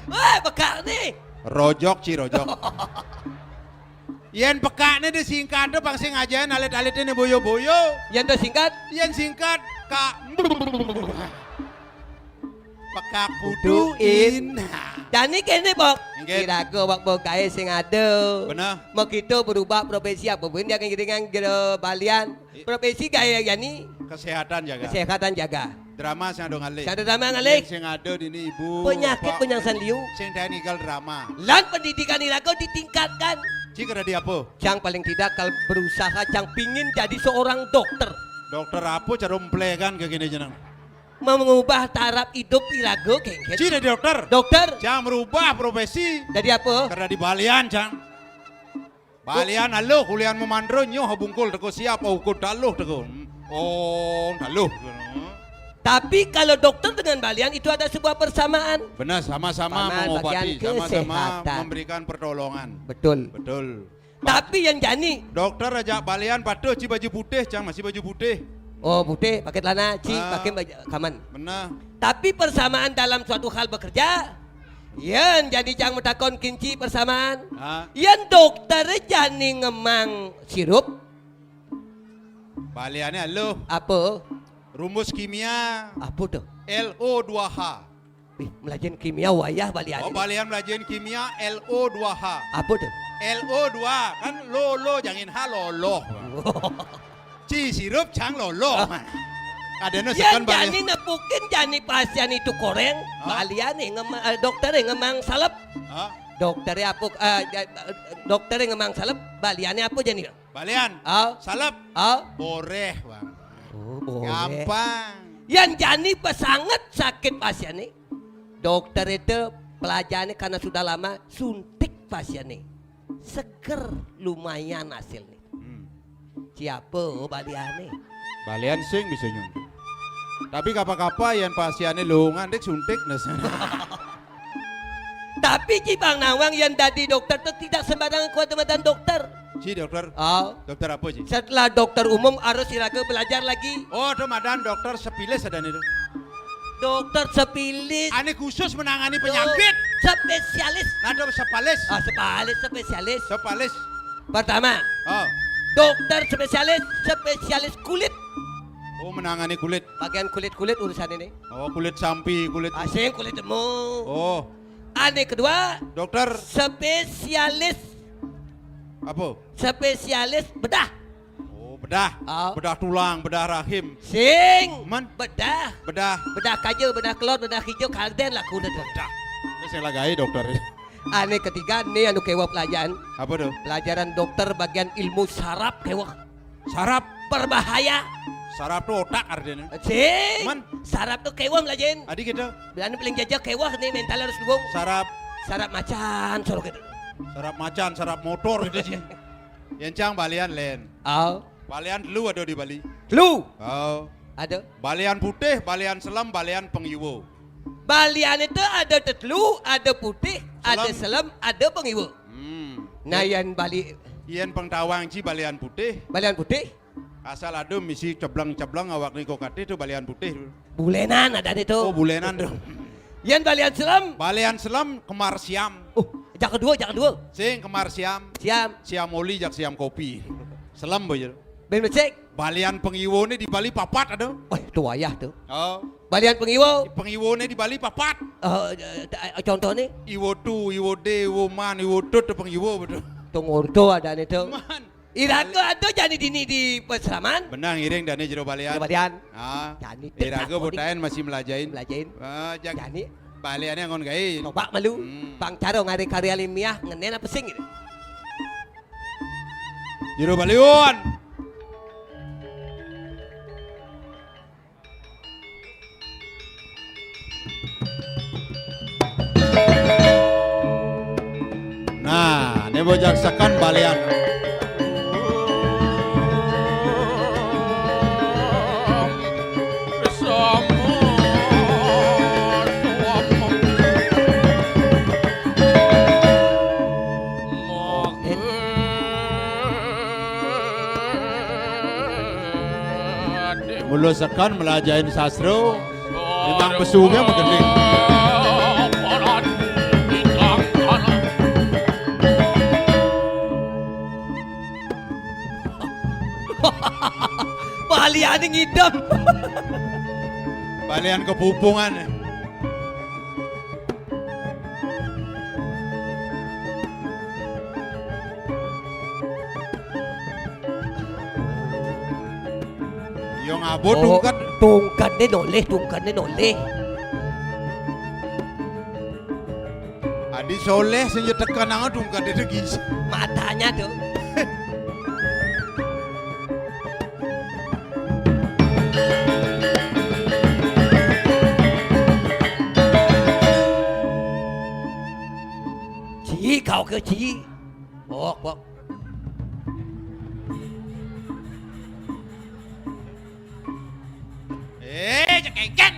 Wah, bekakné. Rojok, ci, rojok. Yén bekakné disingkat to pang sing ajaé alit-alité né boyo-boyo. Yén disingkat? Yén singkat, Kak. Pekak Putuin. Putuin. Jani kéné, Bok. Inggih. Iraga, Bok, Bok, gaé sing ada. Bener. Mokito berubah profesi apa pun dia ngiringan jero balian. Profesi gaé jani. Kesehatan jaga. Kesehatan jaga. Drama sing ada ngalih. Sing ada drama ngalih. Sing ada dini ibu. Penyakit penyang sandiu. Sing daé ngigal drama. Lan pendidikan iraga ditingkatkan. Cik ada di apa? Cang paling tidak kalau berusaha cang pingin jadi seorang dokter. Dokter apa cara memplegan kayak gini jeneng? Mengubah taraf hidup iraga kéngkén. Cik ada dokter. Dokter. Cang merubah profesi. Jadi apa? Karena di balian, Cang. Balian aluh, ulian memandro nyoh bungkul teko siap, ukud daluh teko. Oh, daluh. Tapi kalau dokter dengan balian itu ada sebuah persamaan. Benar, sama-sama Paman mengobati, bagian sama-sama kesehatan. Memberikan pertolongan. Betul. Betul. Tapi yang jani dokter aja balian patuh ci baju putih, cang masih baju putih. Oh, putih, pakai celana, ci ah, pakai baju kaman. Benar. Tapi persamaan dalam suatu hal bekerja, yang jani cang metakon kinci persamaan. Ah. Yang dokter jani ngemang sirup. Baliannya lo. Apa? Rumus kimia. Apa tuh? L O dua H. Ih, melajahin kimia wayah balian. Oh, ini. Balian melajahin kimia L O dua H. Apa tuh? L O dua, kan lo, lo, jangan ha, loloh. Ci sirup cang loloh. Ah. Ada no yang sekan balian. Jani nepukin jani pasien itu koreng, oh. Balian nih, ngema, eh, dokter nih ngemang salep. Ah. Dokter apa, eh, eh, dokter nih ngemang salep, baliannya apa jani? Balian. Oh. Salep. Oh. Boreh, Bang. Oh, boreh. Gampang. Yang jani pesanget sakit pasien nih. Dokter itu pelajarannya karena sudah lama suntik pasien nih. Seger lumayan hasil nih. Hmm. Siapa baliannya? Balian sing bisa nyuntik. Tapi kapa-kapa yang pasiennya lu ngandik suntik nah. Tapi Ci Bang Nawang yang dadi dokter tuh tidak sembarangan kuat madan dokter. Ci dokter. Oh. Dokter apa Ci? Setelah dokter umum harus iraga belajar lagi. Oh, itu madan dokter sepilis ada nih. Dokter sepilis. Ane khusus menangani penyakit. Spesialis. Nah, ada sepalis. Ah, sepalis, spesialis. Sepalis. Pertama. Oh. Dokter spesialis, spesialis kulit. Oh, menangani kulit. Bagian kulit-kulit urusan ini. Oh, kulit sampi, kulit. Asing kulit temu. Oh. Ane kedua. Dokter. Spesialis. Apa? Spesialis bedah. Oh, bedah. Oh. Bedah tulang, bedah rahim. Sing. Man? Bedah. Bedah. Bedah kaja, bedah kelot, bedah hijau, kalden lah kulit. Bedah. Ini saya lagai dokter. Ane ketiga, nih anu kewa pelajaran. Apa tuh? Pelajaran dokter bagian ilmu sarap kewa. Sarap. Berbahaya. Sarap tuh otak artinya. Sing. Man? Sarap tuh kewa melajahin. Adi gitu. Bilangnya paling jajak kewa nih mental harus dukung. Sarap. Sarap macan, sorok gitu. Sarap macan, sarap motor gitu sih. Yang cang balian len. Oh. Balian telu ada di Bali. Telu. Oh. Ada. Balian putih, balian selem, balian pengiwo. Balian itu ada tetelu, ada putih, ada selem, ada pengiwo. Hmm. Nah, yang Bali. Yang pengtawang ci balian putih. Balian putih. Asal ada misi cebleng-cebleng awak niko kate itu balian putih. Bulenan ada itu. Oh, bulenan tuh. Yang balian selem. Balian selem kemar siam. Uh, jak kedua, jak kedua. Sing kemar siam. Siam. Siam oli jak siam kopi. Selem boy. Ben becek. Balian pengiwo nih di Bali papat ada. Wah, itu wayah tuh. Oh. Balian pengiwo. Pengiwo nih di Bali papat. Eh, eh, contoh nih. Iwo tu, iwo de, iwo man, iwo tut tuh pengiwo betul. Tungurto ada nih tuh. Man. Iraga ada jani dini di peseraman. Benang iring dani jero balian. Jero balian. Ah. Jani iraga botain masih melajain. Melajain. Ah, jag jani. Baliannya ngon gai. Coba malu. Hmm. Pang caro ngari karya limiah ngenen apa sing gitu. Jero baliun. Nah, ini bojak sekan balian. Mula sekan melajahin sastra, memang pesunya menggending. Balian ngidem. Balian kepupungan. Yo ngabut. Oh, tungkat. Tungkat deh noleh, tungkat deh noleh. Adi soleh senja tekan nang tungkat itu gizi. Matanya tuh. Ci, kau ke ci. Bok, bok. Eh, Cekekan.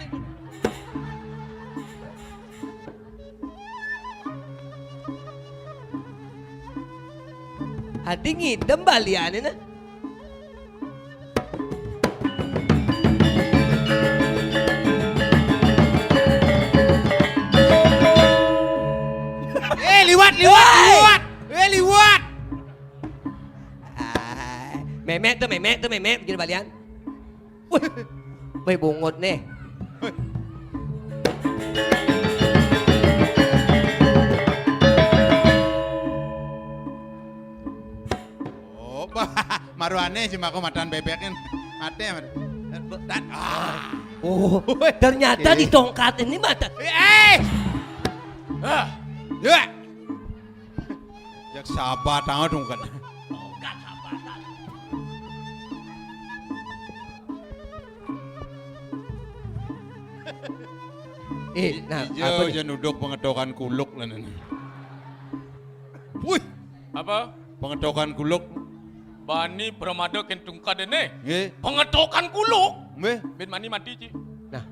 Adi ngidem baliané nah. Eh, liwat, liwat, liwat. Eh, liwat. Ah, mémé tuh, mémé tuh, mémé bikin balian. Wih, wih, bungut nih. Oh, bah, maruané si mako matan bébék kan. Maté, maté. Dan, ah. Oh, ternyata di tongkat ini mata. Eh, eh. Ah, ya. Jak sabatang dong kan. Tongkat sabatan. Eh, nah, apa nih? Ija nuduk pengetokan kuluk lah nih. Wih, apa? Pengetokan kuluk. Bani pramada kén tungkad né. Nggih. Pengetokan kuluk. Nggih. Bin mani mati, Ci. Nah,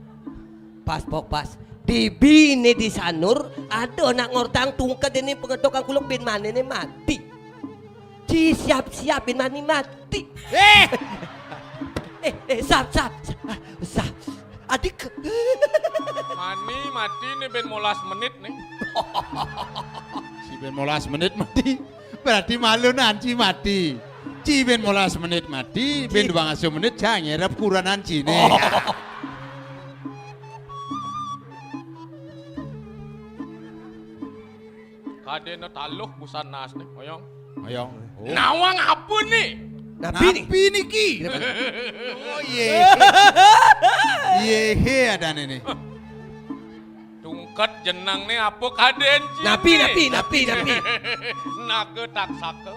pas, Pok, pas. Di bini di Sanur, ada anak ngortang tungkad ini pengetokan kuluk bin mani né mati. Ci siap-siap bin mani mati. Eh! Eh, eh, sap, sap, sap, sap. Adik. Mani mati né bin molas menit né. Si bin molas menit mati. Berarti malu nan ci mati. Ci bin molas menit mati, bin dua ngasuh menit, cang nyerep kuranan ci né. Oh. Kadéna taluh busan nas né, oyong. Oyong. Oh. Nawang apa né? Napi né? Napi niki? Oh, yé. Yé, hé adané né. Tungkad jenengné apa kadén, Ci? Napi, napi, napi, napi. Naga Taksaka.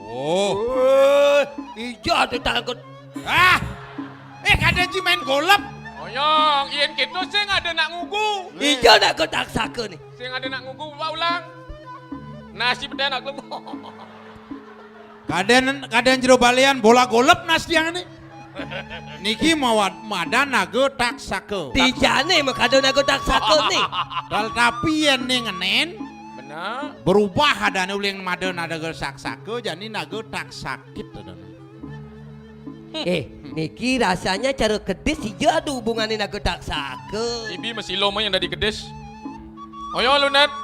Oh. Wéh, ija ada tangkut. Ah. Eh, kadén ci main golep. Oyong, yén kéto sing ada nak ngugu. Ija Naga Taksaka né. Sing ada nak ngugu, Pak, ulang. Nasi peda nak ngugu. Kadén, kadén jero balian bola golep nas tiang né. Niki mawat madan Naga Taksaka. Tijané makada Naga Taksaka né. Tetapi yén né ngenén, bener. Berubah adané uling madan Naga Taksaka, jani Naga Taksakit adané. Eh, niki rasanya cara kedis ija ada hubungané Naga Taksaka. Ibi masilo mah yang dadi kedis. Oyo, Lunat.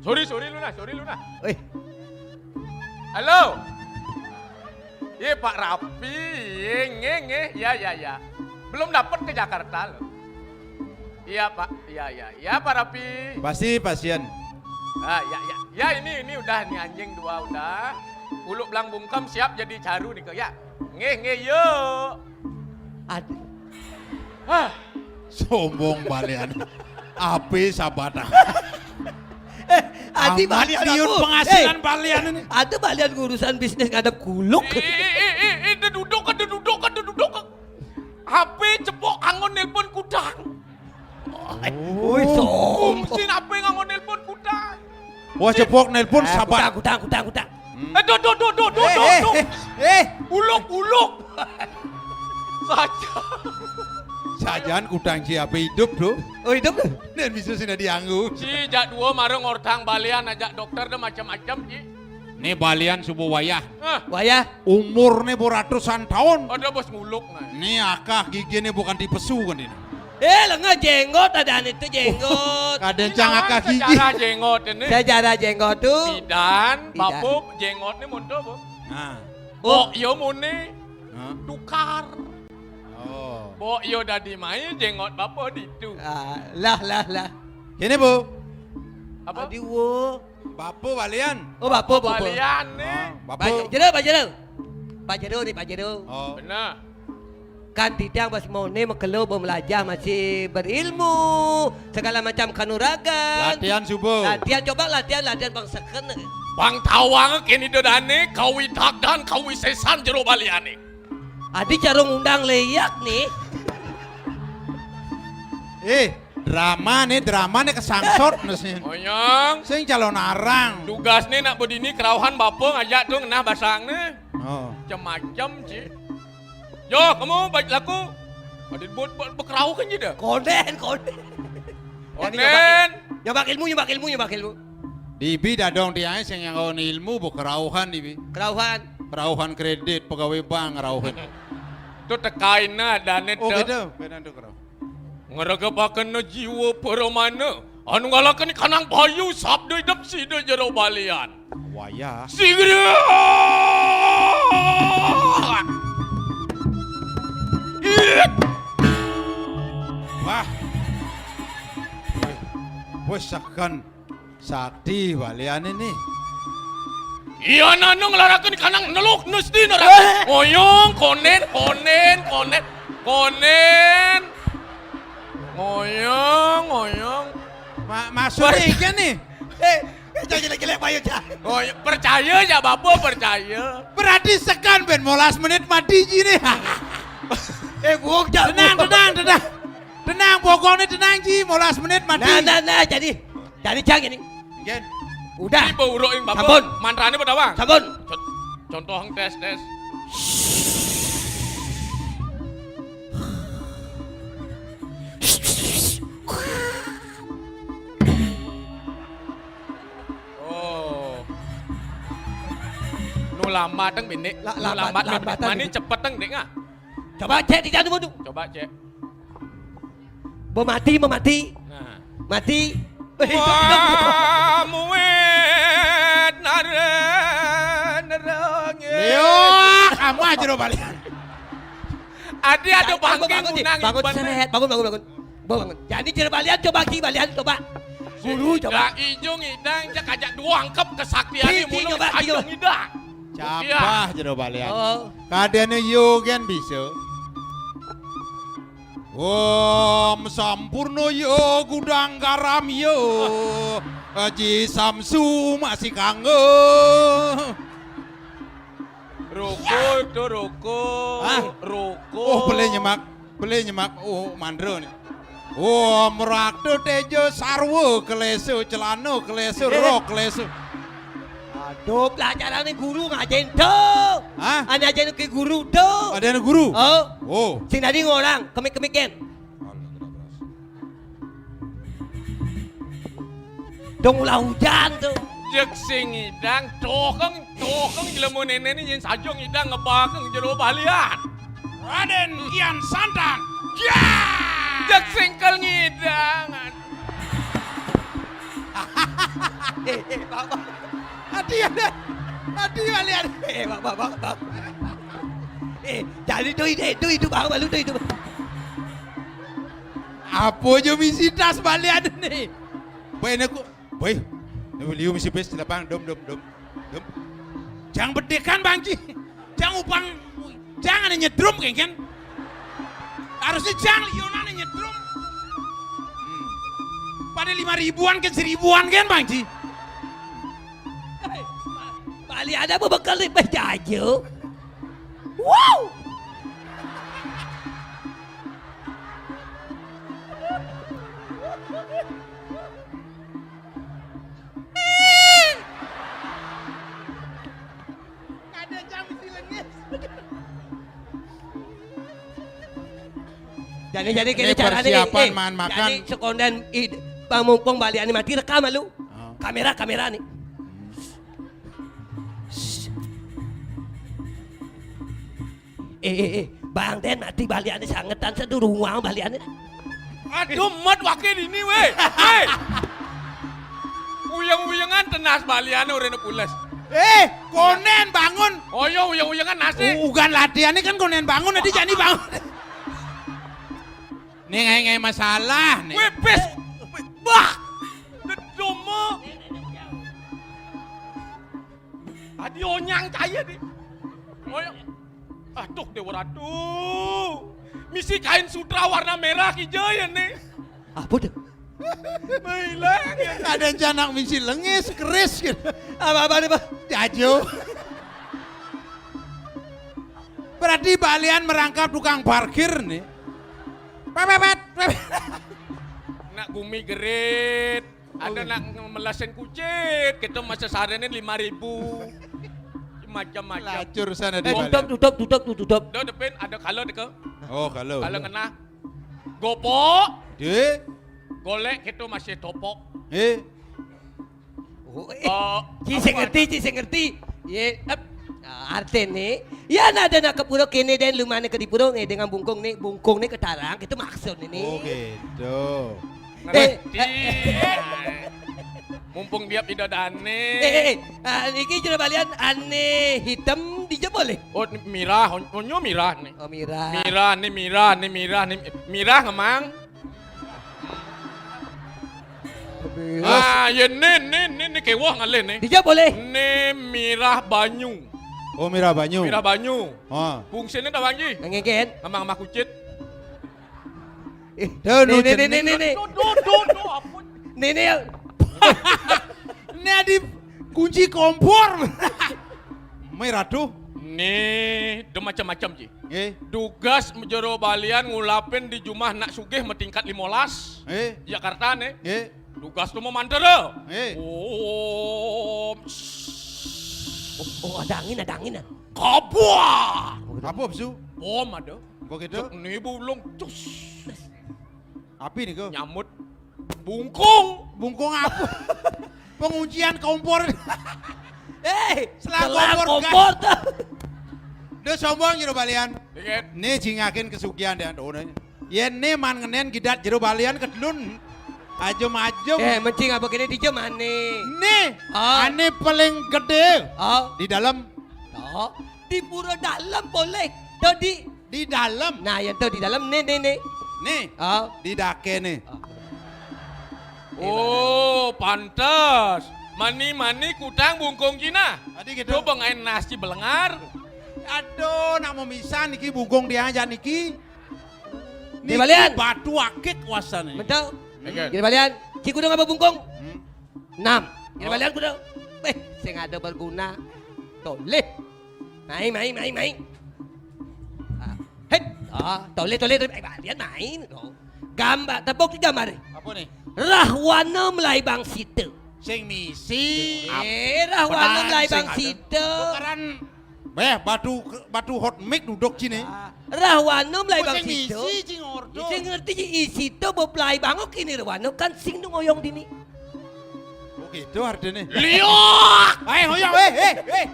Sorry, sorry, Luna, sorry, Luna. Eh. Halo. Iya, Pak Rapi. Iya, nggih, nggih. Ya, ya, ya. Belum dapat ke Jakarta, loh. Iya, Pak. Iya, iya. Ya, Pak Rapi. Pasti pasien. Ah, ya, ya. Ya, ini, ini udah nih anjing dua udah. Uluk belang bungkem siap jadi caru nih, ya. Nggih, nggih, yuk. Ad- Hah. Sombong balian. Api sabatan. Eh, adi amat balian liun aku. Penghasilan eh, balian ini. Ada balian ngurusan bisnis ngadep kuluk. Eh, eh, eh, eh, eh, duduk, duduk, duduk. H P cepok anggon nelpon kudang. Woi, sombong. Fungsi apa yang anggon nelpon kudang? Wah, cepok nelpon ah, sabar. Kudang, kudang, kudang, kudang. Hmm. Eh, do, do, do, do, do, eh, do, eh, do. Eh, eh. Uluk, uluk. Saja. Sajaan kudang ci apa hidup, Bro? Oh, hidup tuh. Dan bisa sini dianggu. Ci, jak dua marung ortang balian ajak dokter deh macam-macam, Ci. Né balian suba wayah. Hah. Wayah. Umurné bo ratusan taun. Ada bos nguluk, nah. Né akah giginé bukan dipesu kan ini. Eh, lenga jenggot ada nih tuh jenggot. Kadén cang akah gigi. Sejarah jenggot ini. Sejarah jenggot tuh. Bidan, bidan. Bapup, jenggot ini monto, Bu. Nah. Oh, yo muni. Hah? Tukar. Oh. Bo yo dadi mai jenggot bapa ditu. Ah, lah, lah, lah. Kene, Bu. Apa? Adi wo. Bapa balian. Oh, bapa, bapa. Balian nih. Oh, bapa. Pak Jero, Pak Jero. Pak Jero nih, Pak Jero. Oh. Benar. Kan titiang pas mone makelo bemelajah masih berilmu segala macam kanuragan. Latihan subuh. Latihan coba latihan latihan bang seken. Bang tawang kini dodane kawi dagdan kawi sesan jero baliane. Adi cara ngundang leyak nih. Eh, drama nih, drama nih kesangsot mesin. Oyong. Sing calon arang. Tugas nih nak bedini kerauhan bapa ngajak tuh ngenah basang nih. Oh. Macam-macam sih. Yo, kamu baik laku. Adin buat, buat bekerauh kan gitu. Konden, konden. Onen. Nyobak ilmu, nyobak ilmu, nyobak ilmu. Dibi dadong tiangé sing nyanggaun ilmu bekerauhan dibi. Kerauhan. Kerauhan kredit, pegawai bank ngerauhin. Tuh tekaina dané. Oh, gitu. Benar tuh kerauh. Ngregepakenna jiwa paramana anu ngalahkenin kanang bayu sabda idep sida jero balian. Wayah. Sigra! Wah. Wih, wis seken. Sakti baliané nih. Iya, nanu nglaraken kanang neluk nesti nara. Eh. Ngoyong, konen, konen, konen, konen. Ngoyong, ngoyong. Ma-, maksudnya Ber- iki nih. Eh, eh, jangan jelek-jelek, Pak Yoja. Oh, iya, percaya ya, Bapak, percaya. Berarti sekan ben molas menit mati ji nih. Eh, buang, Cak, tenang, buang. Tenang, tenang. Tenang, pokoknya tenang ji, molas menit mati. Nah, nah, nah, jadi, jadi Cak ini. Nggih. Udah. Iki mbok uruk ing bapa. Sampun. Mantrane apa, Bang? Sampun. Con-, contoh tes, tes. Oh. Nu lambat teng, Binik. La-, nu lambat, lambat, lambat, lambat, mani cepet teng, Dik, ah. Coba cek di jatuh, Bang. Coba cek. Bo mati, bo mati. Nah. Mati. Eh, wah, muwit nare, nerang. Yo, kamu aja lo balian. Adi ada. Bangun, bangking bangun, Dik. Unang bangun, iban. Seret. Bangun, bangun, bangun. Bo bangun. Jadi jero balian coba ki balian coba. Guru coba. Dak ijo ngidang, cak ajak dua angkep kesaktian. Ki, ki, mulung coba, ki, ayo coba. Ngidang. Capah jero balian. Oh. Kadene yo gen bisa. Om Sampurno yo gudang garam yo. Haji Samsu masih kanggo. Roko itu roko. Hah? Roko. Oh, boleh nyemak. Boleh nyemak. Oh, mandro nih. Oh, Mrakta Teja Sarwa Klesu, celana klesu, eh, rok klesu. Aduh, pelajarane guru ngajen to. Hah? Ane ajen ke guru to. Ada guru? Oh. Oh. Sing tadi ngorang, kemik-kemik gen. Dong ulah hujan to. Jek sing ngidang, tokeng, tokeng jelema nenene yen saja ngidang ngebakeng jero balian. Raden Kian Santang. Ya! Jek singkel ngidang. Eh, eh, Bapak. Adi ada. Adi balian. Eh, Bapak, Bapak, Bapak. Eh, jadi to ide, to itu Bapak, malu to itu. Apa aja misi tas balian nih? Baik, aku. Baik. Ini beliau misi bes, lapang, dom, dom, dom. Dom. Jangan bedekan, Bang Ji. Jangan upang, jangan nyedrum, kan? Harusnya jangan liunan nyedrum. Hmm. Pada lima ribuan ke seribuan, kan, Bang Ji? Bali ada bebekel di peh jaju. Wow! Ada jam silengis. Jadi, jadi ini kene carane, persiapan eh, makan. Jadi sekonden id-, pamungpung baliane mati rekam lu. Oh. Kamera, kamera nih. Eh, eh, eh, Bang Den, mati baliane sangetan sedurung wang baliane. Aduh, mat wake dini, weh. Weh. Uyeng-uyengan tenas baliane urene pules. Eh, konen bangun. Oh iya, uyeng-uyengan nasi. U-, ugan latihan ini kan konen bangun, nanti jani bangun. Nih, ngai-ngai masalah, nih. Weh, pes. Weh, bah. Dedomo. Adi onyang caya di. Onyang. Aduh, Dewa Ratu. Misi kain sutra warna merah hijau ya, nih. Apa tuh? Mailang ya. Ada janak misi lengis, keris gitu. Apa-apa nih, Pak? Jajo. Berarti balian merangkap tukang parkir nih. Pepepet, pepet. Nak gumi gerit. Ada nak ngemelasin kucit, kita masa sehariannya lima ribu. Macam-macam. Lacur sana di Tutup, balik. Tutup, tutup, tutup, tutup. Dah depan ada kala deka. Oh, kala. Kala ngenah. Gopok. Di. Golek kita masih topok. Eh. Oh, eh. Oh, ci sing ngerti, ci sing ngerti. Ye, ep. Ah, artine, ya nak ada nak ke pura kene den lumane ke di pura nge dengan bungkung ni, bungkung ni ketarang, itu maksud ini. Oh, gitu. Eh, ngerti. Eh, eh. Mumpung dia tidak dane. Eh, eh, eh. Ah, niki jero balian ane hitam dija boleh? Oh, ni mirah, on-, onyo mirah ni. Oh, mirah. Mirah ni, mirah ni, mirah ni, mirah ngemang. Mirah. Ah, ya ni, ni, ni, ni kewah ngalih ni. Dija boleh? Ni mirah banyu. Oh, mirah banyu. Mirah banyu. Ha. Fungsine dah banggi. Ngengken. Ngemang mah kucit. Eh, dah, nih, nu nih, nih, jening. Nih, nih, nih. Duh, duh, duh, duh, ampun. Nih, nih. Ini ada kunci kompor. Mai ratu. Nih, de macam-macam, Ji. Nggih. Dugas jero balian ngulapin di jumah nak sugih matingkat limolas. Nggih. Jakarta nih. Nggih. Dugas tu mau mantra. Nggih. Om. Oh, oh, ada angin, ada angin, ah. Kabuah. Apa, Bsu? Bom ada. Kok gitu? Cek nih bulung, cus. Api nih, kok. Nyamut. Bungkung. Bungkung apa? Penguncian kompor. Eh, selang selang kompor, kompor dah. Tuh. Duh, sombong jero balian. Dikit. Nih, jingakin kesugihan deh, aduh, nih. Yen nih man ngenen gidat jero balian kedlun. Ajem-ajem. Eh, mencing apa kene di jemane? Nih, ah. Ane paling gede. Ah. Di dalam. Oh, di pura dalam boleh. Tuh di Di dalam. Nah, yang tuh di dalam nih, nih, nih. Nih. Oh. Di dake nih. Oh. Oh, pantes. Mani-mani kutang bungkung Cina. Tadi gitu. Coba ngain nasi belengar. Aduh, nak mau bisa niki bungkung dia aja niki. Niki balian. Batu akik kuasane. Betul. Oke. Gini balian. Ci kudu ngapa bungkung? Hmm. Enam. Gini balian kudu. Eh, sing ada berguna. Toleh. Main, main, main, main. Ah, het. Ah, toleh, toleh, toleh. Eh, balian main. Oh. Gambar, tepuk di gambar. Apa nih? Rahwana Melaibang Sita. Sing misi. Eh, Rahwana Melaibang Sita. Tukaran. Beh, batu, batu hot mix duduk sini. Ah, Rahwana Melaibang Sita. Sing misi, sing ordo. Sing ngerti ji isi to bepelai bango kini Rahwana kan sing nu ngoyong dini. Oh gitu artinya. Liok! Eh, ngoyong, eh, eh, eh.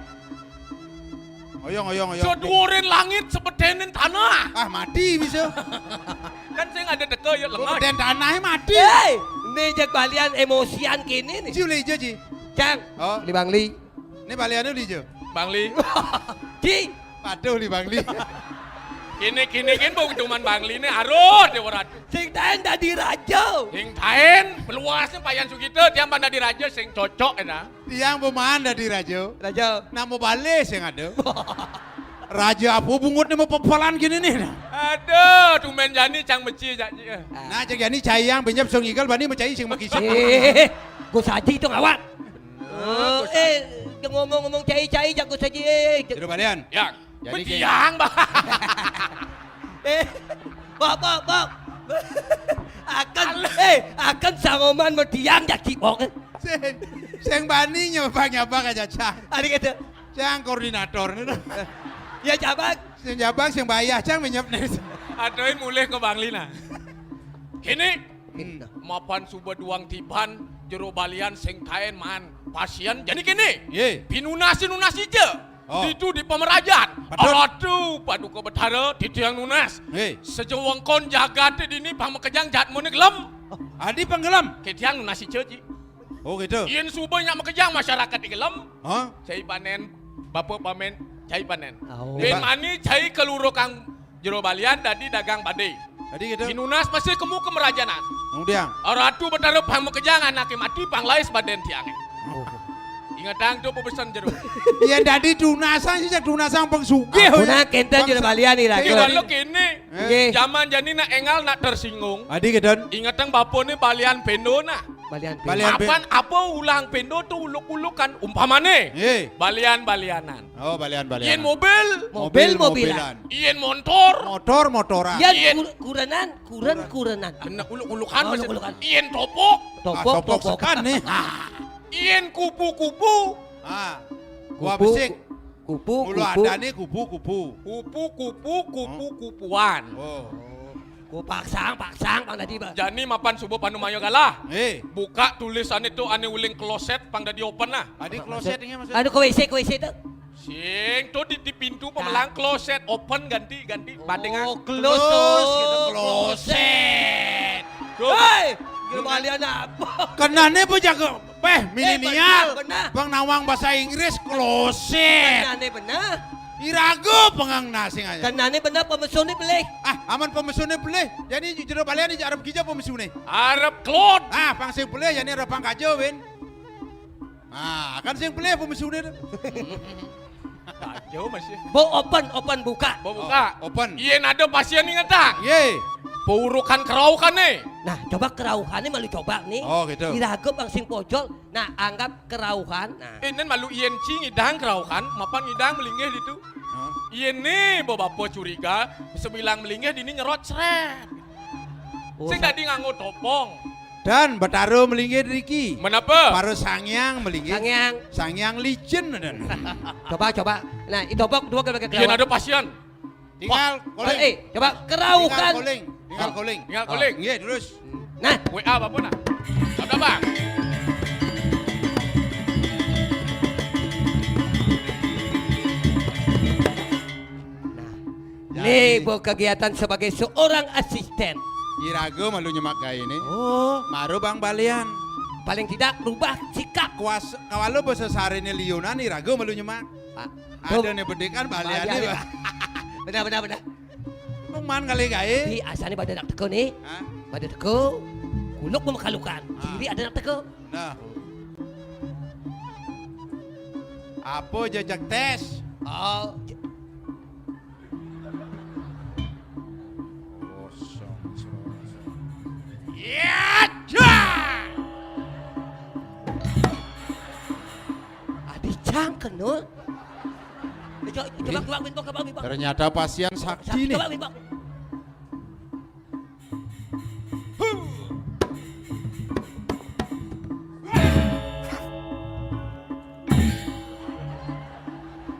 Ngoyong, ngoyong, ngoyong. Sedurin langit, sepedenin tanah. Ah, mati bisa. Kan saya nggak ada teka, ya lemah. Sepeden tanahnya mati. Hei, ini jak balian emosian kini nih. Ji, uli aja, Ji. Cang, oh. Li Bangli. Ini baliannya uli aja. Bangli. Ji. Patuh li Bangli. Kini, kini kan bau cuman Bangli nih, aruh, Dewa Ratu. Sing taen dadi raja. Sing taen, meluasnya Payan Sugita, tiang pan dadi raja, sing cocok, enak. Tiang peman dadi raja. Raja. Nak mau balik sing ada. Raja apa bungut ni mau pepelan gini nih. Aduh, tumben jani cang meci jak. Nah, cang jani cai yang benyap song igal bani mecai sing maki sing. Eh, Gus Haji itu ngawat. Bener, eh, Gus Haji. Eh, ngomong-ngomong cai-cai jak Gus Haji. Eh, Jero balian. Yang. Jadi metiang, Bang. Eh, Bok, Bok, Bok. Akan, eh, akan sangoman metiang jak cibok. Sing, sing bani nyapa-nyapa ka Cacang. Ari kata. Cang koordinator nih. Ya, Cabang. Sing Cabang, sing bayah, Cang menyep nih. Aduin mulih ke Bangli nah. Kini, hmm, mapan suba duang tiban, jero balian sing kaen man. Pasien, jadi kini. Ye. Pinunasi-nunasi je. Oh. Ditu di pemerajan. Betul. Aduh, Paduka Betara, titiang nunas. Hei. Sejewengkon jagate dini pang makejang jatmone gelem. Adi pang gelem. Ketiang nunas ica, Ji. Oh, gitu. Yen suba nyak makejang masyarakat di gelem. Hah? Cai panen, bapa pamen, cai panen. Oh. Ben mani cai kelurukang jero balian dadi dagang bade. Dadi gitu. Dinunas masih kemu kemerajanan. Kemudian. Ratu Betara pang makejang anake mati pang lais baden tiange. Oh. Ingetang tu pepesen jero. Yen dadi tunasan sih, tunasan pang sugih. Aku nak kenten jero balian ni, Raja. Kira lo kene. Eh. Nggih. Zaman jani nak engal nak tersinggung. Adi gitu. Ingetang bapone balian pendo nah. Balian pendo. Balian pendo. Apan apa ulang pendo tu uluk-ulukan umpamane. Nggih. Balian-balianan. Oh, balian-balianan. Yen mobil. Mobil-mobilan. Yen montor. Motor-motoran. Yen kur-, kurenan, kuren-kurenan. Bener, uluk-ulukan. Oh, uluk-ulukan. Yen topok. Topok, ah, topok topok. Sekan nih. Yen kupu-kupu. Ah. Kuah besik. Ku-, Kupu, mula kupu. Adané kupu-kupu. Kupu-kupu, kupu-kupuan. Oh. Ku paksang, paksang, Pang Dadi, Bang. Jani mapan suba panumaya galah. Eh. Buka tulisané to ané uling kloset, Pang Dadi open nah. Adi kloset ini maksud? Anu, ke W C, ke W C to. Sing to di, di pintu pamelang kloset, open ganti, ganti, bandingan. Oh, close, close, gitu, kloset. Tuh. Hei, gila, balian apa? Kenané apa jaga? Péh, milenial. Bener, bener. Bang nawang bahasa Inggris, kloset. Kenané bener. Iraga pengang nasing aja. Kenané bener, pemesuné pelih. Ah, aman pemesuné pelih. Jadi jero balian ini arep gija pemesuné. Arep klot. Ah, pang sing pelih, jadi arep pang kaja, Win. Ah, kan sing pelih pemesuné to. Kaja masih. Bo open, open buka. Bo buka. Oh, open. Yén ada pasién ingetang. Yé. Paurukan keraukané. Nah, coba keraukané malu coba nih. Oh, gitu. Iraga pang sing pojol. Nah, anggap keraukan. Nah. Eh, nén malu yén ci ngidang keraukan, mapan ngidang melinggih ditu. Hah? Yén né bapa curiga, sebilang melinggih dini nyerot srét. Oh, sing dadi nganggo topong. Dan Betara melinggih driki. Menapa? Para sangyang melinggih. Sangyang. Sangyang licin dan. Coba, coba. Nah, itu bok dua kali. Yén ada pasién. Tinggal calling. Eh, coba keraukan. Tinggal calling. Tinggal calling. Tinggal calling. Nggih, terus. Nah. W A apa nah? Apa, Bang? Nah. Jadi, ini bo kegiatan sebagai seorang asisten. Iraga malu nyemak gaéné. Oh. Mara bang balian. Paling tidak rubah sikap. Kuas, kawala basa sariné liunan iraga malu nyemak. Pak. Ada né bedik kan baliané, Pak. Benar, benar, benar. Mung man kali gaé. Di asané pada nak teka né. Hah? Pada teka. Kuluk memekalukan. Ah. Diri ada nak teka. Nah. Apa jejak tes? Oh. Kosong, kosong. Ya, ja! Adi cang kenul. Coba, coba, coba, Win, coba, Win, coba. Ternyata pasién sakti nih. Coba, Win, coba.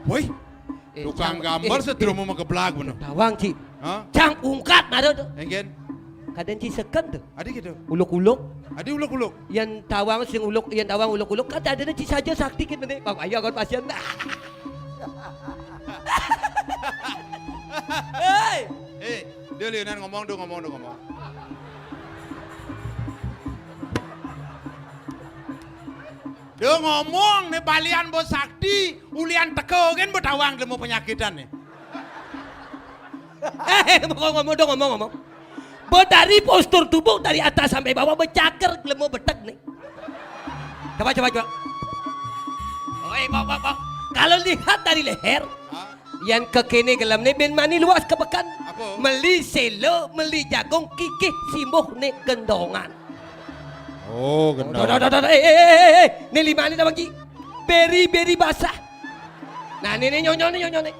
Woi, eh, tukang gambar eh, sedromo eh, mageblak bener. Tawang, Ci. Hah? Cang ungkat mara to. Engken. Kadén ci seken to. Adi gitu. Uluk-uluk. Adi uluk-uluk. Yén tawang sing uluk, yén tawang uluk-uluk, kan adéné ci saja sakti kin bené. Bang, ayo kon pasién. Hei. Eh, dia liunan ngomong, dia ngomong, dia ngomong. Dia ngomong né balian bo sakti, ulian teka gén bo tawang lemu penyakitan né. Eh, ngomong, ngomong, dong, ngomong, ngomong. Bo dari postur tubuh dari atas sampai bawah becaker lemu betek né. Coba, coba, coba. Oh, eh, bok, bok, bok. Kalau lihat dari leher, hah? Yan kekéné gelemné bin mani luas ka peken. Apa? Meli séla, meli jagung, kikih simbuh né gendongan. Oh, gendongan. Doh, doh, doh, doh, eh, eh, eh, eh, eh. Né limané ta bang ci. Beri-beri basah. Nah, né, né, nyonyo né, nyonyo né.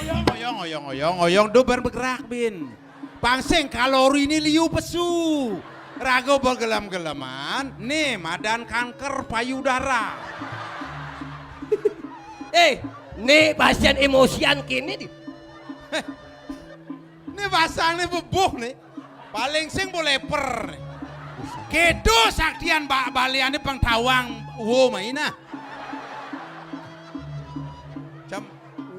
Oyong, oyong, oyong, oyong, oyong, do bar bergerak, bin. Pang sing kaloriné liu pesu. Raga begelem-geleman, né madan kanker payudara. Eh, né pasién emosian kéné di. Né pasang né bebuh né. Paling sing bo leper né. Kéto saktian ba-, baliané pang tawang wo maina. Jam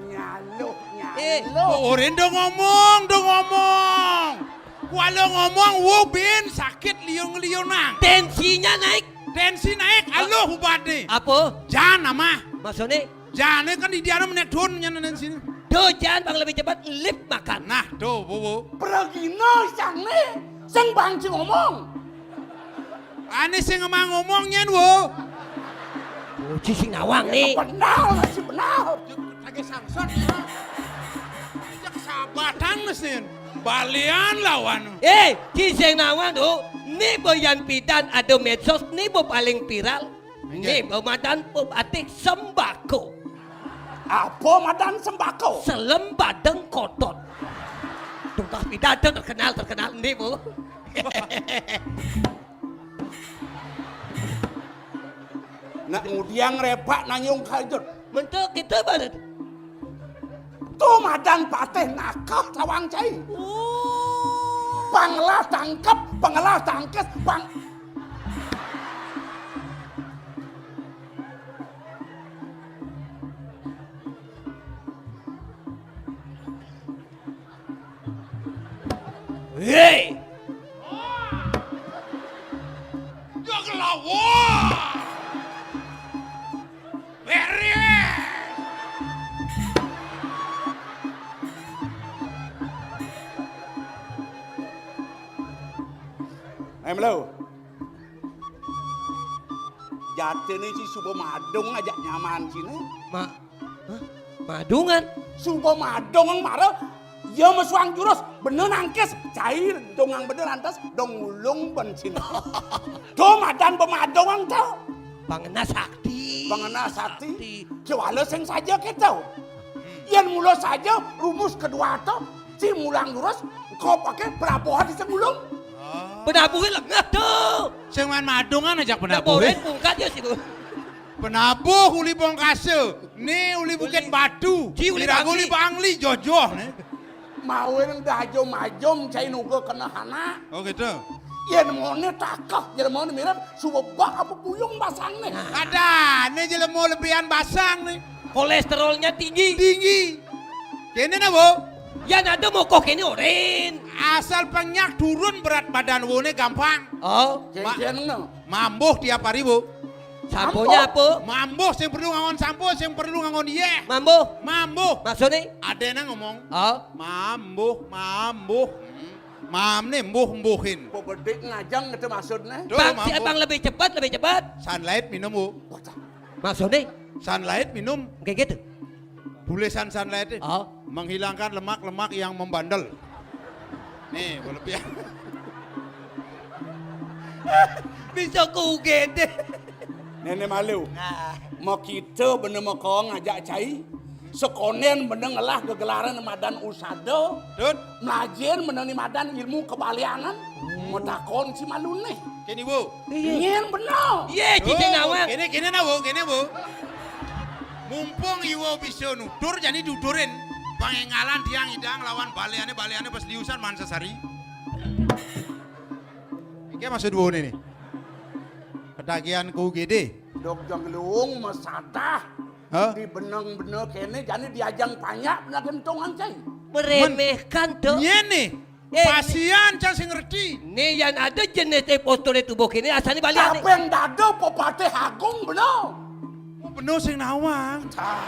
Nyaluh, eh, nyaluh. Orén dong ngomong, dong ngomong. Kuala ngomong, wo bin sakit liung-liunang. Tensinya naik. Tensi naik, aluh ubaté. Apa? Jan amah. Maksudné? Jané kan di diana menek don nyan tensiné. Do jan bang lebih cepat lip makan. Nah, do, wo, wo. Pragina sangné, sing bang ci ngomong. Ané sing emang ngomong nyén, wo. Oh, ci sing nawang né. Benar, masih benar. Lagi Samson ya. Cek sabatan mesin. Balian lawan. Eh, ci sing nawang to. Né bo yan pidan ada medsos, né bo paling viral. Né bo madan pembatik sembako. Apa madan sembako? Selem badeng kotot. Tukang pidan to terkenal, terkenal né bo. Nak ngudiang repak nanyung kajut. Mentuk kita balik. Tuh madan patih nakah tawang cai. Oh. Pangelah tangkep, pangelah tangkis, pang- Hei! Dia gelawa. Beres. Em lo. Jatine ci suba madung ajak nyaman cine. Ma-, hah? Madungan? Suba madung mara, ya mesuang jurus, bener nangkis, cai dongang bener lantas, dong ngulung ben cine. To madan bemadung to. Pangena sakti. Pangena sakti. Sakti. Kewala sing saja kita. Yen mula saja rumus kedua to, ci mulang jurus, engko pake pelabuhan di sing ngulung. Penabuhe lengeh to. Sing man madungan ajak penabuhe. Pungkat ya siku. Penabuh uli Pongkase, ni uli Bukit Uli Batu, Ci uli Iraga uli Bangli. Bangli jojoh ni. Mawin dajum-ajum cai nuga kena anak. Oh gitu. Yen mone takeh, yen mone mirip suwebak apa puyung basangne. Nah. Adane jelema lebihan basang ni. Kolesterolnya tinggi. Tinggi. Kene na, Bu? Yan ada mokoh kene oren. Asal penyak turun berat badan wone gampang. Oh. Ma- Cengceng no. Mambuh tiap hari, Bu. Samponya apa? Mambuh sing perlu ngangon sampo, sing perlu ngangon yeh. Mambuh. Mambuh. Maksudnya? Ada nang ngomong. Oh. Mambuh, mambuh. Hmm. Mam ni mbuh-mbuhin. Kok bedik ngajang itu maksudnya? Tuh, Bang, si mambuh. Abang lebih cepat, lebih cepat. Sunlight minum, Bu. Maksudnya? Sunlight minum. Kayak gitu. Tulisan Sunlight ni. Oh. Menghilangkan lemak-lemak yang membandel. Nih, kalau pi- Bisa ku U G D. Nenek malu. Nah. Mau kita bener mau kau ngajak cai. Sekonen bener ngelah gegelaran madan usada. Dut. Melajen bener ni madan ilmu kebalianan. Hmm. Mau takon si malu nih. Kini, Bu. Iya. Nyen bener. Iya, cicing nawang. Kene, kene na, Bu, kene, Bu. Mumpung iwo bisa nutur, jani tuturin. Pangenggalan tiang idang lawan baliane, baliane pas liusan man sesari. Iki maksud Bu ni. Ketagihan ku gede. Dok jang luung masadah. Hah? Di beneng bener kene, jani diajang panyak bener gentongan cai. Meremehkan, Dok. Nyene. Eh, pasian cang sing ngerti. Ni yang ada jenis eh postur tubuh kini asalnya balik ni. Kaping dada pepatih agung bener. Oh, bener sing nawang. Cah.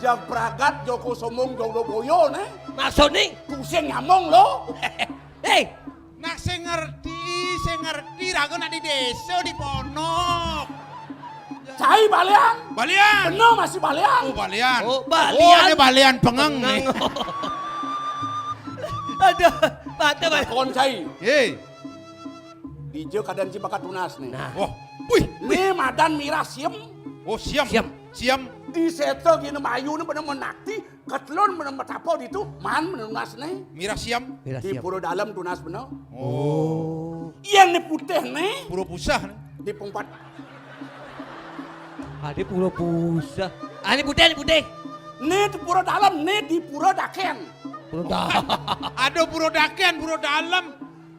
Jang pragat Joko Sombong Joko Boyo ni. Maksud ni? Pusing nyamong lo. Hei, Nah, sing ngerti, sing ngerti, raga nak di desa, di ponok. Cai balian. Balian. Bener masih balian. Oh, balian. Oh, balian. Oh, ini balian pengeng ni. Pengeng. Aduh, mata balian. Kon cai. Hei. Dija keadaan ci bakat tunas ni. Nah. Wah, wih. Ni madan mirah siem. Oh, siem. Siem. Siem. Di seta gini mayu ni bener menakti. Ketelun menang betapa ditu, man menang tunas ni. Mirah siam. Mirah siam. Di Pura Dalem tunas bener. Oh. Yang ni putih ni. Pura pusah ni. Di pempat. Ah, di Pura Pusah. Ah, ni putih, ni putih. Ni di Pura Dalem, ni di Pura Daken. Pura Dalem. Ada Pura Daken, Pura Dalem.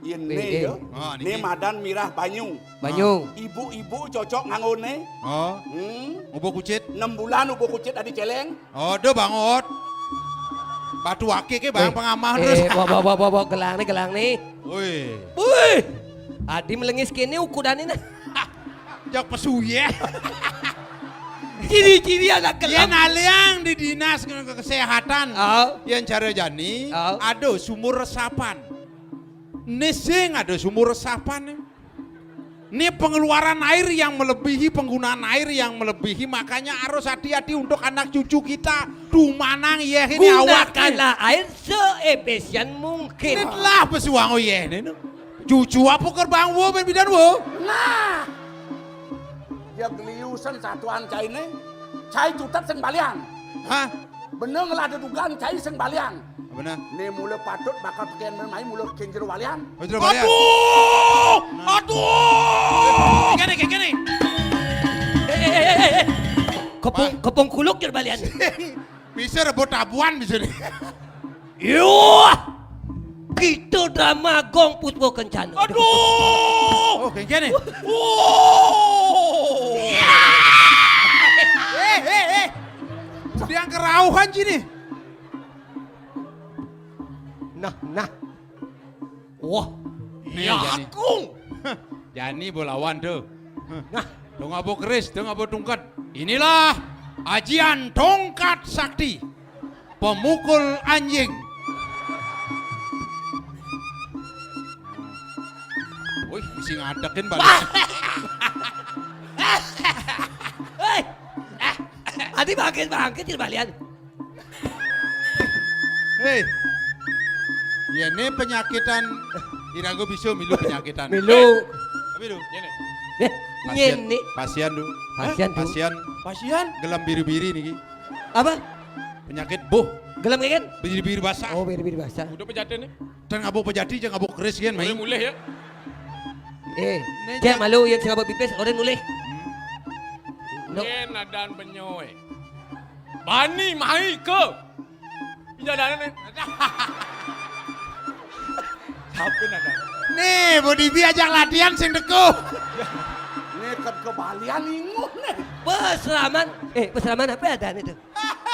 Iya, ni ya. Ah, ni madan mirah banyu. Banyu. Ibu-ibu cocok nganggo ni. Oh. Hmm. Ubuk kucit. Enam bulan ubuk kucit adi celeng. Oh, do bangot. Batu akik ke bang pengamah terus. Eh, bawa, bawa, bawa, bawa gelang ni, gelang ni. Woi. Wih. Adi melengis kini ukuran ni nah. Jak pesuye. Ciri-ciri anak kelam. Yang aliang di dinas kesehatan. Oh. Yang cara jani, oh, ada sumur resapan. Ni sing ada sumur resapan ni. Ni pengeluaran air yang melebihi, penggunaan air yang melebihi, makanya harus hati-hati untuk anak cucu kita. Dumanang yeh ni awak ni. Gunakanlah air seefisien mungkin. Ni telah pesuang oh yeh ni. Cucu apa kerbang wo ben bidan wo? Nah. Ya geliusan satuan cai ni. Cai tutat sing balian. Hah? Bener ngelah ada dugaan cai sing balian. Bener. Né mula patut bakal tekén mai mula kén jero balian. Oh, jero balian. Aduh! Aduh! Kéné, kéné. Eh, eh, eh, eh, eh. Kepung, kepung kuluk jero balian. Bisa rebut tabuan bisa nih. Yuh! Kita drama Gong Putra Kencana. Aduh! Oh, kéné, kéné. Oh! Eh, eh, eh. Dia kerauhan sini. Nah, nah. Wah, né, ya jani. Aku. Jani bolawan to. Nah. Dong abo keris, dong abo tungkat. Inilah ajian tongkat sakti. Pemukul anjing. Wih, mesti ngadekin balik. Héi. Adi bangkit-bangkit jero balian. Héi. Yén né penyakitan, iraga bisa milu penyakitan. Milu. Tapi lu, ngéné. Eh, pasién, ngéné. Pasién lu. Pasién, Du. Pasién. Pasién. Gelem biri-biri niki. Apa? Penyakit boh. Gelem kan? Biri-biri basah. Oh, biri-biri basah. Udah pejaten nih. Dan ngabuk pejati aja ngabuk keris kan, Mai. Mulih ya. Eh, né, cék malu yang sing ngabuk pipis, orang mulih. Hmm. No. Yén adan benyoé. Bani mai ke. Iya, adan. Siapa adan? Nih, Bu Dibi ajak latihan sing teko. Nih, ket kebalian ingun nih. Pesraman. Eh, Pesraman apa adan itu?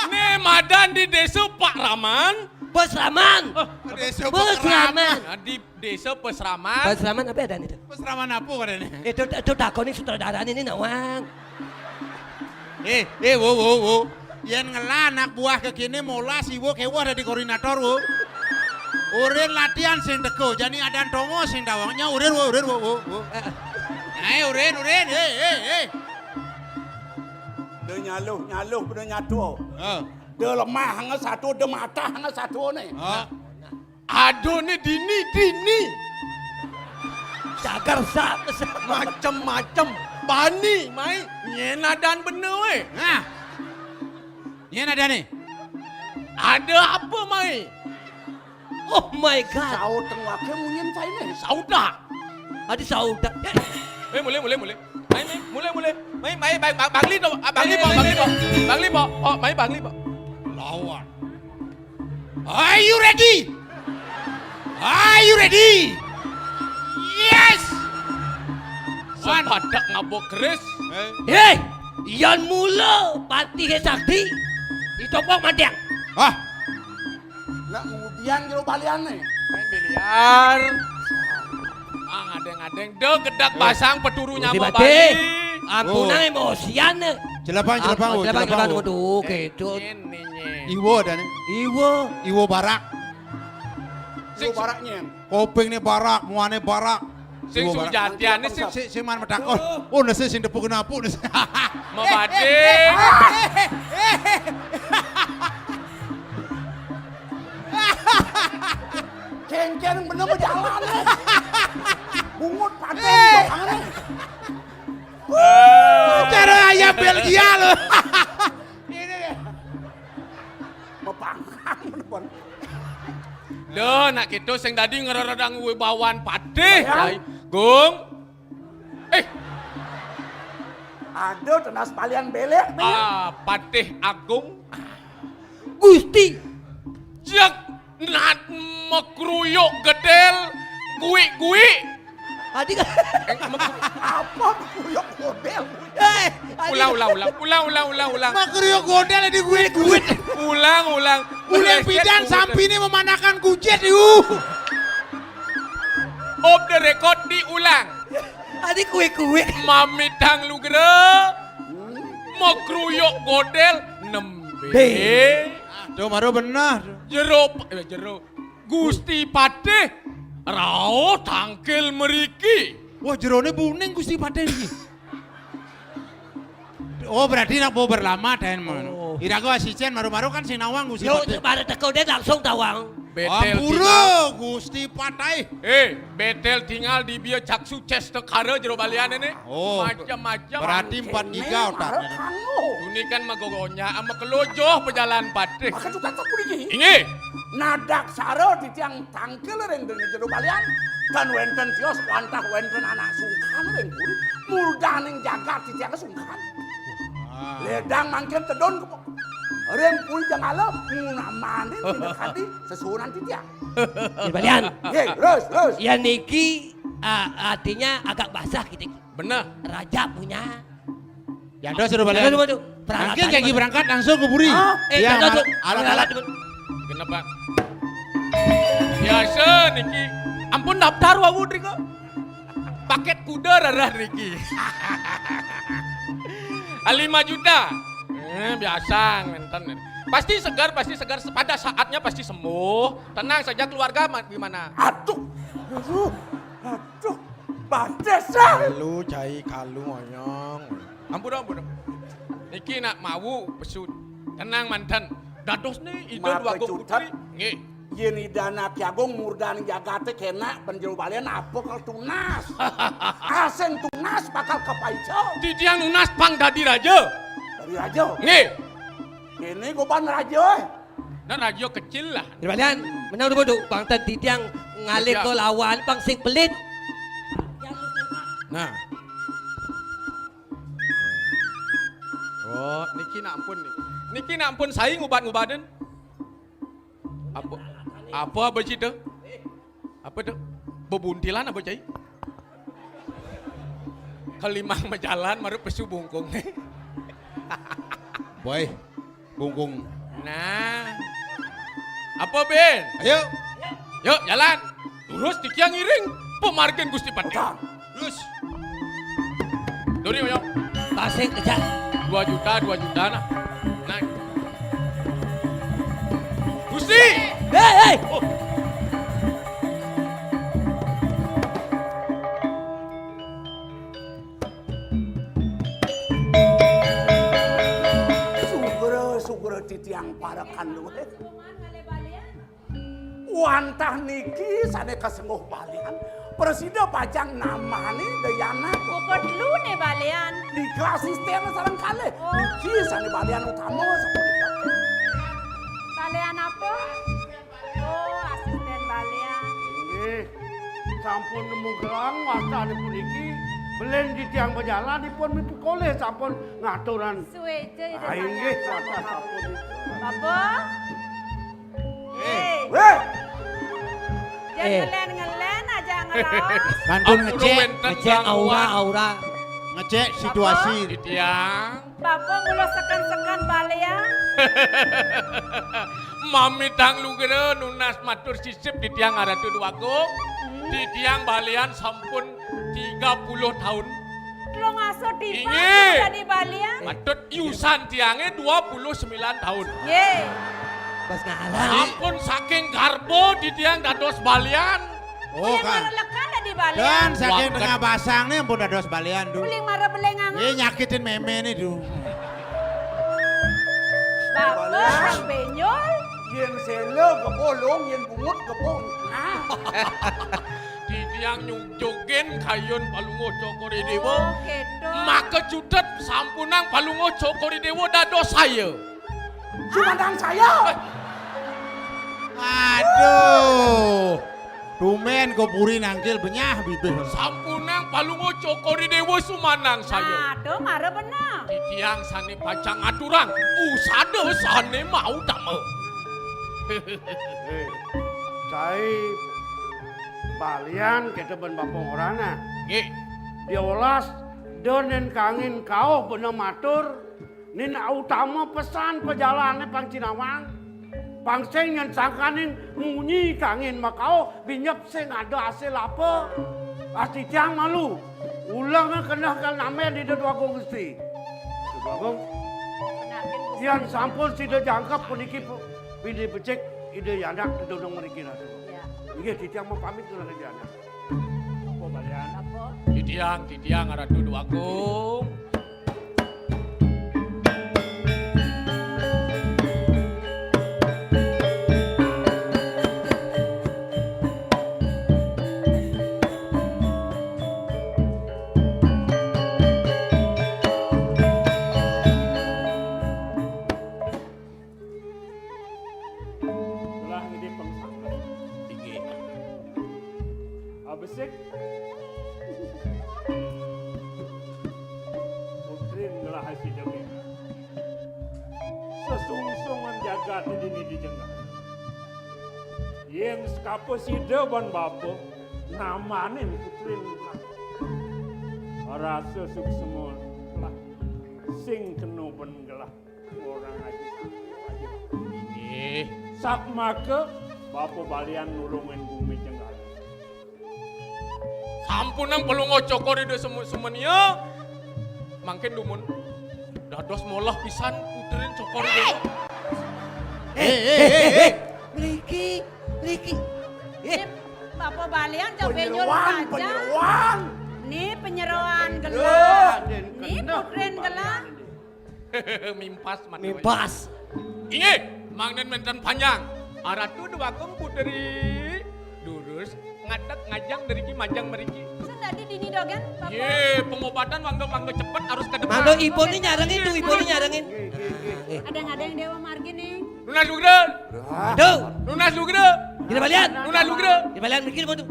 Né madan di Désa Pak Raman. Pesraman. Oh, Désa Pesraman. Nah, di Désa Pesraman. Pesraman apa adan itu? Pesraman apa katanya? Itu, itu takoni sutradara ini, Nawang. Eh, eh, wo, wo, wo. Yén ngelah anak buah kékéné molas iwo kéweh dadi koordinator, wo. Urin latihan sing teko, jani adan tongo sing tawangnya, urin, wo, urin, wo, wo, wo. Eh, eh. Ayo, urin, urin, eh, eh, eh. Da nyaluh, nyaluh, pada nyatu. Heeh. Da lemah, hanga satu, da matah, hanga satu né. Heeh. Aduh, né dini, dini. Cagar sa-, sa-, macem-macem. Bani, mai. Nyén adan bener, wé. Nah. Nyén adan né. Ada apa, mai? Oh my God. Saut teng waké munyin cainé. Sauda. Adi sauda. Eh, mulih, mulih, mulih. Mai, mai, mulih, mulih. Mai, mai, bang, bang, bangli to, ah, bangli po, bangli po. Bangli po. Oh, mai bangli po. Lawan. Are you ready? Are you ready? Yes. Wan. Sepadak ngabuk keris. Eh. Héi, yan mula patihé sakti. Ditopok matiang. Hah? Nak ngudian jero baliané. Main biliar. Ah, ngadeng-ngadeng. Deh, gedak basang peturu nyama Bali. Ampunang emosian. Jelepang, jelepang, oh, jelepang, jelepang, oh. Waduh, kéto. Nyén, nyén. Iwo adané. Iwo. Iwo barak. Iwo barak nyén. Kopingné barak, muané barak. Sing sujatiané sing, sing, sing man medakon. Oh, nese sing tepuk napu nese. Mabadé. Kéngkén bener bejalan. Bungut paten doangan. Cara ayam Belgia lo. Ini deh. Mepangkang bener. Lho, nak kéto sing dadi ngreredang wibawan patih. Bayang. Yai. Gung. Eh. Aduh, tenas balian belék, Bang. Ah, Patih Agung. Gusti. Jak nat mekruyuk gedél, guik-guik. Adi. Eh, mek- Apa mekruyuk godél? Eh, adi. Ulang, ulang, ulang. Ulang, ulang, ulang, ulang. Mekruyuk godél diguit-guit. Ulang, ulang. Ulang pidan sampiné memanakan kujit, yu. Off the record diulang. Adi kue-kue. Mamitang lugra. Mekruyuk godél nembé. Bé. Tuh, baru benar. Jero, eh, jero. Gusti Patih rauh tangkil mriki. Wah, jeroné buning Gusti Patih niki. Oh, berarti nak mau berlama, Den, mon. Oh. Iraga asisten maru-maru kan sing nawang Gusti Patih. Yo, bare teko, Den, langsung tawang. Bétél ampura, tingal. Gusti Patih. Eh, bétél tingal di bia jaksu céstakara jero baliané né. Oh. Macem-macem. Berarti empat tiga otaknya. Ini kan magogonya, ama kelojoh pejalan Patih. Maka juga tak boleh. Inggih. Nadaksara titiang tangkil ring jero balian, tan wénten tios wantah wénten anak sungkan ring puri, murdaning jagat titiang sungkan. Ledang mangkin tedun kebo. Ring puri Jenggala ngunamanin pinakadi sesuunan titiang. Jero balian. Nggih, terus, terus. Yan niki, ah, artinya agak basah gitu. Bener. Raja punya. Yang dos sudah balik. Yang dos sudah. Mangkin jagi berangkat langsung ke puri. Hah? Eh, yang dos, alat-alat. Genep, Pak. Biasa niki. Ampun daftar wau, Driko. Paket kuda rarah niki. Ah, lima juta. Eh, biasa ngenten. Pasti segar, pasti segar. Pada saatnya pasti sembuh. Tenang saja keluarga, ma-, gimana? Aduh. Aduh. Aduh. Pantes ah. Kalu, cai kalu, oyong. Ampun, ampun. Niki nak mau pesu. Tenang manten. Dados nih, ida dua putri. Nggih. Yén Ida Anak Ki Agung murdaning jagaté kénak ban jero balian apa kal tunas? Asing tunas bakal kapaica. Titiang nunas pang dadi raja. Dadi raja? Nggih. Kéné goban raja, éh. Nah, raja kecil lah. Jero balian, menang dulu, Duk. Bang ten titiang ngalih ke lawan, bang sing pelit. Nah. Oh, niki nak ampun nih. Niki nak ampun sai ngubat-ngubatin. Apa, apa, apa sih tuh? Apa tuh? Bebuntilan apa, Cai? Kelimang majalan, maru pesu bungkung. Boy, bungkung. Nah. Apa, Ben? Ayo. Yuk, jalan. Terus titiang ngiring. Pemargin Gusti Patih. Terus. Doni, ayo. Tasik, kejar. Dua juta, dua juta, nah. Nah. Gusti! Hei, hei! Oh. Sugra, sugra titiang parekan luwih. Wantah niki sané kasengguh balian, prasida pacang namani Dayana. Buka telu né balian. Nika asistén sareng kalih. Oh. Niki sané balian utama sapunika. Balian apa? Oh, asistén balian. Inggih. Sampun nemu gelang wastanipun niki, belin titiang majalan ipun mipikolih sampun ngaturan. Suéca Ida Sang Hyang Prabu. Inggih, watas sampun. Bapa? Éh. Wéh. Jangan ngelen-ngelen aja ngeraos. Kantun ngecek, ngecek aura, aura. Ngecek situasi. Titiang. Bapa mula seken-seken balian. Mamitang lugra nunas matur sisip titiang Ratu Déwagung. Hmm. Titiang balian sampun tiga puluh tahun. Telung asa tiban dadi balian. Patut yusan tiangé dua puluh sembilan tahun. Nggih. Pas ngalah. Sampun saking garba titiang dados balian. Oh, kan. Lekan dadi balian. Dan saking tengah basang nih ampun dados balian, Du. Beling mara beling anget. Ini nyakitin mémé nih, Du. Bapak, Bang Benyol. Yén séla gebolong, yén bungut gebong. Ah. Titiang nyujugin kayun Palungguh Cokor I Déwa. Oh, gitu. Maka cutet sampunang Palungguh Cokor I Déwa dados saya. Sumandang saya. Aduh. Tumén ka puri nangkil benyah bibih. Sampunang Palungguh Cokor I Déwa sumandang saya. Aduh, mara bener. Titiang sané pacang ngaturang usada sané mautama. Cai balian kéto bén Bapa Ngorana. Nggih. Diolas da nén kangin kauh bena matur, nén utama pesan pajalané pang cinawang. Pang sing nyén sangkaning munyi kangin makauh, binyep sing ada hasil apa. Asti tiang malu. Uleng keneh kal namén Ida Déwagung Gusti. Déwagung. Yén sampun sida jangkep puniki pu-, Bini becik Ida Yanak dunung mriki, Ratu. Ya. Inggih, titiang mapamit nunas Ida Yanak. Apa balian? Apa? Titiang, titiang Ratu Déwagung. Telah ngipi Sungsungan jagat dini di Jengah. Yén sekapa sida ban bapa namanin putrin, rasa suksma lah sing kena ban gelah orang aji. Inggih. Satmaka bapa balian nulungin bumi Jenggala. Sampunang Palungguh Cokor Ida semu-, semenia. Mangkin dumun dados molah pisan putrin Cokor Ida. Eh, eh, eh, eh. Mriki, mriki. Eh. Ni bapa balian cak benjol panyeroan, aja. Panyeroan. Ni panyeroan gelah. Ni putrin gelah. Mimpas, mimpas. Inggih, mangda wénten panjang. Aratu Dwagung Putri. Durus ngadeg ngajang mriki majang mriki. Sing dadi dini dogén, Bapak? Yé, pengobatan mangga-mangga cepet harus ke depan. Mangga ibuné nyarengin tuh, ibuné nyarengin. Ada ngadeng Déwa Margi nih. Nunas Nugra. Aduh. Nunas Nugra. Ida balian. Nunas Nugra. Ida balian mriki tuh.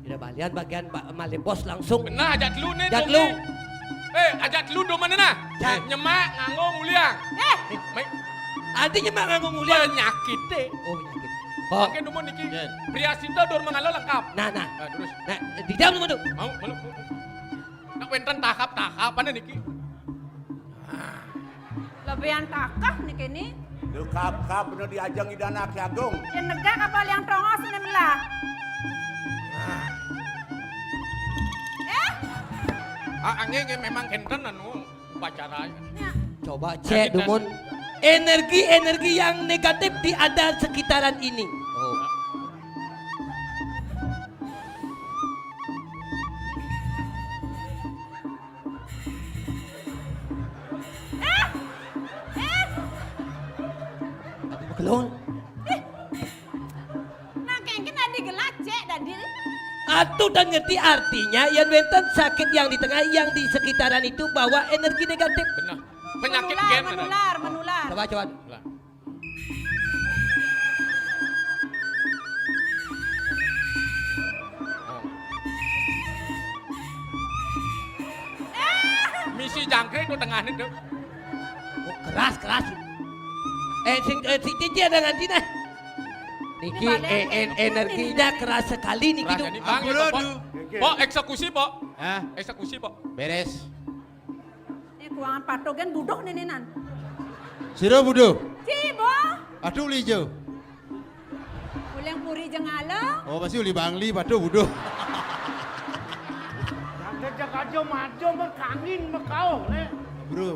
Ida balian bagian ba-, malih bos langsung. Benah, ajak telu nih, ajak telu. Dong, nih. Eh, ajak telu dong mana nah? Nyemak nganggo nguliang. Eh. Mai. Adi nyemak nganggo nguliang. Penyakité. Oh, penyakit. Oké, dumun niki. Priasita dur mangala lengkap. Nah, nah. Nah, terus. Nah, di dalam tuh. Mau, mau, mau. Nak wénten tahap-tahapané niki. Lebihan takah niki ni. Lho, kap-kap bener diajeng Ida Anak Agung. Yén negak apa liang tongos ini melah. Eh? Ah, nggih, nggih, memang kénten anu upacara. Ya. Coba cek, dumun. Energi-energi yang negatif di ada sekitaran ini. Oh. Eh! Eh! Aduh, bekelon. Eh! Nah, kéngkén dadi gelah, cek dadi. Atuh dan ngerti artinya, yén wénten sakit yang di tengah, yang di sekitaran itu bawa energi negatif. Benar. Penyakit menular, gen, menular, menular. Coba, coba. Lah. Misi jangkrik tuh tengahnya tuh. Oh, keras, keras. Eh, sing, eh, sing cici ada nganti nah. Niki, eh, en-, energinya keras sekali niki tuh. Keras ini, Bang, ya, Pok. Pok, eksekusi, Pok. Hah? Eksekusi, Pok. Beres. Ini kuangan patuh kan buduh nénénan. Sira buduh. Cibo. Aduh, lijo. Uliang Puri Jenggala. Oh, pasti uli Bangli patuh buduh. Yang ngejak aja maju mekangin mekauh, né. Bro.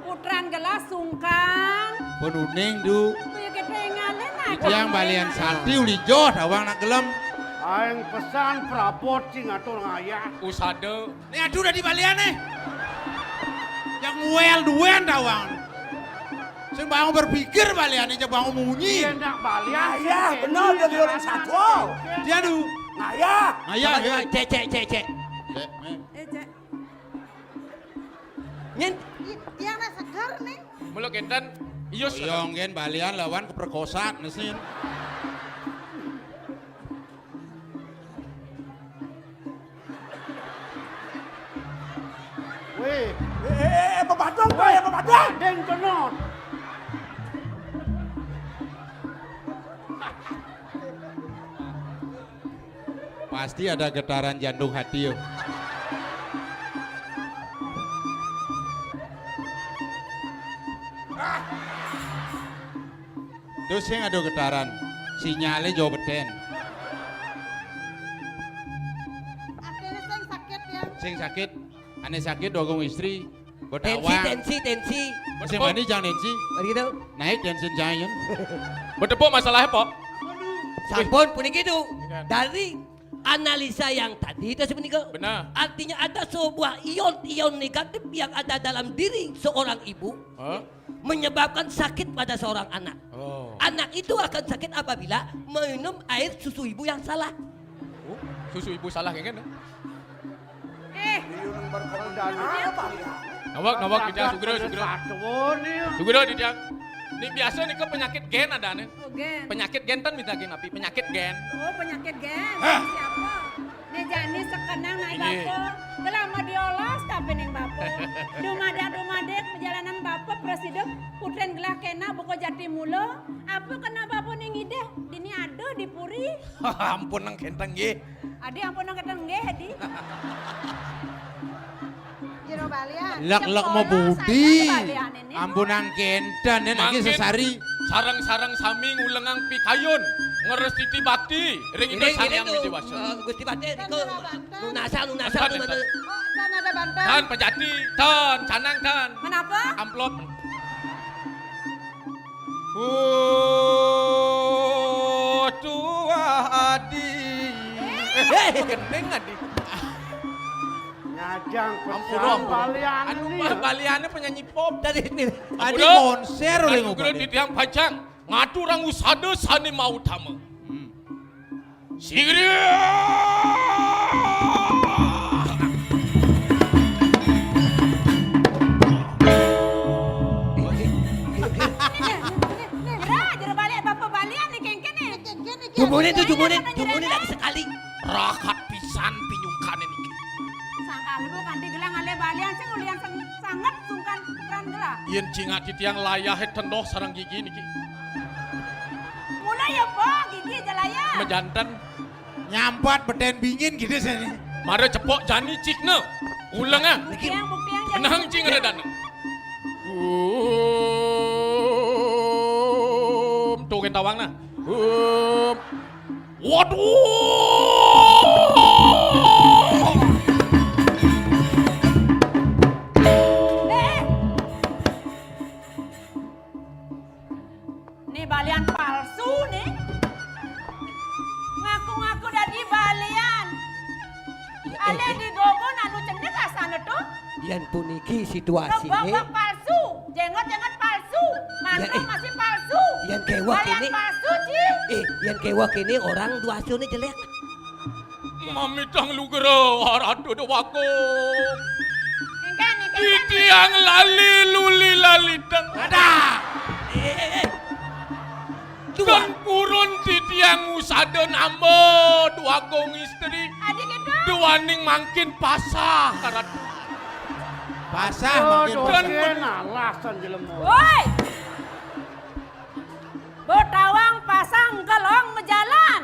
Putran gelah sungkan. Pun uning, Du. Kuya kita ingalin aja. Yang balian sati uli joh, dawang nak gelem. Aing pesan prabot sing atur ngayah. Usada. Nih, aduh, udah di balian nih. Yang nguel duen dawang. Sing bangun berpikir balian, yang bangun munyi. Iya, nak balian. Ayah, bener, dari orang satu. Dia, Du. Ayah. Ayah, coba, ya. Coba, cek, cek, cek, cek. Cek, nih. Eh, cek. Nyen. I-, yang nak segar nih. Mula kénten, iya, segar. Yang gen balian lawan keperkosaan, mesin. Wéh. Eh, eh, eh, pepadang, Pak, ya, pepadang. Deng cenot. Pasti ada getaran jantung hati, yo. Terus sing ada getaran, sinyalnya jauh beten. Artinya sing sakit ya. Sing sakit, ane sakit dogung istri, tensi, tensi, tensi. Sing mani jangan tensi. Mari gitu. Naik tensi jangan. Betepuk masalahnya, Pok. Sampun, puniki, Du. Dari analisa yang tadi itu sebenarnya. Benar. Artinya ada sebuah ion-ion negatif yang ada dalam diri seorang ibu. Hah? Menyebabkan sakit pada seorang anak. Oh. Anak itu akan sakit apabila minum air susu ibu yang salah. Oh, susu ibu salah ya kan? Eh. Nawak, nawak, Ditya, sugra, sugra. Sugra, Ditya. Ini biasa nih ke penyakit gen ada nih. Oh, gen. Penyakit gen kan bisa gen api, penyakit gen. Oh, penyakit gen. Hah? Siapa? Né jani sekenang naik bapa. Gelama diolos tapi ning bapa. Dumadak-dumadik perjalanan bapa prasida putri Ten gelah kena buka jati mula, apa kena bapa ning idih? Dini ada di puri. Ampun nang kenteng nggih. Adi ampun nang kenteng nggih, Adi. Jero balian. Lek, lek mau budi. Ampun nang kenten, nek iki sesari. Sareng-sareng sami ngulengang pikayun, ngrestiti bakti ring Ida Sang Hyang Widi Wasa. Eh, Gusti Bakti niku lunasa, lunasa. Tan, tan. Oh, tan ada banten. Tan pejati, tan canang tan. Menapa? Amplop. Oh, tuah Adi. Eh, gending Adi. Ngajang ampura, pesan ampura. Balian anu, ini. Mah baliannya penyanyi pop. Tadi ini, Adi konser oleh ngubah. Titiang pacang ngaturang usada sane mautama. Hmm. Sing ria. Jero balian ni kengken ni. Jumune tu, jumune, jumune lagi sekali. Rakat pisan pinyungkane niki. Sangkal ibu kanti gelang ale balian sing ulian sanget sungkan puteran gelah. Yen cingak titiang layahe tendoh sareng gigi niki. Mula ya, Pak, gigi aja layah. Mejanten. Nyampat beten bingin gitu sini. Mara cepok jani cikna. Ulengang. Buktiang, buktiang, jangan. Benang cing redan. Um, tuh kentawang nah. Um. Waduh. Eh. Ni balian palsu ni. Ngaku-ngaku dadi balian. Ale digogo nanu cenik asane tu. Yen puniki situasine. Rebok palsu, jenggot-jenggot palsu, mantra masih palsu. Yen kewek ini. Balian palsu, Ci. Eh, yen kewek ini orang duasune jelek. Mamitang lugra Ratu Dewaka. Engken, engken, engken. Titiang lali luli laliteng. Ada. Eh, eh, eh. Dua. Kan purun titiang usada namba Dwagung istri. Adi kita. Duaning mangkin pasah, Ratu. Pasah mangkin. Aduh, alasan jelema. Woi. Betawang pasang gelong majalan.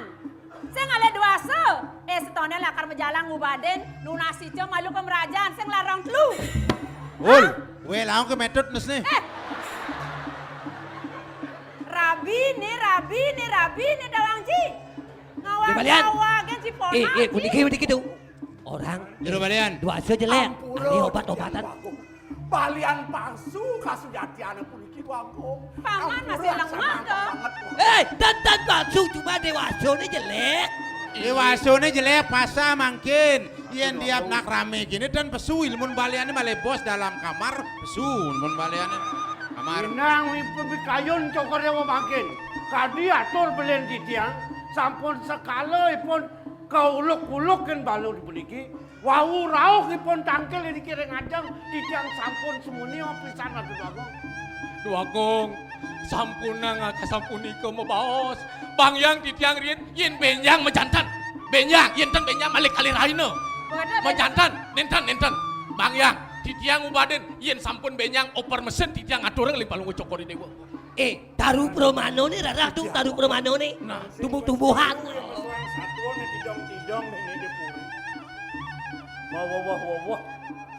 Sing ale duasa. Eh, setone lakar majalan ngubadin, nunas ica malu pemerajan, sing larang telu. Ul, we laung ke metut nus nih. Eh. Rabi nih, rabi nih, rabi nih, Dawang Ji. Ngawag-ngawagin si Ponang, eh, eh, puniki, puniki tuh. Orang jero balian. Duasa jelek. Ampura, ini obat-obatan. Balian palsu kasujatiane puniki, Bagong. Paman masih lemah, to? Eh, ten, ten palsu, cuma dewasane jelek. Dewasane jelek, pasah mangkin. Yen diap nak rame gini, ten pesu, ilmun baliane malih bos dalam kamar, pesu, ilmun baliane. Kamar. Inang mimpi pikayun Cokor Dewa mangkin. Kadi atur belen titiang, sampun sekala ipun kauluk-uluk ken balun puniki. Wau rauhipun tangkil niki ring ajeng, titiang sampun sumuni pisan, Ratu Dwagung. Dwagung, sampunang kasampunika mabaos. Bangyang titiang riin, yen benjang majanten. Benjang, yen ten benjang malih kalih rahina. Majanten, nenten, nenten. Bangyang, titiang ubadin, yen sampun benjang oper mesin, titiang aturang ring Palungguh Cokor Dewa. Eh, taru pramana ni, rarah tu, taru pramana ni. Nah. Tumbuh-tumbuhan. Satuan ni tidong-tidong ni di puri. Mawawah-wawah,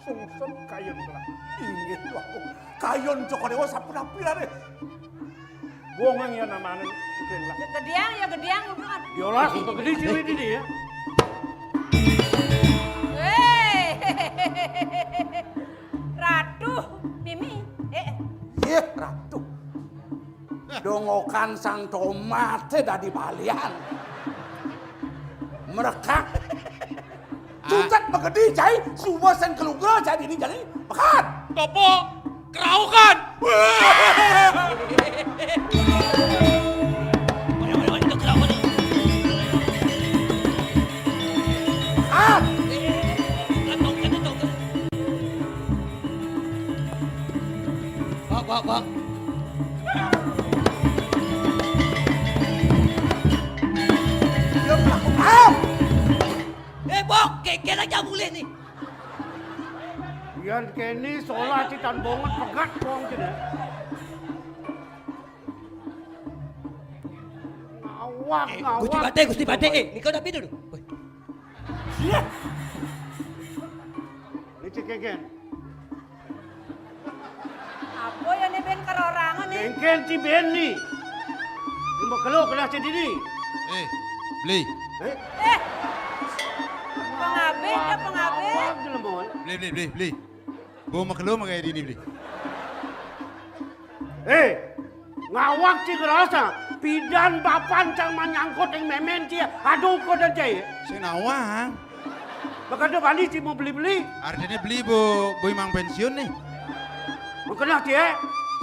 sungsem kayun belah. Inggih, Dwagung. Kayun Cokor Dewa sampun ampir, eh. Bongeng ya namanya, mungkin lah. Ya gediang, ya gediang, hubungan. Yolah, gede ciwi ini ya. Hei. Ratu, Mimi, eh. Yeh, Ratu. Dongokan Sang Tomate dadi balian. Merekak. Ah. Cutet magedi, cai. Suba sen kelugra, cai dini jani. Makan. Topo, keraukan. Ayo, ayo, ayo, keraukan. Makan. Bok, bok, bok. Eh, bok, geger aja mulih nih. Yan kene solah citan bonget pegat wong kene. Wah, eh, ngawak. Gusti Patih, Gusti Patih, eh, nika napi dulu? Woi. Iya. Licik kénkén. Apa ya né bén karorangan né? Kénkén ci bén né. Lu makelo keneh ci dini. Eh, Bli. Eh? Eh. Pangabih, ya pangabih. Ngawak jelema, eh. Bli, Bli, Bli, Bli. Bau makelo makaya dini, Bli. Eh, ngawak ci ngerasa, pidan bapan cang manyangkut ring mémén ci, aduh, kodan ci. Sing nawang. Makada bani ci mau beli-beli. Artinya beli, Bu, Bu Imang pensiun nih. Mengkenah ci, eh?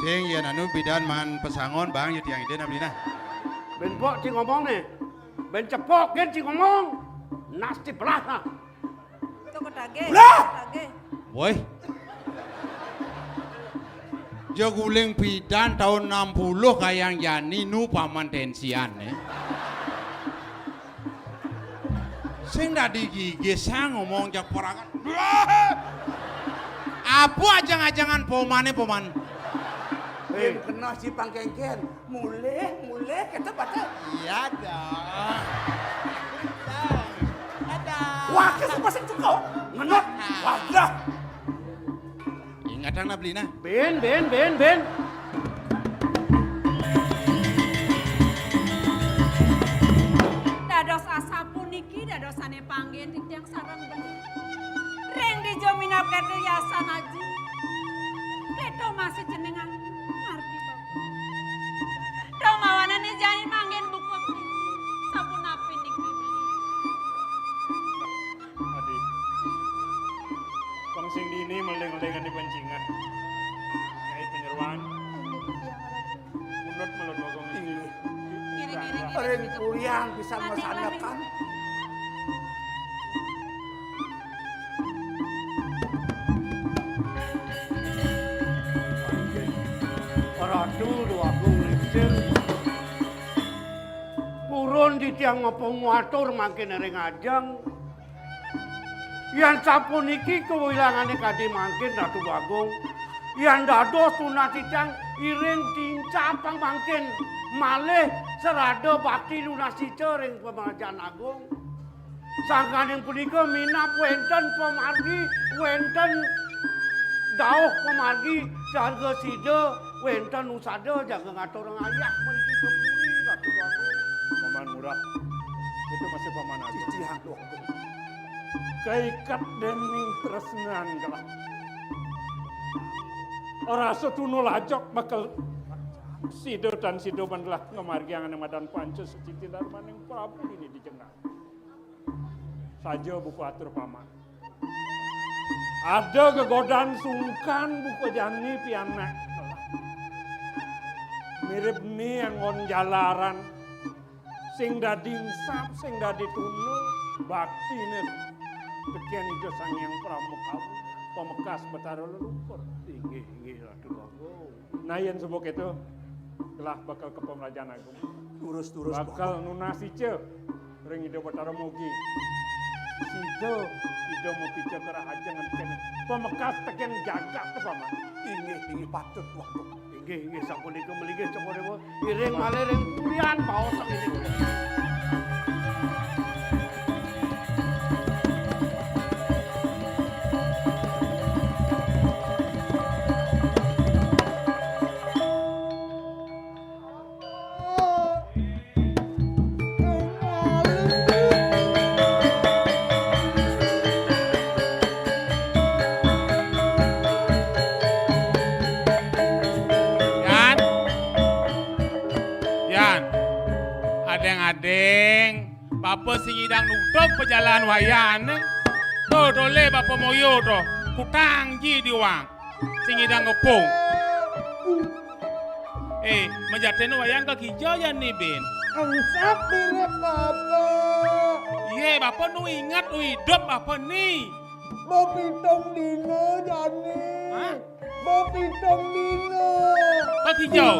Sing, ya nanu pidan maan pesangon, Bang, ya tiang ida nah beli nah. Bén pok ci ngomong nih. Bén cepok gén ci ngomong. Nasti belah nah. Tuh, ketagih, Udah! Ketagih. Woi. Ja guling pidan tahun enam puluh kayang jani nu paman tensian, eh. Sing dadi gigis, ah, ngomong jak porangan. Apa ajang-ajangan pomane, poman? Eh. Keneh ci pangkénkén. Mulih, mulih, kéto batal. Iya dong. Ada. Wah, kéto pasang cukup. Ngenot. Wadah. Ingatang nah beli nah. Bén, bén, bén, bén. Dados asapuniki, dados sané panggih titiang sareng beli. Ring dija minab kéto yasan aji. Kéto masih jenengan ngarti, Bapak. Dong mawanané jani manggen buka. Sapunapi niki? Adi, pang sing dini meling-meling di pancingan. Nyai Panyeruan. Munut melod bagong. Ngiring-ngiring. Ring kulian bisa masanekan. Ratu Déwagung Lingsir. Purun titiang mapangatur mangkin ring ajeng. Yan sapuniki kawilangané kadi mangkin, Ratu Déwagung. Yan dados tunas titiang iring tincapang mangkin malih sarada bakti nunas ica ring pamrajan agung. Sangkaning punika minab wénten pamargi, wénten dauh pamargi, sarga sida wénten usada jaga ngaturang ayah puniki ka puri, Ratu Déwagung. Paman Murah, itu masih Paman Agung. Cicihan, Déwagung. Kaiket déning tresnan gelah. Rasa tunul ajok bakal sida tan sida ban gelah ngamargiang ané madan panca suci tindarmaning Prabu dini di jengah. Saja buka atur paman. Ada gegodan sungkan buka jani pianak. Mirib ni anggon jalaran sing dadi ensap, sing dadi tuna, baktiné tekén Ida Sang Hyang Pramakawi, pamekas Betara Leluhur. Inggih, inggih, Ratu Agung. Nah, yén suba kéto, gelah bakal ka pamrajan agung. Turus, turus, bakal nunas ica ring Ida Betara mogi. Sida Ida mapica karahajengan kéné. Pamekas tekén jagat, Paman. Inggih, inggih, patut, Wak. Inggih, inggih, sapunika melinggih Cokor Dewa. Iring malih ring kulian baos inggih. Yan, Yan, adéng-adéng, bapa sing nyidang nutug pajalan wayané. Tuh, tolé bapa moyo tuh, kutang ji diwang. Sing nyidang ngepung. Eh, majaten wayan ka kija ya ni, Bin? Engsap diri bapa. Iye, bapa nu inget, nu idup bapa ni. Bepitung dina jani. Hah? Bepitung dina. Ka kija?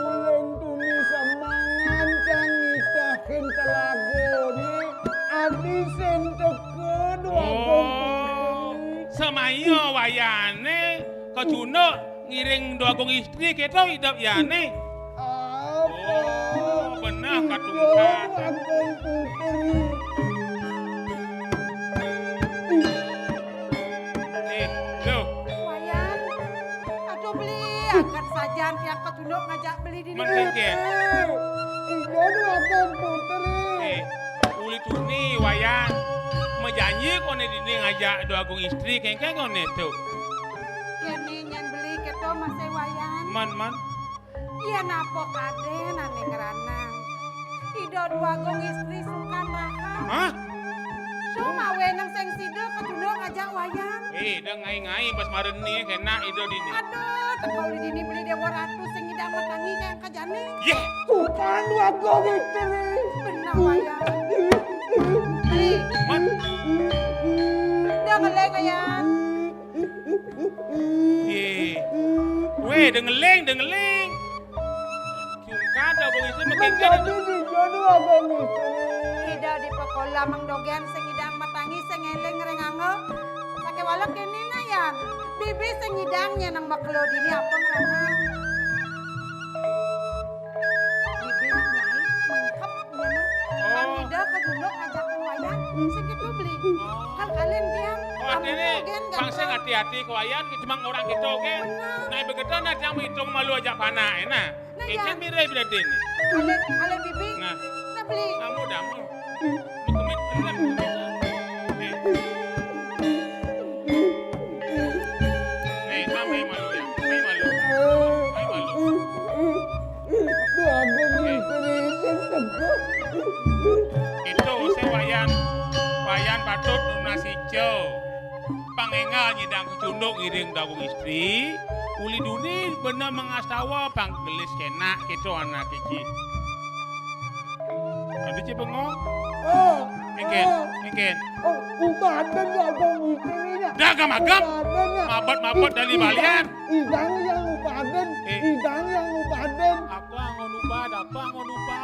Ulun tuni semangan cang nitahin telagané. Adi sing teka dua. Oh, putri. Semaya wayané kacunduk ngiring Déwagung Istri kéto idup yané. Apa? Oh, bener. Katungkat. Agung Putri. Eh, lo. Wayan. Aduh, Beli, angkat sajan tiang katunduk ngajak Beli dini. Men kéngkén. Iya, Agung Putri. Eh, uli tuni, Wayan. Majanji koné dini ngajak Déwa Agung Istri, kéngkén koné to. Yén nyén Beli kéto masih Wayan. Men, men. Yén apa kadén ané ngranang. Ida Déwa Agung Istri sungkan rahan. Hah? Sumawé nang sing sida katunduk ngajak Wayan. Eh, ida ngai-ngai bas mareni kénak ida dini. Aduh, teka uli dini Beli Déwa Ratu sing ngidang matangi kaya jani. Yéh. Sungkan Déwa Agung Istri. Bener, Wayan. Beli. Men. Ida ngeling, Wayan. Yé. Wéh, dengeling, dengeling. Sungkan Déwa Agung Istri makin gede. Ida di pakolam Mang Dogén sing ngidang matangi sing éling ring angga. Sakéwala kéné nah, Yan. Bibi sing ngidang nyén nang makelo dini apa ngranang. Bibi nak mulai mengkep. Iya, nah. Oh. Pang Ida katunduk ngajak Wayan, sing kéto Beli. Oh. Kan kalian tiang, oh, artinya, pang sing hati-hati ka Wayan, cuma orang kéto, kan? Bener. Nah, begitu nah, tiang maitung malu ajak panak, ya, nah. Nah, iya. Kéngkén mirib dadi né. Kalian, kalian Bibi. Nah. Nah, Beli. Kamu dah, mu. Bekemit, bener, bekemit. Nih. Nih, kamu yang malu, ya. Kamu yang malu. Kamu yang malu. Itu sing Wayan, Wayan patut nunas ijo. Pang énggal nyidang kecunduk ngiring Déwa Agung Istri, uli duni bena mangastawa pang gelis kénak kéto anak iki. Adi ci bengong? Oh, kéngkén, oh. Kéngkén. Oh, ubaden ya, Agung Istri nya. Dah agam-agam. Ubaden ya. Mabet-mabet dari balian. Idang yang ubaden, eh. Idang yang ubaden. Apa angon ubad, apa angon ubad?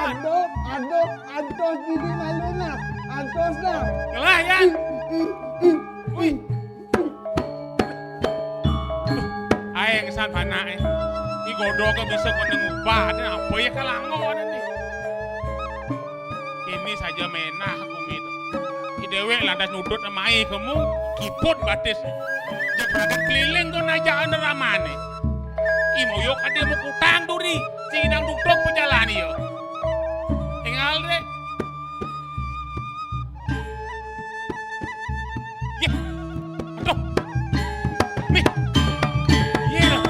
Aduh, aduh, aduh, jadi malu nah. Aduh dah. Ngelah, ya? Ih, ih, ih, ih. Aé ngesan panak, eh. Ni godok bisa kena ubad, apa ya kalango ada nih. Ini saja menah bumi tu. Ki déwék lantas nudut mai kemu, kiput batis. Jek ragat keliling ko najak ramane. I moyok ade mau kutang duri, sing idang duduk pejalan iyo. Énggal deh. Yeh. Aduh. Nih. Iya lah.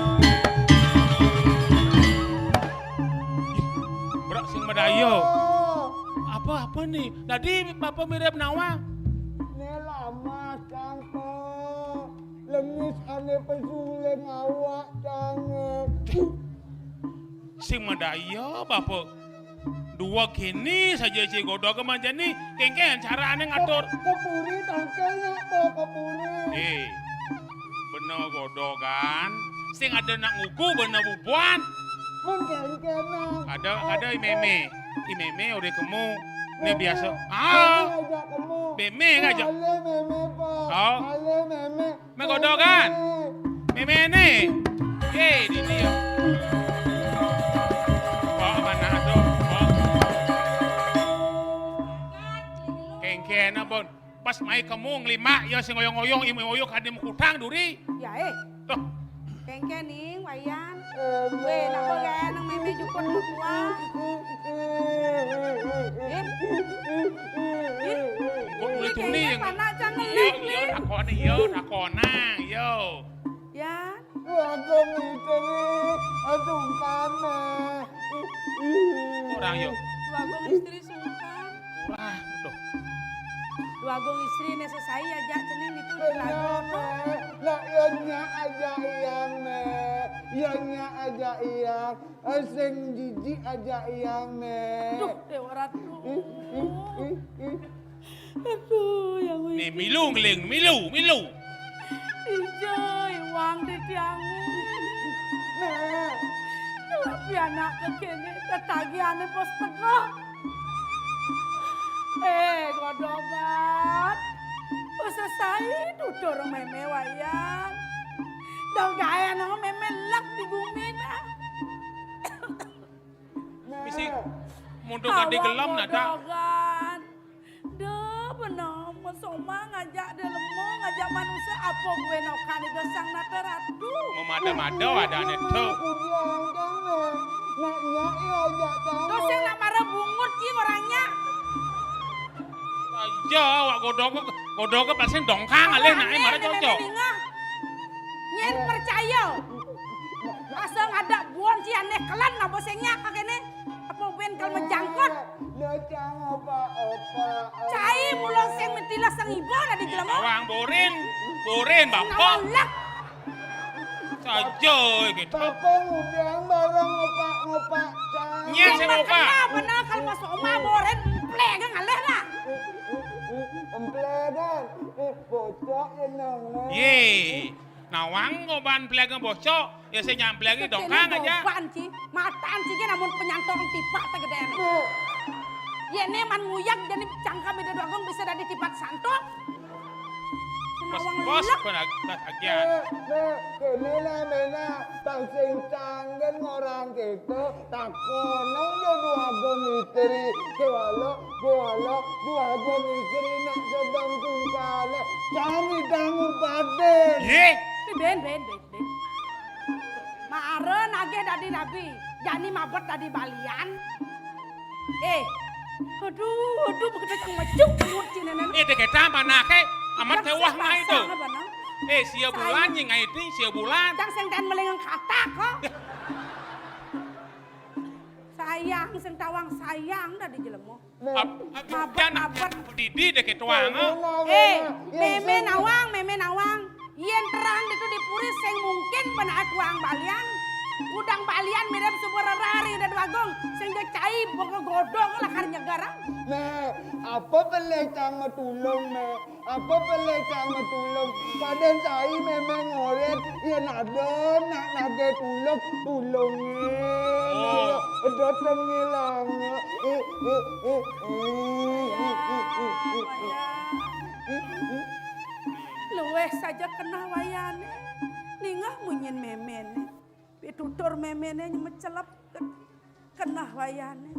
Ih, berak sing madaya. Oh. Apa, apa nih? Tadi Bapak mirip nawang. Né lamas, Kang, to. Lemis ané pesu ring awak, Kang. Sing madaya, Bapak. Dua kini saja ci godok manjani, kéngkén carané ngatur. Ke, ke puri tangkenya, to, ke puri. Eh, bener godokan. Sing ada nak nguku, bener bubuan. Mun kéngkén, nah. Ada, ada i mémé. I mémé udah kemu. Né biasa. Ah. Mémé aja kemu. Mémé aja. Alé mémé, Pak. Oh. Alé mémé. Mé godokan. Mémé né. Eh, dini ya. Bawa mana tu? Bawa. Kéngkén apa? Pas mai kemu nglimak ya sing ngoyong-ngoyong, i moyok ade mau kutang duri. Ya, eh. Tuh. Kéngkén ning, Wayan. Wéh, napa gaé nang mémé juput buah? Ih. Ih. Kok mulai tuni yang panak cang ngelik, iya, iya, takonan, iya, takonan, iya. Ya. Wah, kok mikir, aduh, kaneh. Orang, yo. Wah, kok istri sungkan. Wah, tuh. Déwa Agung Istri né sesai ajak cening itu di lagu. Nah, iya nya ajak iyang, Mé. Iya nya ajak iyang. Eh, sing jijik ajak iyang, Mé. Duh, Déwa Ratu. Ih, ih, ih, ih. Aduh, ya Allah. Nih, milu ngeling, milu, milu. Ijo, iwang di tiang. Nah. Tapi anak kéné tetagihané pos teko. Eh, godokan. Wis sesai tutur mémé Wayan. Dong gaé nang mémé lek di bumi dah. Misi. Untuk kadi gelem nada. Godogan. Duh, bener, mesoma ngajak dia lemo, ngajak manusia, apa gue nokan itu sang nata ratu. Memada-mada ada ane tu. Nak nyak ya ajak tahu. Dosa nak marah bungut ki orangnya. Aja, awak godok, godok ke pasien dongkang alih nak marah cocok. Nyen percaya. Asal ada buan si aneh kelan apa sing nyak kene. Apa ben kal menjangkut. Cai mula sing metilah sang iba dah di jelema. Bawang borin, borin bapa. Nawang lek. Saja gitu. Bapa ngudang barang ngopak-ngopak cai. Nyet sing ngopak. Kenapa nak kal masuk omah borin emplek ngalih dah. Emplek dah. Eh, bocok ya nang. Ye. Nawang ngoban peliaga bocok, ya saya nyampliagi dongkang aja. Goban ci, matan ci ge namun penyantong tipak tegedene. Ye ne man nguyak jadi cangka beda doagung bisa dadi tipat santok. Bos, nawang bos, lelek. Nah, kene lah mena tang sing canggen ngorang gitu. Takono ya dua gon istri, kewala, kewala, dua gon istri nak sedang tungkale. Cari dangu baden. Ye. Ben, ben, ben, ben. Mara nagih dadi rabi, jani mabet dadi balian. Eh, aduh, aduh, begitu cang mejuk mulut cina nana. Eh, dek eta mana ke? Amat tewah ngai tu. Eh, sia bulan nyi ngai tu, sia bulan. Cang sing dan melengeng katak kok. Sayang, sing tawang sayang dah di jelema. Mabet, mabet. Didi deh ketuang. Eh, meme nawang, meme nawang. Yen terang ditu di puri sing mungkin benak tuang balian. Udang balian mirip subur rari dan wagung. Sing cai boko godong lakar nyegar. Nah, apa boleh cang tulung, nah? Apa boleh cang tulung? Padan cai memang ngoret, yen ada nak nage tulung, tulungin. Oh. Ada tengilang. Eh, eh, eh, eh. Luweh saja kenah wayane. Ningah munyin memene. Pitutur memene nyemecelep. Kenah wayane.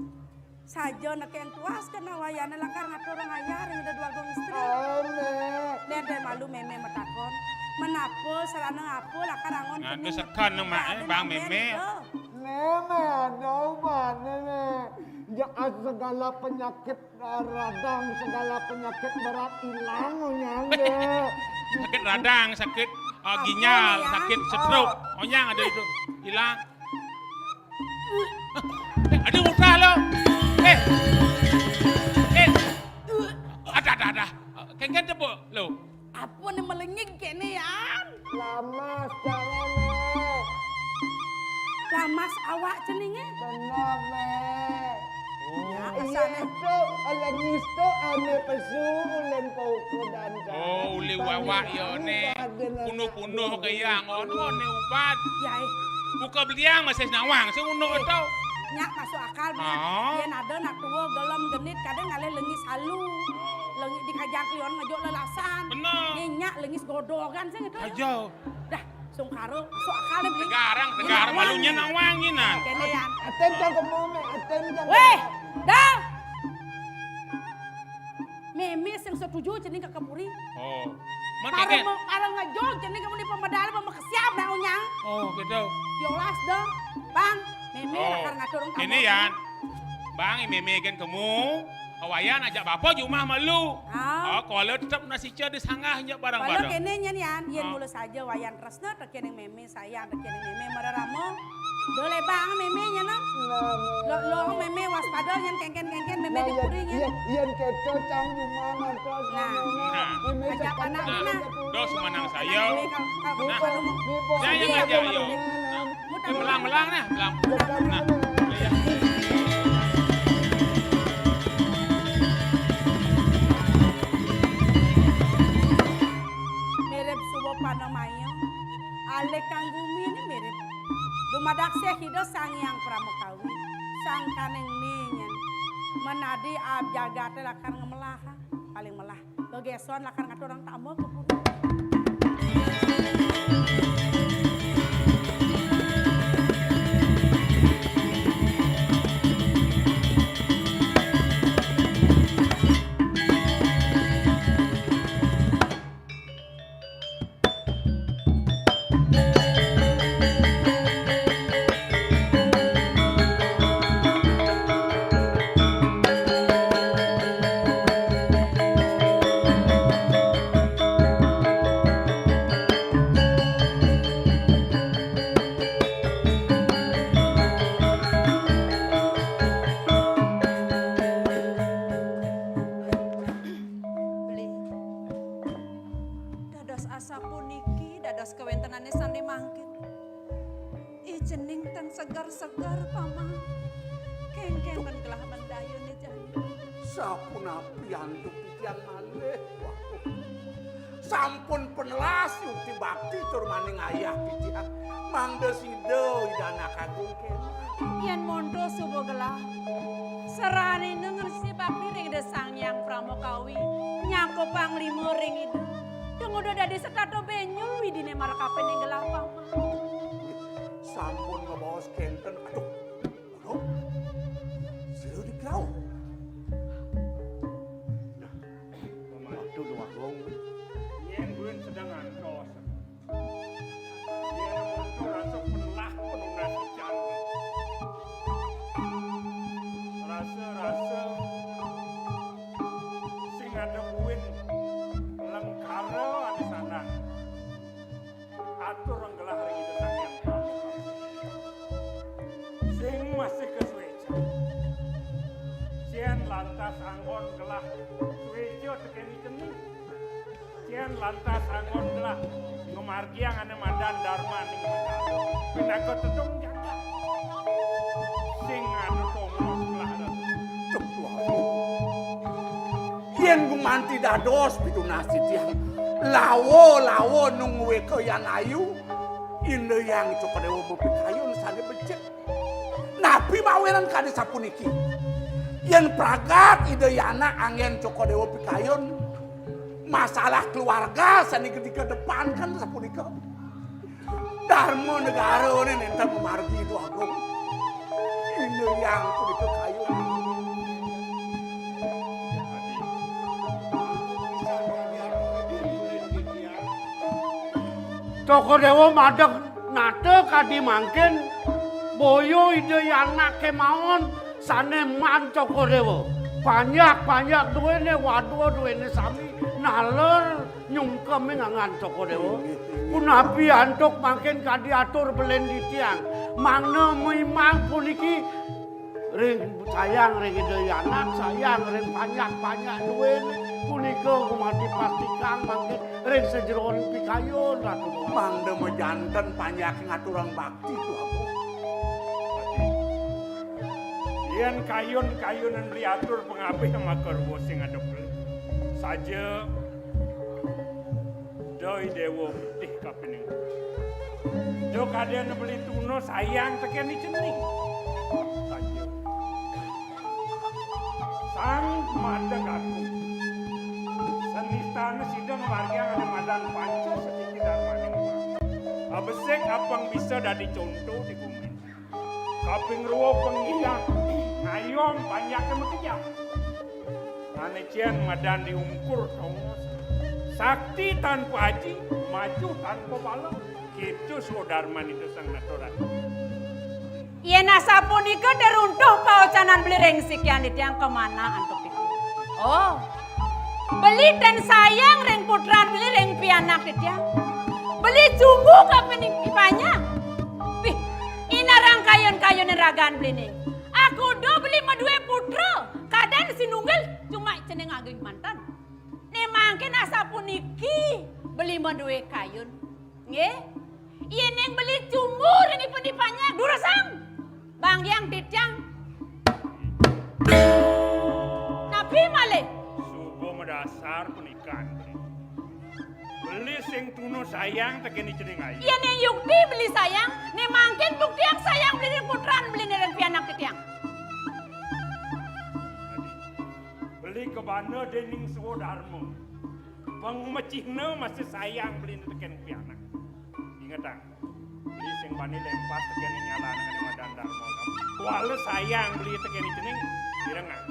Saja nekeng tuas kenah wayane lakar ngatur ngayar ring dua gung istri. Amin. Den, den malu meme metakon. Menapa sarana apa lakar angon. Nah, penyuh. Sekan nang mak, eh, bang meme. Meme ada ubane, me. Ya, segala penyakit radang, segala penyakit berat hilang, onyang. Sakit radang, sakit, ah, ginjal, sakit stroke. Onyang ada itu. Hilang. Eh, ada utah lo. Eh. Eh. Ada, ada, ada. Kengken tepuk lo. Apa ni melengig kene, Yan? Lamas, jangan, Me. Lamas awak ceninge? Benar, Me. Oh. Ya, iya, asal, Me. Itu, lengis tu ane pesu ulen pauku dan. Oh, uli wawak ya ne. Punuh-punuh ke yang ngono ne ubat. Ya, eh. Buka beliang masih nawang sing ngono to. Nyak masuk akal, Bang. Oh. Yen ada nak tua gelem genit kadang ngalih lengis halu. Lengis dikajang klion ngejuk lelasan. Bener. Nyenyak lengis godogan sing itu. Aja. Dah, sungkara, masuk akal deh, Beli. Tegarang, tegarang malunya nawang nyinan. Kene, Yan. Aten cang kemo, Me, aten cang. Weh, dah. Meme sing setuju cening ke kepuri. Oh. Para ngejo cening kemudi pemedal pemekesiap nak onyang. Oh, gitu. Yolas dong. Bang, meme lakar ngatur. Ini, Yan. Bang, meme gen kemu. Awayan ajak bapa jumah malu. Ah. Oh, kalau tetap nasi cia disanggah nyak barang-barang. Kalau kene nyen, Yan, yen mula saja wayan tresna tekening meme. Sayang tekening meme mararama. Dolebang meme nyana. Lo, lo meme waspada nyen kengken-kengken meme dipuri nyen. Yen keto cang jumah ngantos. Nah. Meme ajak anak. Dos manang saya. Nah. Ya, ya, ya, ya. Melang-melang nah, melang. Nah. Mirip suba panamaya. Alih kang gumi ni mirip. Dumadaksih Ida Sang Hyang Pramakawi, sangkaning ninyen. Menadi ab jagate lakar ngemelah, paling melah. Begeson lakar ngaturang tama ke puri. Cening tan seger-seger, Paman. Kéngkén gelah mendayuné jani. Sapunapi antuk titiang malih? Wah. Sampun panelas yukti bakti tur maningayah titiang. Mangda sida Ida Anak Agung kéné. Yén monto suba gelah, saranina ngresiki bakti ring Ida Sang Hyang Pramakawi, nyakup panglima ring Ida. Tumuda dadi setata benyul widiné marakapining gelah, Paman. Sampun ngabaos kénten. Aduh, Agung, sira di grau. Nah, pembantu Dong Agung. Yén buin sedeng ngantos. Yén monto rasa penelah penunas ican. Rasa-rasa sing ada buin lengkara ané sandang. Atur gelah ring Ida Sang Hyang Pramakawi. Sing masih kasuécan. Cén lantas anggon gelah suéca tekén i cening. Cén lantas anggon gelah ngamargiang ané madan darmaning negara. Pinaka tedung jagat. Sing anu tongos gelah. Yén gumanti dados pitunas titiang, lawa-lawa nunggué kayan ayu, Inda Hyang Cokor Déwa mapikayun sané becik. Napi mawinan kadi sapuniki? Yén pragat Ida Hyang Anak anggén Cokor Déwa pikayun, masalah keluarga sané gedé kedepankan sapunika. Darma negarané nénten mamargi Dong Agung. Inda Hyang punika kayun. Cokor Déwa madeg nata kadi mangkin, boya Ida Hyang Anak kémaon sané maan Cokor Déwa. Panjak-panjak duéné, wadua duéné sami naler nyungkemé nganggan Cokor Déwa. Punapi antuk mangkin kadi atur belin titiang. Mangda mimang puniki ring sayang ring Ida Hyang Anak, sayang ring panjak-panjak duéné. Punika gumanti pastikang mangkin ring sajeroning pikayun Ratu Déwa. Mangda majanten panjak ngaturang bakti, Dong Agung. Yén kayun-kayunan beli atur pangabih makarwa sing adep. Saja Doi Déwa Putih kapining. Dok adéna beli tuna sayang tekén i cening. Saja. Sang Madeg Agung. Senistané sida ngamargiang ané madan panca setiti darmaning. Abesik apang bisa dadi conto di bumi. Kaping rua pengidang ngayom panjaké makejang. Ané cén madan diungkur tongos. Sakti tanpa aji, maju tanpa bala. Kéto swadarman Ida Sang Nata Ratu. Yén asapunika deruntuh paocanan beli ring sikian titiang, kemana antuk titiang? Oh. Beli tan sayang ring putran beli ring pianak titiang. Beli cumbu kapining pipanjak. Pih, inarang kayun-kayunan ragan beliné. Akuda beli madué putra, kadén sinunggil cuma cening ageng manten. Né mangkin asapuniki beli madué kayun. Nggih. Yéning beli cumbu ring ipun pipanjak, durusang. Banggiang titiang. Napi malih? Suba madasar panikan. Beli sing tuna sayang tekén i cening ayu. Yéning yukti beli sayang, né mangkin buktiang sayang beli ring putran beli ring pianak titiang. Beli kabanda déning swadarma. Pang macihna masih sayang beli tekén pianak. Ingetang. Beli sing bani lempas tekén nyalané madan darma. Kuala sayang beli tekén cening, pirengang.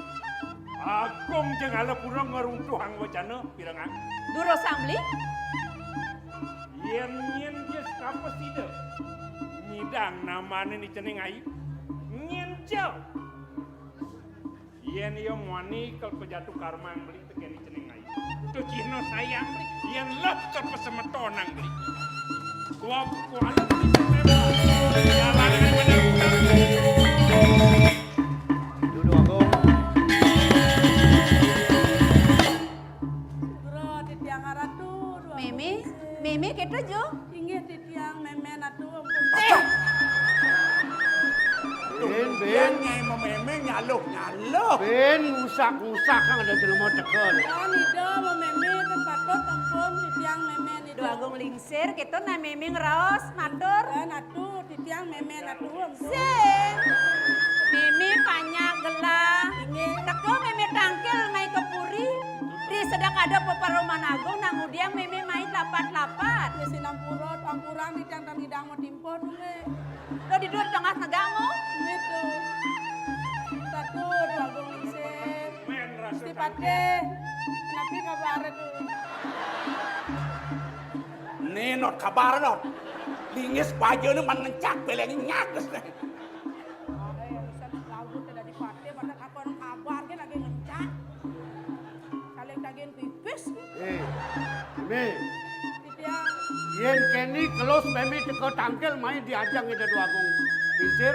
Agung Jenggala pura ngruntuhang wacana, pirengang. Durusang beli. Yén nyén ja sapa sida nyidang namané ni cening ayu. Nyén ja. Yén ia muani kal pejatu karmang beli tekén i cening ayu. Tu cihna sayang beli. Yén leh kal pasemetonang beli. Gua kuala beli sampai jalan yang benar. Dudu Agung. Sugra titiang Ratu, Dudu Agung. Mémé, mémé kéto, Jo. Inggih titiang mémé Ratu, ampun. Eh! Yén Nyai memémé nyaluh-nyaluh. Bén ngusak-ngusak kan ada jelema teka. Yén Ida memémé ten patut tempun titiang mémé Ida. Duh Agung Lingsir, kéto nah mémé ngraos matur. Yén atuh titiang mémé atuh. Sing. Mémé panjak gelah. Inggih. Teka mémé tangkil mai ka puri. Di sedak ada peparuman agung, nah ngudiang mémé mai lapat-lapat. Ya sinampura, ampurang titiang tan ngidang matimpa, Dulé. Lo di dua tengah negangmu. Gitu. Satu, Dua Agung Lingsir. Gusti Patih. Napi kabar tuh? Né not kabar not. Lingis bajané man ngencak, beléngé nyages né. Ada yang bisa lagu téh dadi patih, pada kapan kabar gé lagi ngencak. Saling dagian pipis. Eh, Mé. Titiang. Yén kéné kelus mémé teka tangkil mai diajang Ida Dwagung Lingsir.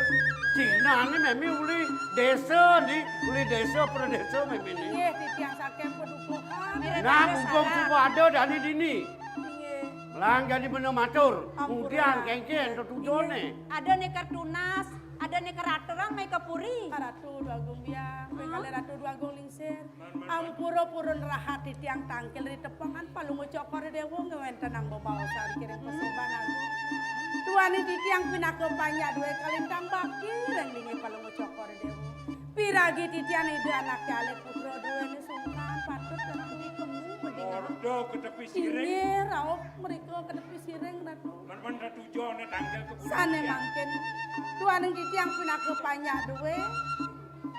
Cinané mémé uli désa né, uli désa pradésa mémé né. Inggih, titiang saking padukuhan. Nah, mumpung suba ada dani dini. Inggih. Lang jadi bena matur. Ampun, ngudiang Ratu. Kéngkén tetujoné. Inggih. Ada né ker tunas, ada né ker aturang mai ka puri. Ratu Dwagung Biang, pinggalih Ratu Dwagung Lingsir. Ampura purun rahat titiang tangkil ri tepengan Palungguh Cokor Déwa ngwéntenang bebaosan kiring pasembahan agung. Duaning titiang pinaka panjak dué kalintang bakti ring linggih Palungguh Cokor Déwa. Piragi titiang ida anaké alit putra duéné sungkan patut tentu kemu bedingan. Ordo ka tepi siring. Inggih, rauh mrika ka tepi siring, Ratu. Lan men tetujoné tangkil ka puri. Sané mangkin, duaning titiang pinaka panjak dué.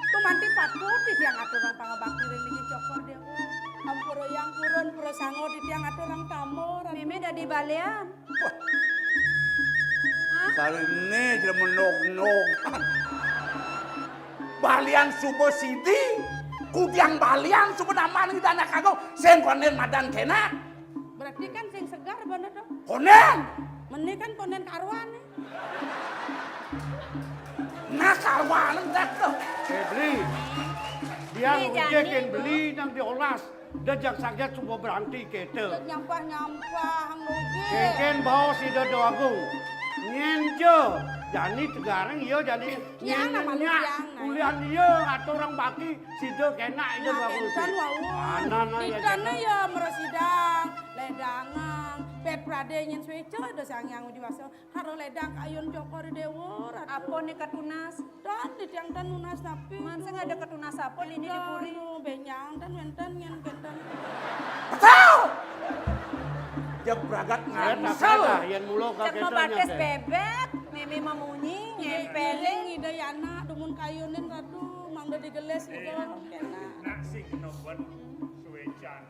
Gumanti patut titiang aturang pangabakti ring linggih Cokor Déwa. Ampura yang purun prasangga titiang aturang tamba, Ratu. Mémé dadi balian. Wah. Hah? Sariné jelema nog-nogan. Balian suba sidi, kudiang balian suba nambahan Ida Anak Agung, sing kondén madan kénak. Berarti kan sing segar bener dong. Kondén. Meni kan kondén karuan nih. Nah, karuan entek tuh. Eh, Beli. Dia Beli, ngejekin Jani. Beli nang diolas. Da jag saget suba beranti kéto. Nyampah-nyampah, Nang Lugi. Kénkén baos Ida Dwagung. Nyén ja, jani tegarang iya jani. Nyén nama nyak, Lugi, Nang. Ulian iya aturang bakti, sida kénak Ida Dwagung. Kénten wau. Anan, ya, kénten ya, mresidang, ledangang, pét pradé nyén suéca Ida Sang Hyang Widhi Wasa. Haro ledang kayun Cokor Déwa, Ratu. Apa né katunas? Dan titiang tan nunas napi. Man sing ada katunas apa dini di puri? Anu, benyang tan wénten nyén kénten. Betul! Dia bragat ngansel. Yén mula ka kéto batis bébék, mémé mamunyi, nyémpéling. Ida yana dumun kayunin, Ratu, mangda digelis ida kénak. Nak sing noben suécan.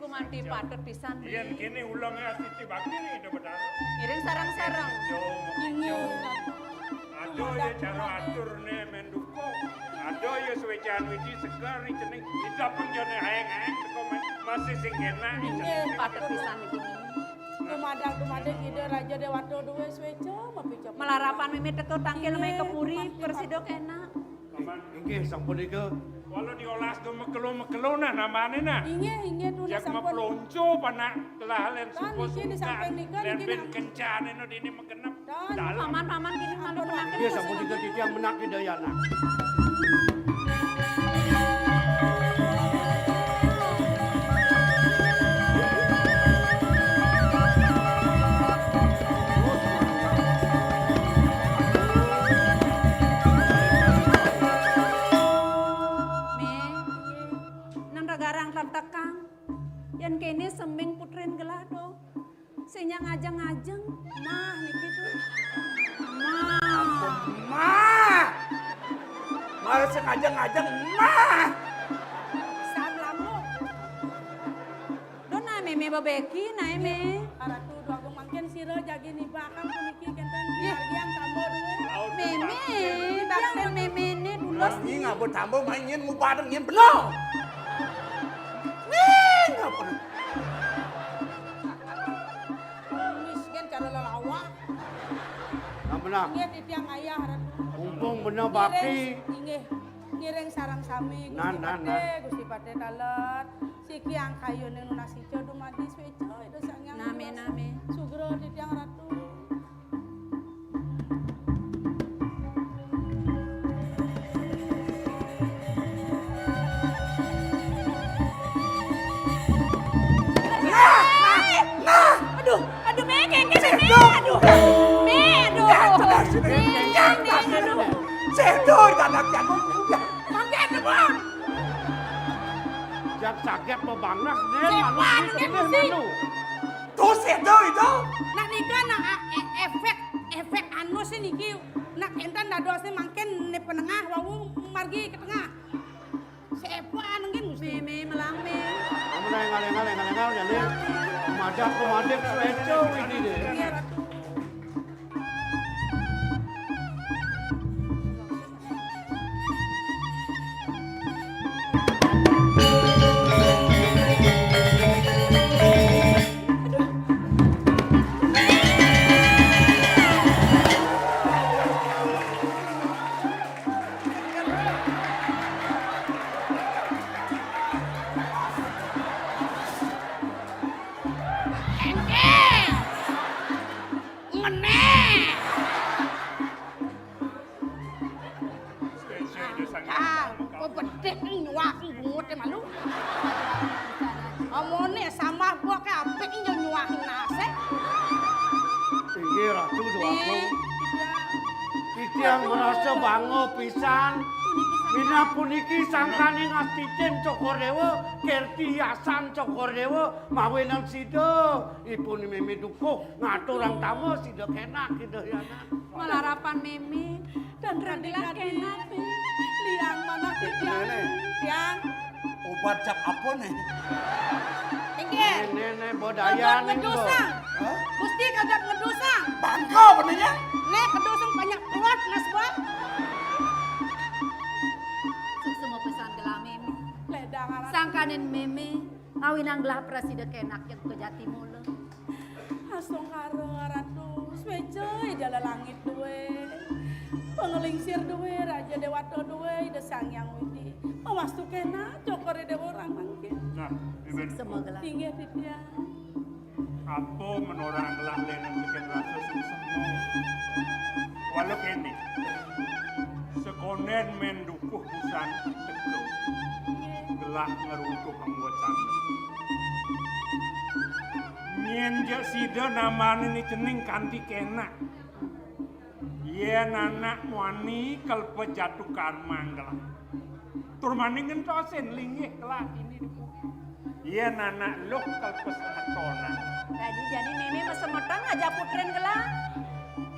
Gumanti patut pisan, Beli. Yén kéné uleng ya siti bakti né Ida Betara. Ngiring sareng-sareng. Inggih. Ada ya cara aturné mén duka. Ada ya suécan widi segar né cening. Ida penjane aeng-aeng teko mén. Masih sing kénak. Inggih, patut pisan iki. Dumadak-dumadak Ida Raja Déwata duwé suéca mapicep. Malarapan mémé teka tangkil mai ka puri, prasida kénak. Inggih, sampun nika. Walau diolas do mekelo-mekelo nah namane nah. Inggih, inggih, tunas sampun. Maplonco panak telah lén suka-suka. Lén ben kencane no dini megenep. Dalem. Paman, paman, kini malu penak. Inggih, sampun nika titiang menak Ida yana. Mé, nang regarang rentekang. Yén kéné semeng putrin gelah do. Sing nyang ngajeng-ngajeng, mah niki tuh. Mah. Mah. Malah sing ngajeng-ngajeng, mah. Sam lamu. Duh, nah, mémé bebeki, nah, mémé. Ratu Dwagung mangkin sira jagi nibakang puniki kénten. Nggih. Margiang tamba duwé. Mémé, bakten mémé né dulos. Nggih, ngaba tamba main nyén ngubadan nyén bena. Nggih, ngaba. Miskin cara lelawak. Nah, bena. Nggih, titiang ayah, Ratu. Mumpung bena bakti. Ngiring, inggih. Ngiring sareng sami, Gusti Patih, Gusti Patih taler. Siki angkayuné nunas ica dumadi suéca Ida Sang Hyang Widhi Wasa. Nami, nami. Sugra titiang Ratu. Aduh. Aduh. Aduh. Aduh. Aduh. Mangke, Bang. Jam saget bebanges, Nen, malu. Tuh, sedo itu. Nah, nika, nah, e-, efek, efek anu sih niki. Nah, enten dadosne mangkin ne penengah, wau margi ke tengah. Sepan nggih, Gusti. Meme melang, Me. Kamu nang engal-engal, engal-engal, ya, Le. Madak, madak, sueco, ini deh. Iya, Ratu. Engke. Ngene. Ah, kok bedek nyuwak bungut e malu. Omone samah mbok ke apik yo nyuwak nase. Inggih Ratu Déwa Agung. Titiang merasa bangga pisan. Minab puniki sangkaning asticen Cokor Déwa, kerti hiasan Cokor Déwa, mawinan sida ipun meme dukuh ngaturang tama sida kenak sida hiasan. Malarapan meme dan radilah kenak, Me. Liang manah titiang. Tiang. Obat jap apa nih? Inggih. Nih, nih, nih, bodaya nih, Bo. Ngedusang. Hah? Gusti kagak ngedusang. Bangga benenya. Nih, kedusang banyak keluar, Mas, Bo. Suksma pisan gelah meme. Ledang aran. Sangkaning meme, ngawinang gelah prasida kenak jeg kejati mula. Astungkara Ratu, sweja Ida Lelangit duwe. Panglingsir duwe, Raja Dewata duwe, Ida Sang Hyang Widi. Mawastu kenak Cokor Déwa mangkin. Nah, Iben. Suksma gelah. Inggih, titiang. Apa menorang gelah lenen bikin rasa suksma. Walau kene. Sekonden men dukuh busan teka. Gelah ngeruntuh pangwacana. Nyen ja sida namane ni cening kanti kenak. Yen anak muani kalpa jatu karma gelah. Tur mani ngentosin linggih gelah ini dipuji. Yen anak luh kalpa semetonan. Dadi jani meme masemeton ngajak putrin gelah.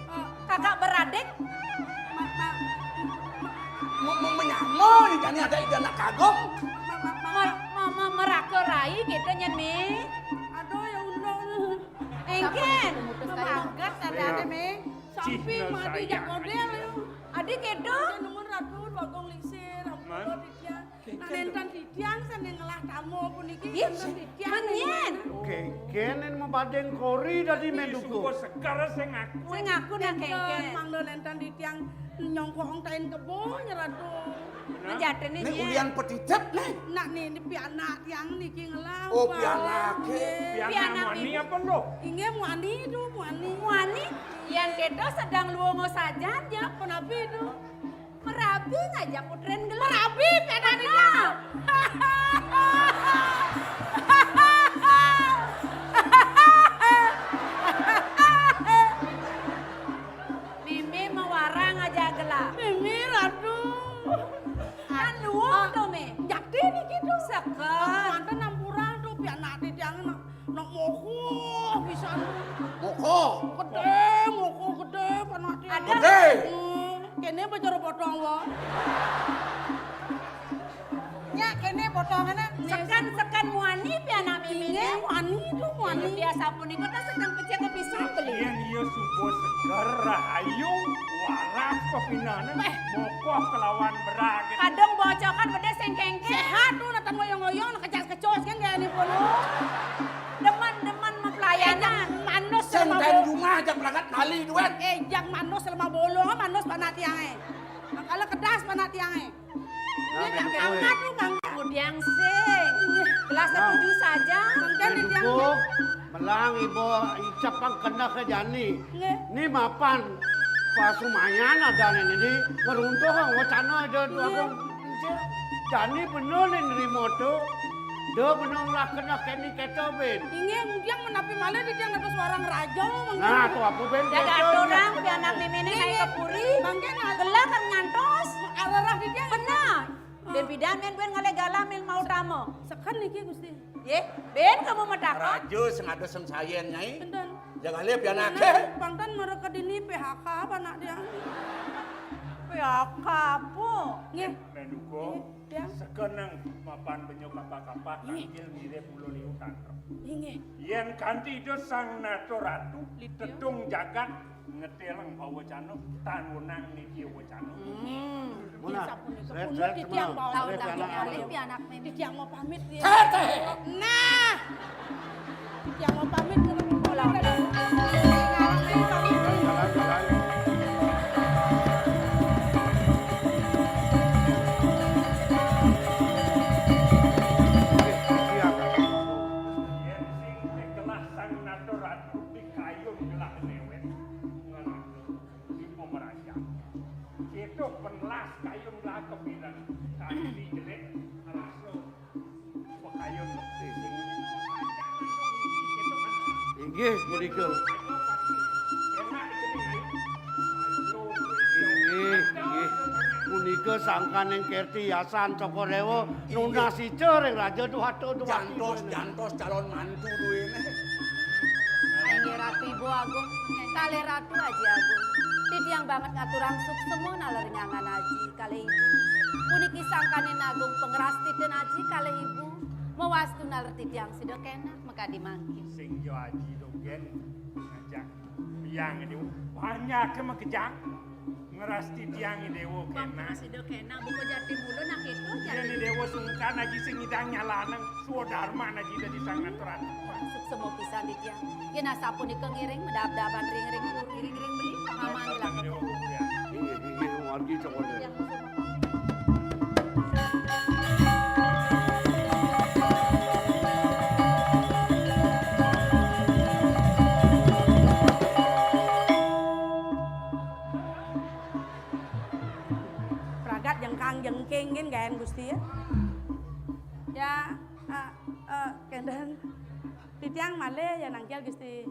Eh, kakak beradik. Ma-, ma-, ma-, ma-, menyama ni jani ada ida anak kagum. Ma-, ma-, ma-, ma-, ma-, meraka rai kita nyen, Me. Aduh, ya Allah. Engken. Angkat ada-ada, Me. Sampi mati jak model, ya. Adi kedo. Nemun Ratu Bagong Lingsir, ampun, titiang. Nah, nenten titiang sane ngelah tamu puniki, nenten titiang. Menyen. Oke, kenen mabadeng kori dadi menduko. Suka seger sing aku. Sing aku nang kengken. Mangda nenten titiang nyongkong tain kebo, Ratu. Menjatene. Nek ulian petitep, nek. Nak ni, ni pianak tiang niki ngelah. Oh, pianake. Pianak muani apa, Nduk? Inggih, muani tu, muani. Muani? Yan kedo sedang luongo sajan, ya. Punapi tu? Merabi ngajak putrin gelah. Merabi, pianak ni, ya. Mimi mawarang aja gelah. Mimi, Ratu. Kan luwung to, Mi. Jakti niki to. Seken. Manten ampura to, pianak titiang nak, nak mokoh pisan. Mokoh? Gedé, mokoh gedé, pianak titiang. Ada. Gedé. Hmm, kene apa cara potong, Wak? Nya, kene potongane. Seken-seken muani pianak Mimi. Inggih, muani to, muani. Biasa punika ta seken pecik kepisah beli. Yen iya suba seger, rahayu, waras pepinane, mokoh kelawan berage. Kadung bocokan beda sing kengken. Sehat to, natan ngoyong-ngoyong, kecas-kecos kan gaya ni pun. Demen-demen mapelayanan. Manus sing rumah aja berangkat mali duit. Eh, jak manus lemah bolong, manus pianak tiange. Kalau kedas pianak tiange. Nah, ini angkat lu, Kang. Udiang sing. Gelas setuju saja. Mungkin di tiang. Dukuh, melang ibu icap pang kena ke jani. Nggih. Ni mapan pasumayan ada ni, ni ngeruntuh wacana ada dua. Nggih. Jani bener ni nerima tu. Do benung lah kena keni keto, Ben. Inggih, mungkin menapi malih di tiang dados warang raja, mungkin. Nah, to apa, Ben? Jaga aturang, pianak miminé ngaé ka puri. Mangkin ngantos. Arah di tiang. Bener. Ben pidan, Ben, Ben ngalih galah mil mau drama. Seken niki, Gusti. Yé, Ben kamu matakon. Raja sing ada sing sayen, Nyai. Benten. Jaga alih pianaké. Pangtan mereka dini P H K apa nak dia? P H K apa? Nggih. Menduko, nggih, ya. Sekeneng mapan benyo kapak-kapak, nggih, kanggil mirip ulo liu tangkep. Nggih. Yén kanti ida Sang Nata Ratu, tetung jagat ngeteleng pawacana, tan wenang niki wacana. Hmm. Muna, sapunika, red, pun red, titiang semua. Bawa red, titiang anak. Alih pianak mimi. Titiang mau pamit, ya. Nah. Titiang mau pamit, kena pulang. Jalan, jalan. Yén sing kelah Sang Nata Ratu di kayun gelah newet. Di pemerajang. Kéto penelas kayun gelah kepidan. Kali jelek, rasa pekayun. Inggih, punika. Inggih, inggih. Punika sangkaning kerti yasan Cokor Dewa nunas ica ring Raja Duhata Duwati. Jantos, jantos calon mantu duwéné. Inggih Ratu Ibu Agung, kalih Ratu Aji Agung. Titiang banget ngaturang suksema nalering angan Aji kalih Ibu. Puniki sangkaning agung pangrastitin Aji kalih Ibu. Mawastu naler titiang sida kénak makadi mangkin. Sing ja Aji dogén ngajak Hyang Déwa. Banyak makejang. Ngrasti tiang I Déwa kénak. Sida kénak buka jati mula nak itu. Yén jati I Déwa sungkan Aji sing nyidang nyalanang swadarman Aji dadi Sang Nata Ratu. Suksema pisan di tiang. Yén asapunika ngiring medab-daban ring-ring puri. Ring-ring beli. Paman. Sang Déwa Puri. Inggih, inggih, wargi Cokor Déwa. Pragat jengkang jengking gén gaén Gusti ya. Ya, eh, eh, kénten. Titiang malih ya nangkil Gusti.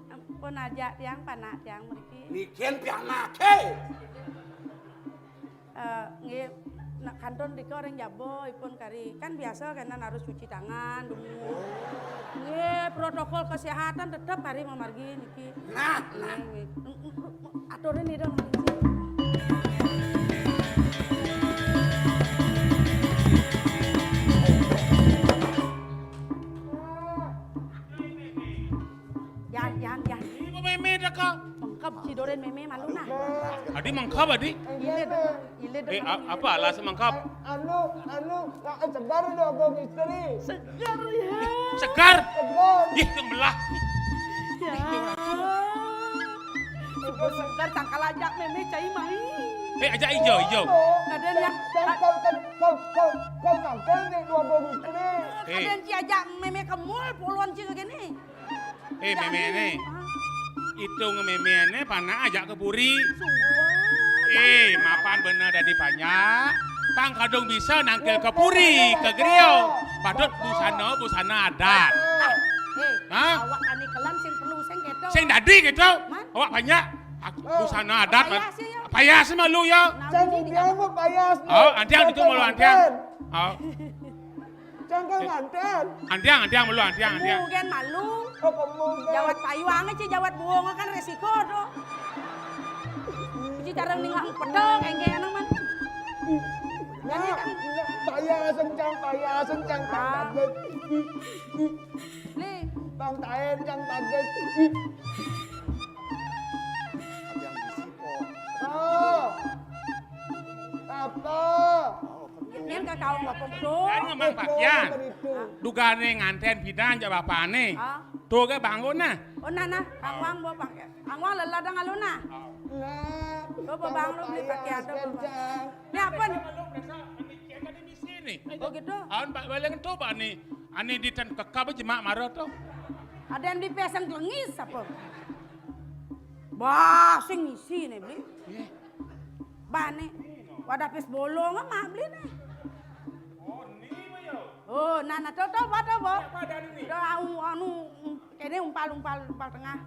Ampun ajak tiang panak tiang mriki. Niki pianaké. Eh, nggih, nak kantun rika ring jaba ipun kari. Kan biasa kénten harus cuci tangan dulu. Nggih, protokol kesehatan tetep kari mamargi niki. Nah, nah. Nggih, nggih. Aturin ida. Yan, yan, yan. Ini mémé teka. Mengkeb, cidorin mémé malu nah. Adi mengkeb, Adi. Ilid, ilid. Eh, apa alas mengkeb? Anu, anu, segar lho, Agung Istri. Segar ya. Segar? Segar. Ih, yang belah. Ya. Subuh segar, cangkal ajak mémé cai mai. Eh, ajak ijo, ijo. Kadén ya. Cangkal kan, kau, kau, kau cangkal nih, Agung Istri. Eh. Kadén ci ajak mémé ke mall, puluhan ci kéné. Eh, méméné. Itung méméné panak ajak ke puri. Eh, mapan bener dadi panjak. Pang kadung bisa nangkil ke puri, ke griya. Patut busana, busana adat. Hah? Awak kani kelam sing perlu sing kéto. Sing dadi kéto. Awak panjak. Busana adat. Payas malu ya. Sing dia mau payas. Oh, antiang itu malu antiang. Oh. Cangkal nganten. Antiang, antiang malu, antiang, antiang. Mungkin malu. Oh, kamu kan. Jawat payuang aja, jawat buang kan resiko tuh. Ci cara ninglang pedang, kayak gini man. Nah, payah sencang, payah sencang, Bang Taget. Li. Bang Taen, Bang Taget. Yang bisi kok. Oh. Apa? Nyén ka kaum ngopong to. Kan ngomong pakaian. Dugané nganten pidan jak bapané. Ah. To ga bangun nah. Oh nah nah, angwang bo pakai. Angwang lelah dang alun nah. Nah. Bo babang lu beli pakaian to. Ini apa nih? Oh gitu. Awan Pak Baleng to bani. Ani diten kekab jemak mara to. Ada yang dipesang kelengis apa? Bah, sing isi nih beli. Bani. Wadah pes bolong mak beli nih. Oh, ni yo. Oh, nah, nah, to, to, apa to, Bo? Apa ada ini? Udah, anu, anu, kene umpal, umpal, umpal tengah.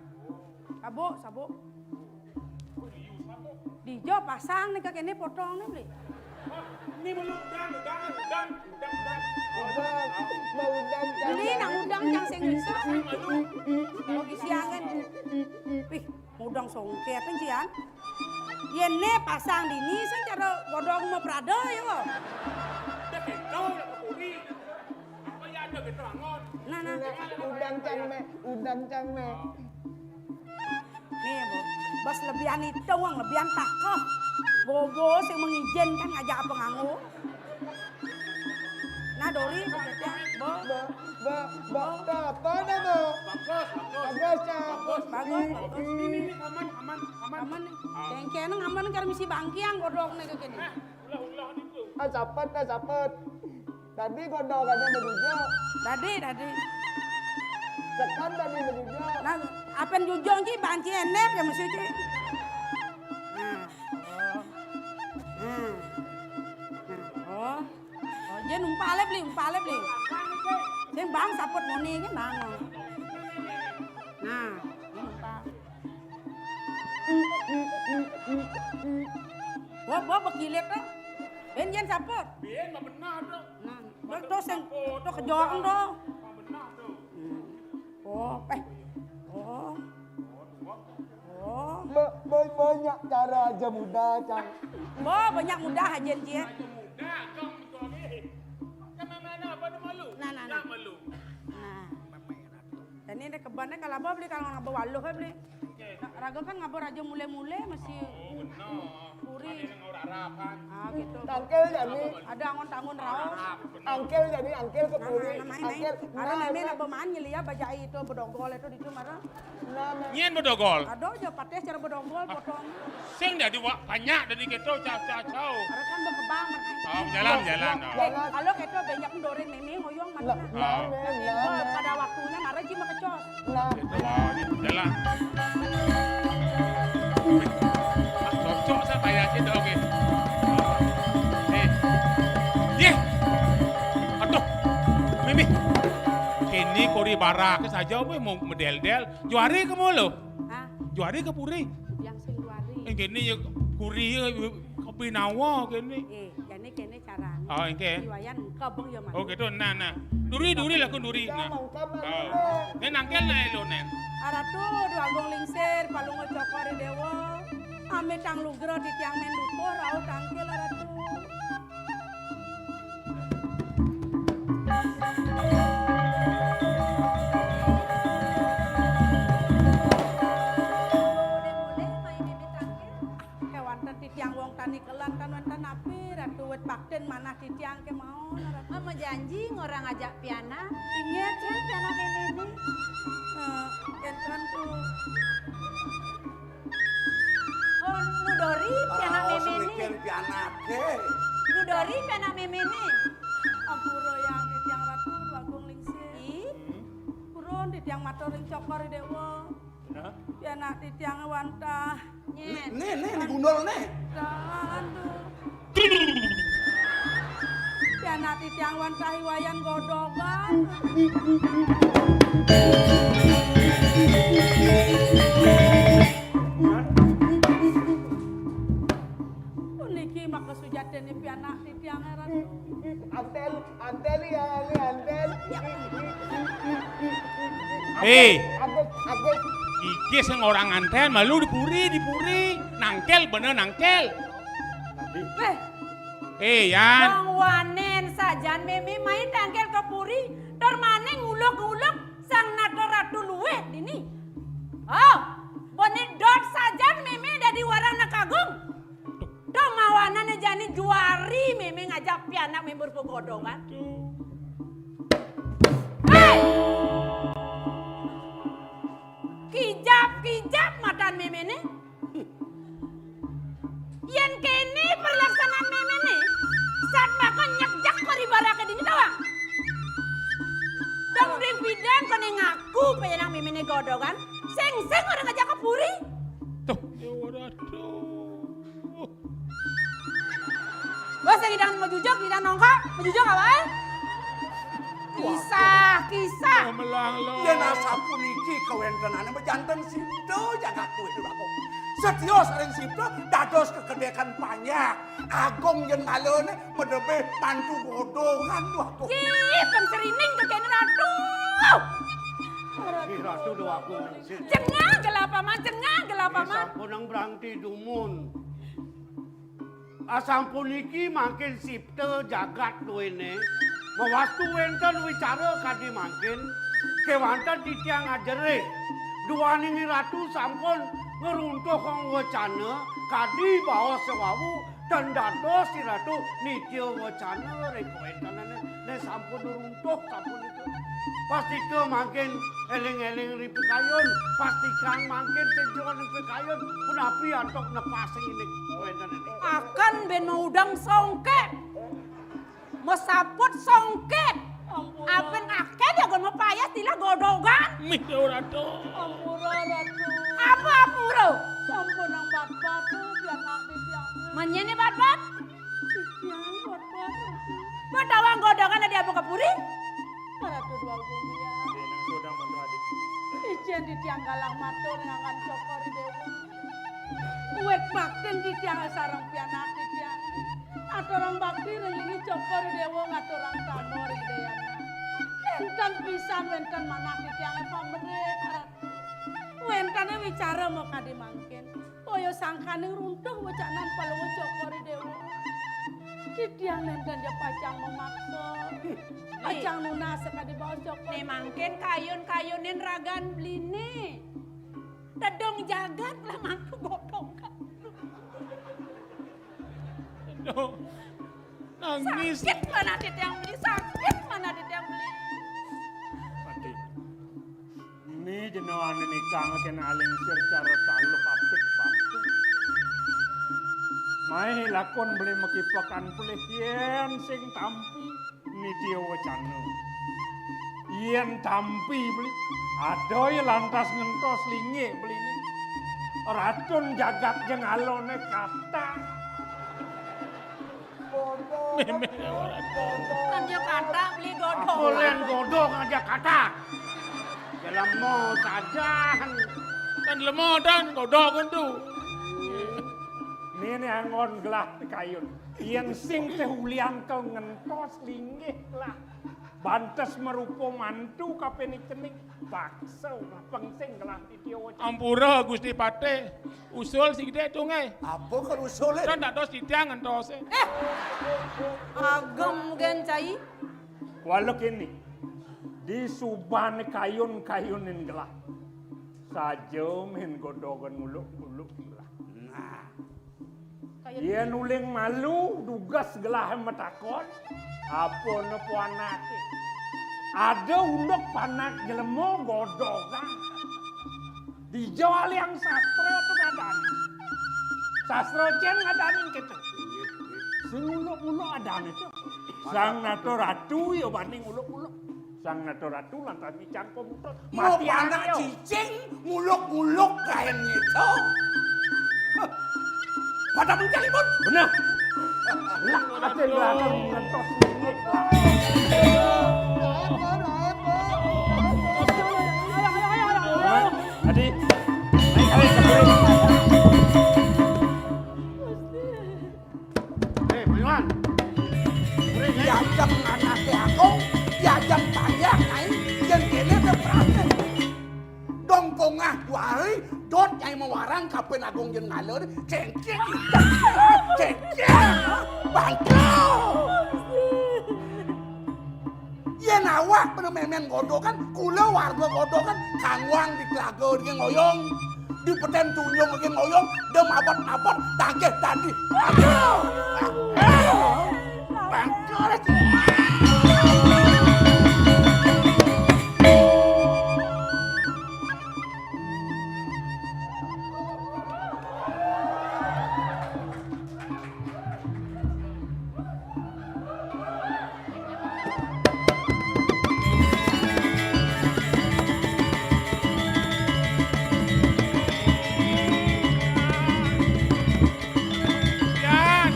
Sabuk, sabuk. Dijo pasang nih, kene potong nih, beli. Ini mau udang, udang, udang, udang, udang. Udang, mau udang, beli, nang udang, yang sing bisa. Kalau disiangan. Wih, udang songket, kan, Cian? Yen ne pasang dini, sing cara godhong mau prada, ya, kok. Udah gitu, udah kepuri. Apa ya ada gitu, angon? Nah, nah. Udang cang me, udang cang me. Nih, Bu. Bos lebihan itu, uang lebihan takeh. Bobo sing mengizinkan ngajak apa nganggo. Nah, Dori, begitu, Bo. Bo, bo, bo, apa nama? Bagus, bagus. Bagus, Cang. Bagus, bagus, bagus. Ini, ini, aman, aman, aman. Aman nih. Kengkene aman karo misi bangkiang godhongne kene. Nah, ulah-ulah niku. Ah, sapet, ah, sapet. Tadi godhongane menuju. Tadi, tadi. Sekan tadi menuju. Nah, apen jujung ki banci enek ya mesti ki. Nah. Oh. Nah. Nah. Oh. Oh, yen umpale, Bli, umpale, Bli. Sing bang saput muni ki bang. Nah, ini umpal. Wah, wah, begilet to. Ben yen saput. Ben mah benah to. Nah, to sing to kejong to. Mah benah to. Oh, eh. Oh. Oh. Ba-, ba-, banyak cara aja mudah, Cang. Bo, banyak mudah aja, Cie. Aja mudah, Cang, itu lagi. Kan mana apa tu malu? Nah, nah, nah. Malu. Nah. Jani ne kebane kalau apa beli kalau ngaba waluh beli. Oke. Raga kan ngaba raja mule-mule masih. Oh, benar. Puri. Ada yang orang Arab kan. Ah, gitu. Tangkel jani. Ada angon-tangon raos. Arab, benar. Angkel jani, angkel ke puri. Nah, nah, nah, main, main. Angkel. Ada nah, meme nah. Nak beman nyelia bajai itu bedogol itu di itu marah. Nah, nah. Nyén bedogol? Ada aja pateh cara bedogol potong. Sing dadi wa-, banyak dadi keto, cau, cau, cau. Ada kan berkembang, berkembang. Oh, jalan, jalan, oh. Eh, kalau keto banyak ndorin meme ngoyong mana? Lah, nah, nah, nah, nah. Pada waktunya marah ji makecos. Nah. Keto, oh, ini jalan. Ah, cocok saya bayar kita, oke. Eh. Yeh. Aduh. Meme. Kini kori barake saja, weh, mau medel-del. Juari ke mulu? Hah? Juari ke puri? Yang sing juari. Eh, kene ya kuri ya, kopi nawa kene. Eh, jane kene carane. Oh, engke. Iwayan engke beng ya, Mas. Oh, gitu. Nah, nah. Duri, duri lah, kun duri. Nah. Oh. Nen angkel nah elo, Nen. Aratu, Dwagung Lingsir, palunga cokor dewa. Ame tang lugra titiang men dukuh, rauh tangkil, Aratu. Kewanten titiang wong tani kelan tan wenten napi, Ratu wit bakten manah titiang kemawon, Ratu. Mama janji ngorang ajak pianak. Inggih, Cen, pianak ini. Eh, enten ku. Oh, Nu Dori, pianak méméné. Pianake. Nu Dori, pianak méméné. Ampura yang titiang Ratu, Dwagung Lingsir. Ih. Purun titiang matur ring Cokor I Déwa. Nah. Pianak titiang wantah. Nyén. Nih, nih, nih, digundul nih. Aduh. Pianak titiang wantah I Wayan Godogan. Puniki maka sujatiné pianak titiang, Ratu. Antel, antel ya, ini antel. Eh. Agus, agus. Iki sing ora nganten, malu di puri, di puri. Nangkel, bener nangkel. Wéh. Eh, Yan. Wong wanen sajan mémé main tangkel ke puri, tur maning nguluk-nguluk sang nata ratu luwih dini. Oh, bone dot sajan mémé dadi warana kagung. Dong mawanan jani juari mémé ngajak pianak mémé berupa godongan. Hei! Kijap-kijap matan méméné. Yén kéné perlaksanaan méméné, satmaka nyekjak paribaraké dini tawang. Dong ring pidan koné ngaku pianak méméné godongan, sing-sing ora ngajak ka puri. Tuh, ya waduh. Wah, sing idang majujuk, idang nongko, majujuk apa, eh? Kisah, kisah. Melang lo. Yén asapuniki kawéntenané majanten sipta jagat kuwi, Déwagung. Setios ring sipta dados kekedékan panjak. Agung yén ngalané medebé mantu godogan, Déwagung. Ih, pang serining kékéné, Ratu. Ih, Ratu Déwagung. Jengah gelah paman, jengah gelah paman. Sampunang brangti dumun. Asapuniki mangkin sipta jagat duéné, mawastu wénten wicara kadi mangkin, kéwanten titiang ajerih. Duaning Ratu sampun ngruntuhang wacana kadi baos wau, tan dados Ratu nitya wacana ring kawéntenané, né sampun runtuh sapunika. Pastika mangkin éling-éling ri pikayun, pastikan mangkin sing jero ring pikayun, punapi antuk nepasing indik wénten ini. Akan bén maudang songkét. Masaput songkét. Ampun. Apin akéh jagon mapayas tilah godogan. Mih, Ratu. Ampura, Ratu. Apa ampura? Sampunang batbat, biar nanti tiang. Manyéné batbat? Titiang batbat, Ratu. Patawang godogan adi apa ka puri? Ratu Déwagung. Dénang sodang bantu adi. Icén titiang galah matur nganggan Cokor I Déwa. Wit baktin titiang sareng pianak titiang. Aturang bakti ring linggih Cokor I Déwa, ngaturang tama ring dayana. Nénten pisan wénten manah titiangé pamrih, Ratu. Wéntené wicara makadi mangkin. Kaya sangkaning runtuh wecanan Palungguh Cokor I Déwa. Titiang nénten ja pacang mamaksa. Pacang nunas sakadi baos Cokor. Né mangkin kayun-kayunin ragan beliné. Tedung jagat lah mantu godogan. Aduh, nangis. Sakit manah titiang beli, sakit manah titiang beli. Pati. Né jenawané nikang kén alingsir cara taluh apit batu. Maih lakon beli makipekan pelih yén sing tampi nitya wacana. Yén tampi beli, ada ya lantas ngentos linggih beliné. Ratun jagat Jengalané kathah. Mémé ora. Kan ya kathah beli godhog. Apa lén godhog aja kathah? Ya lemo sajan. Kan lemo dan godhog kan tu. Né, né anggon gelah kayun. Yén sing téh ulian ké ngentos linggih lah. Bantes marupa mantu kaping cening. Paksa lah pengsing gelah titiyo. Ampura Gusti Patih. Usul sing gedé tungé. Apa kal usulé? Kan dados titiang ngentosé. Eh. Agem gén cai. Kuala kéné. Di subané kayun-kayunin gelah. Saja mén godhogan nguluk-nguluk gelah. Nah. Yén uling malu, dugas gelah matakon, apa né puanaké? Ada unduk panak jelema godhogan. Dija aliang sastra tu ngadané. Sastra cén ngadané kéto. Sing uluk-uluk adané tu. Sang nata ratu ya banding uluk-uluk. Sang nata ratu lantas micang pamutus. Mati anak cicing, nguluk-nguluk kain ngitu. Pada mencalibun. Bener. Lah, ate belakang ngentos ini. Adi. Naik kali ke kiri. Eh, Mayuan. Diajak anaké agung, diajak banyak, Nyai, yén kéné té prané. Dong pongah dua hari, dot Nyai mawarang kapin agung yén ngalor, cengkeh, cengkeh, bangkrut. Yén awak pada mémén godhogan, kula warga godhogan, kangwang di telaga di ngoyong, di petén tunjung di ngoyong, dem abot-abot, tagih tadi. Aduh! Bangkrut. Yan,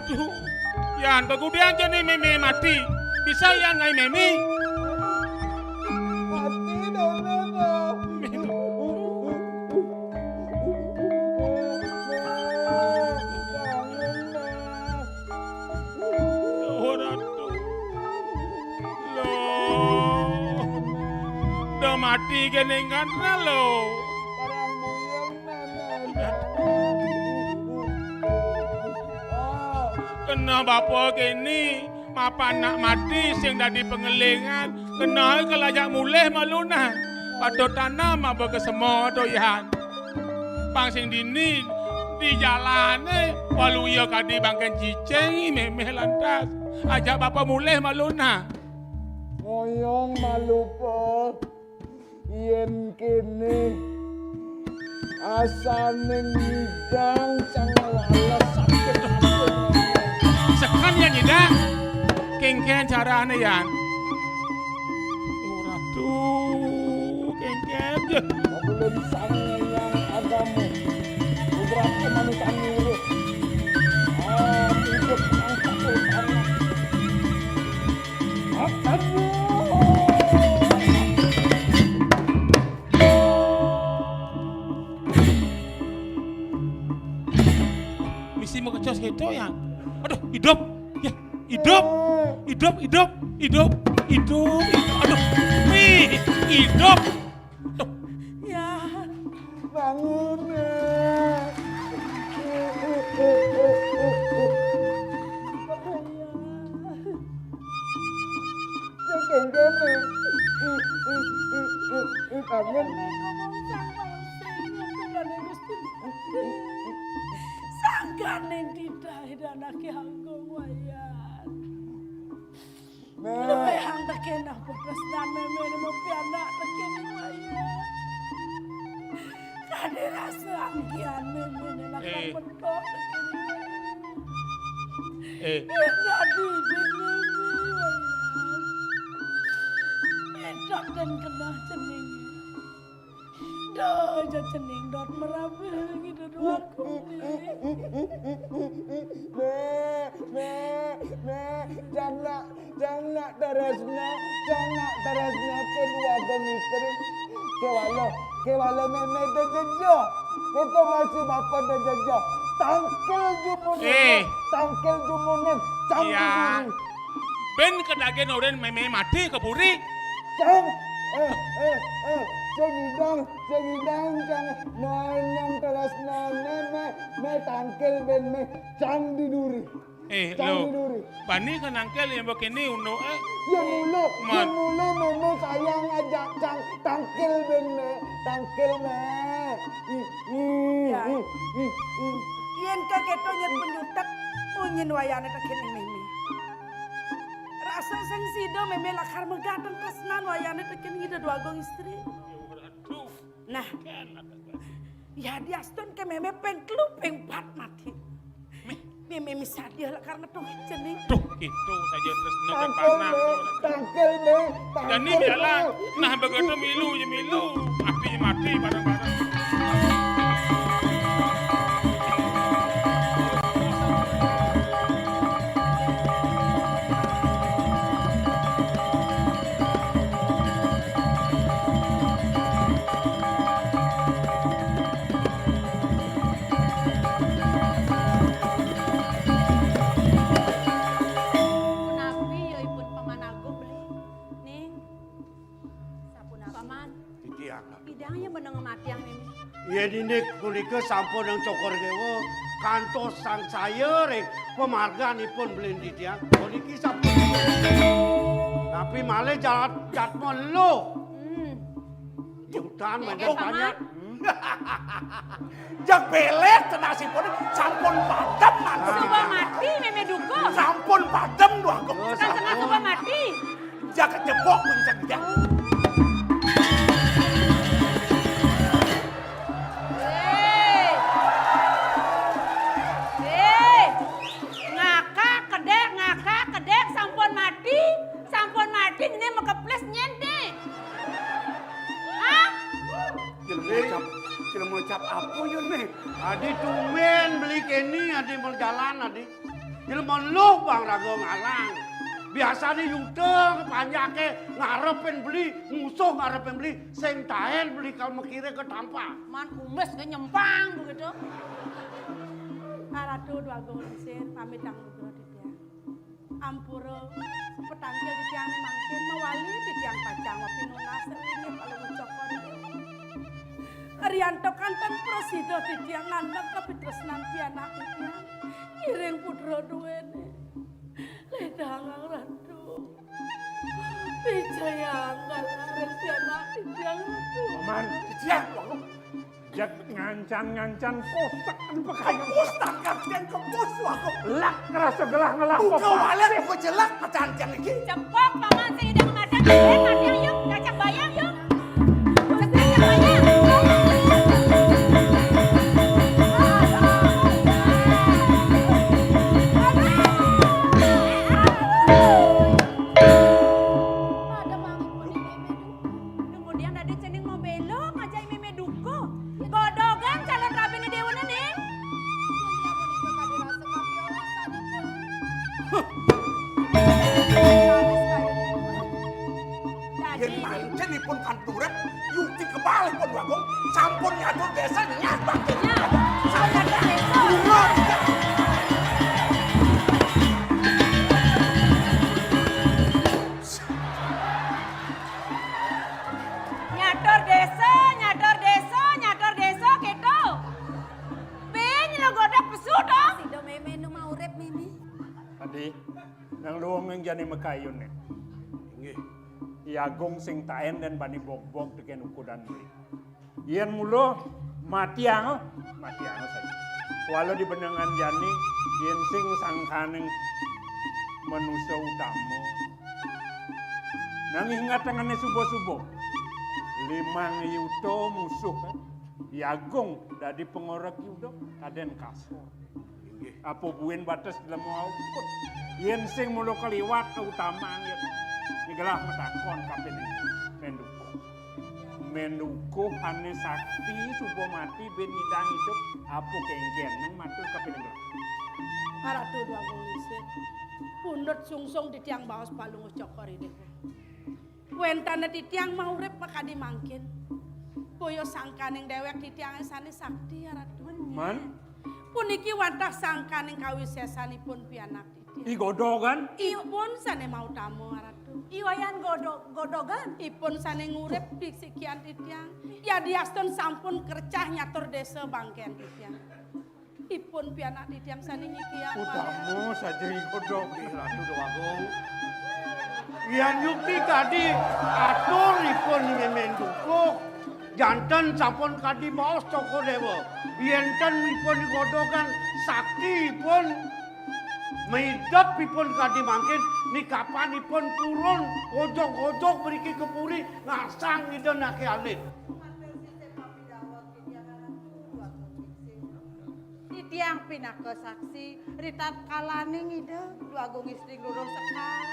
Duh, Yan, kegudian jani mémé mati. Bisa Yan ngai mémé? Mati dene dah. Oh, Ratu. Loh. Dah mati geningan lo. Kena bapa kini, mapan nak mati sing dadi pangelingan. Kena ke lajak mulih malu nah. Patut tanam apa ke semua tu, Yan. Pang sing dini di jalane, walu iya kadi bangken cicing, mémé lantas. Ajak bapa mulih malu nah. Ngoyong malu, Po. Yén kéné asane ngidang sang wales sakit. Sekan ya ngidang. Kéngkén carane, Yan. Oh, Ratu, kéngkén. Belum sang yang agama. Beberapa manusia ngurus. Ah, hidup yang satu tanah. Mesti makecos gitu ya. Aduh, hidup. Ya, hidup. Hidup, hidup, hidup, hidup, hidup. Aduh, wih, hidup. Aduh. Ya. Bangun, Nek. Sing kene. Bangun. Ngomong sang malam sing, ngomong Gusti. Sangganing titah danake anggo wayan. Nek. Luwih ang tekén apa tresnan mémé mau pianak tekén wayan. Kadé rasa anggihan mémé lakar Eh. Mentok tekén wayan. Eh. Dadi dene wayan. Mentok dan kenah cening. Dah aja cening dot merabe gitu doang. Nek, nek, nek, jang nak, jang nak Tresna, jang nak Tresna kedua agong istri. Kewala, kewala mémé da jejo. Kita masih bapa da jejo. Tangkil jumunin, Eh. Tangkil jumunin, cang Iya. Jumunin. Ben kedagin orang mémé mati ke puri. Cang, eh, eh, eh, sing idang, sing idang, cang. Nonong Tresna, mémé, mé tangkil ben mé, cang di duri. Eh, Cang lo. Di duri. Bani ke nangkil yang begini unduk, eh. Ya mulu, ya mulu mémé sayang aja cang tangkil ben mé, tangkil mé. Ih, ih, Ya. Ih, ih, ih. Yén ka kéto nyet penyutek, munyin wayane tekén mémé. Rasa sing sida mémé lakar megateng tresnan wayane tekén ngida dua agong istri. Nah, ya diastun ke mémé ping telu ping pat mati. Mémé misadih lakar ngetuh cening. Duh, gitu saja terus nang Tangkil panah. Mé, tangkil mé, tangkil Dani mé. Biarlah, nah begitu milu ya milu, mati ya mati bareng-bareng. Punapi ya ipun Paman Agung beli? Ning, sapunapi? Paman. Titiang. Idang ya meneng matiang ini. Yén indik punika sampun nang cokor kewa kantos sangsaya ring pamarganipun beli titiang. Puniki sampun. Tapi malih jalat jatma lo. Hmm. Jutan banyak. Paman. Banyak. Hmm. Jak belet tenasipun sampun padem mati. Suba mati mémé duka. Sampun padem duka. Oh, kan setengah sampun. Suba mati. Jak kejebok pun jak. Eh. Eh. Ngakak kedék, ngakak kedék, sampun mati, sampun mati, nyén makeplis nyén né. Hah? Jelema ngucap, jelema ngucap apa ya né? Adi tumbén beli kéné, adi mau jalan, adi. Jelema luh bang raga ngalang. Biasane yuta panjake ngarepin beli, musuh ngarepin beli, sing taen beli kal mekire ketampa. Man kumis ge nyempang begitu. Ratu Dwagung Lingsir, pamit tang nugra titiang. Ampura petangkil titiang mangkin mawali titiang pacang mapinunas ring palungguh cokor. Rianto kantun prasida titiang ngandhap kapitresnan pianak titiang. Ngiring putra duene. Ledang Ratu. Picayang kalarang pianak titiang Ratu. Paman, titiang, waduh. Jak ngancan-ngancan kosek anu pekayu. Kepus tangkap dan kepus, waduh. Lak ngerasa gelah ngelah. Buka walet, buka jelak, macan tiang iki. Cepok, Paman, sing idang macan, eh, matiang, yuk, cacak bayang, yuk. Cacak bayang. Ada mangi pun ini, Kemudian dadi cening mabelo ngajak meme dukuh. Godogan calon rabine dewane, Ning. Yen pancen ipun kantun urip, yukti kebalipun Bagong, sampun nyatur desa nyah bangkit. Nyah, sampun nyatur desa. Urip. Nyatur desa, nyatur desa, nyatur desa, keto. Pin lo godok pesu to. Sida meme nu maurip mimi. Adi, nang luung ning jani makayun ne. Inggih. I Agung sing taen den bani bogbog teken ukudan beli. Yen mula matiang, matiang saja. Walau di benengan jani, yen sing sangkaning manusa utama. Nang ingat tengene suba-suba. Limang yuta musuh, eh. I Agung dadi pengorek yuda, kaden kasor. Inggih. Apa buin bates lemu aukut. Yen sing mula kaliwat kautamaan yen. Nigelah matakon kapining mendukuh. Mendukuh ane sakti suba mati ben nyidang idup. Apa kengken nang matur kapining gelah. Ratu Dwagung Lingsir. Pundut sungsung titiang baos palungguh cokor ini. Wentane titiang maurip makadi mangkin. Boya sangkaning dewek titiang sane sakti, Ratu. Man? Puniki wantah sangkaning kawisesanipun pianak titiang. I Godogan? Ipun sane mautama, Ratu. I Wayan Godo-, Godogan? Ipun sane ngurip di sikian titiang. Yadiastun sampun kercah nyatur desa bangken titiang. Ipun pianak titiang sane nyikian. Utama saja I Godog. Ratu Dewagung. Yan yukti kadi atur ipun meme dukuh. Janten sampun kadi baos Cokor Dewa. Yen ten ipun I Godogan sakti ipun, maidep ipun kadi mangkin, nikapan ipun purun ojog-ojog mriki ka puri ngasang Ida Anaké Alit. Titiang pinaka saksi, ritatkalaning Ida Dwagung Istri Glurung Sekar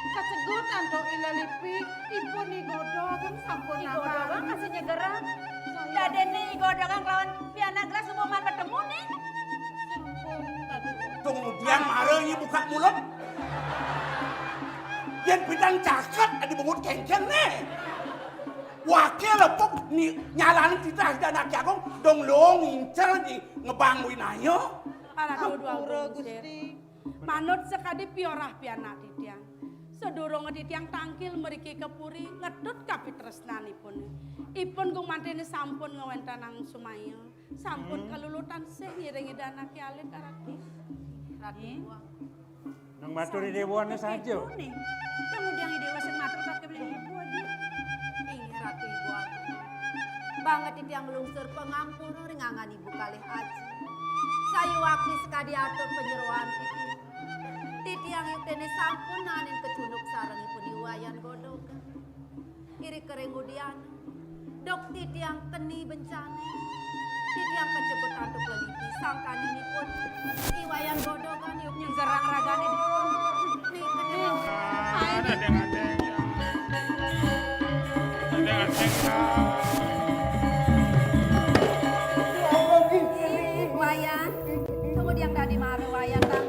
kasegut antuk Ila Lipi, ipun I Godogan sampun I Godogan nambah. Masih nyegerang. Dadene I Godogan kelawan pianak gelah suba maan petemu, nih. Sampun, tadi. Tunggu tiang mara nyi buka mulut. Yen pidan caket adi bungut kengken, nih. Wakil lepuk ni nyalani titah Ida Anaké Agung, dong lung incer di ngebang winaya. Para Ampura, Dwagung Sir. Gusti. Manut sakadi piorah pianak titiang. Sadurunge titiang tangkil mriki ka puri, ngetut kapitresnanipun. Ipun gumantene sampun ngwentenang sumaya. Sampun kalulutan sih ngiring Ida Anaké Alit, Ratu. Ratu. Nggih. Nang matur Ida Ibu ane saja. Sampun, nih. Kemudian Ida Ibu sing matur kake beli Ibu aja. Inggih, Ratu Ibu Agung. Banget titiang nglungsur pangampura ring anggan Ibu kalih aji. Sayuwakti sakadi atur panyeroan titiang. Titiang yuktene sampun naenin kacunduk sareng ipun I Wayan Godogan. Iri kering udian, duk titiang keni bencane. Titiang kacegut antuk lelipi sangkaninipun I Wayan Godogan yuk nyegerang ragane dipun. Nih, kene. Adeng, adeng, ya. Adeng, adeng, ya. Wayan, kemudian tadi maru Wayan, Bang.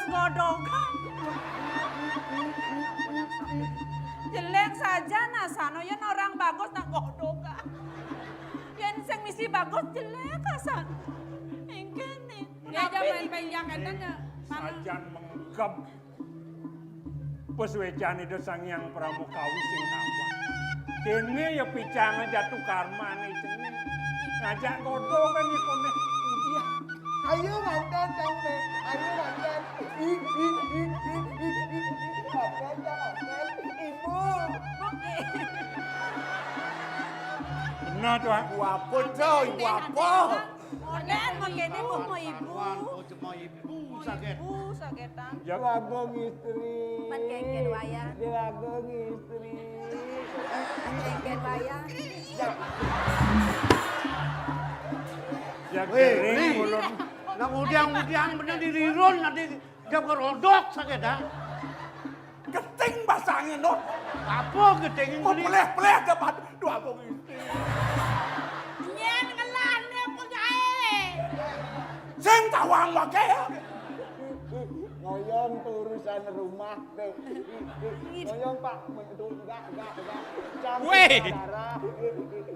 Godhogan. Jelek saja nah sano, yén orang bagus nah godhogan. Yén sing misi bagus jelek asan. Engkén nih. Ya, jangan penjaketan ya. Sajan menggeb. Pesuécan Ida Sang Hyang Pramukawi sing nawang. Déné ya picang jatuh karmané jeneng. Ngajak godhogan ya koné. Iya. Ayo mantan, Cang, Bé. Ayo mantan. Ih, ih, ih, ih, ih, ih. Mantan, Cang, mantan. Ibu. Benar tuh, ah. Ibu apa, Cang? Ibu apa? Onan mangkéné kok mau ibu. Ibu saget. Ibu sagetan. Jagung istri. Pan kéngkén wayan. Jagung istri. Kéngkén wayan. Ya Wéh, kering Ri. Ulun. Nang udiang-udiang bener dirirun nanti jam kerodok saget dah. Geting basangin, noh. Apa geting ini? Peleh-peleh dapat dua bungis. Nyén ngelah né punyaé. Sing tawang waké ya. Ngoyong tuh urusan rumah tuh. Ngoyong, Pak, mentu enggak, enggak, enggak. Wéh. Sutradara.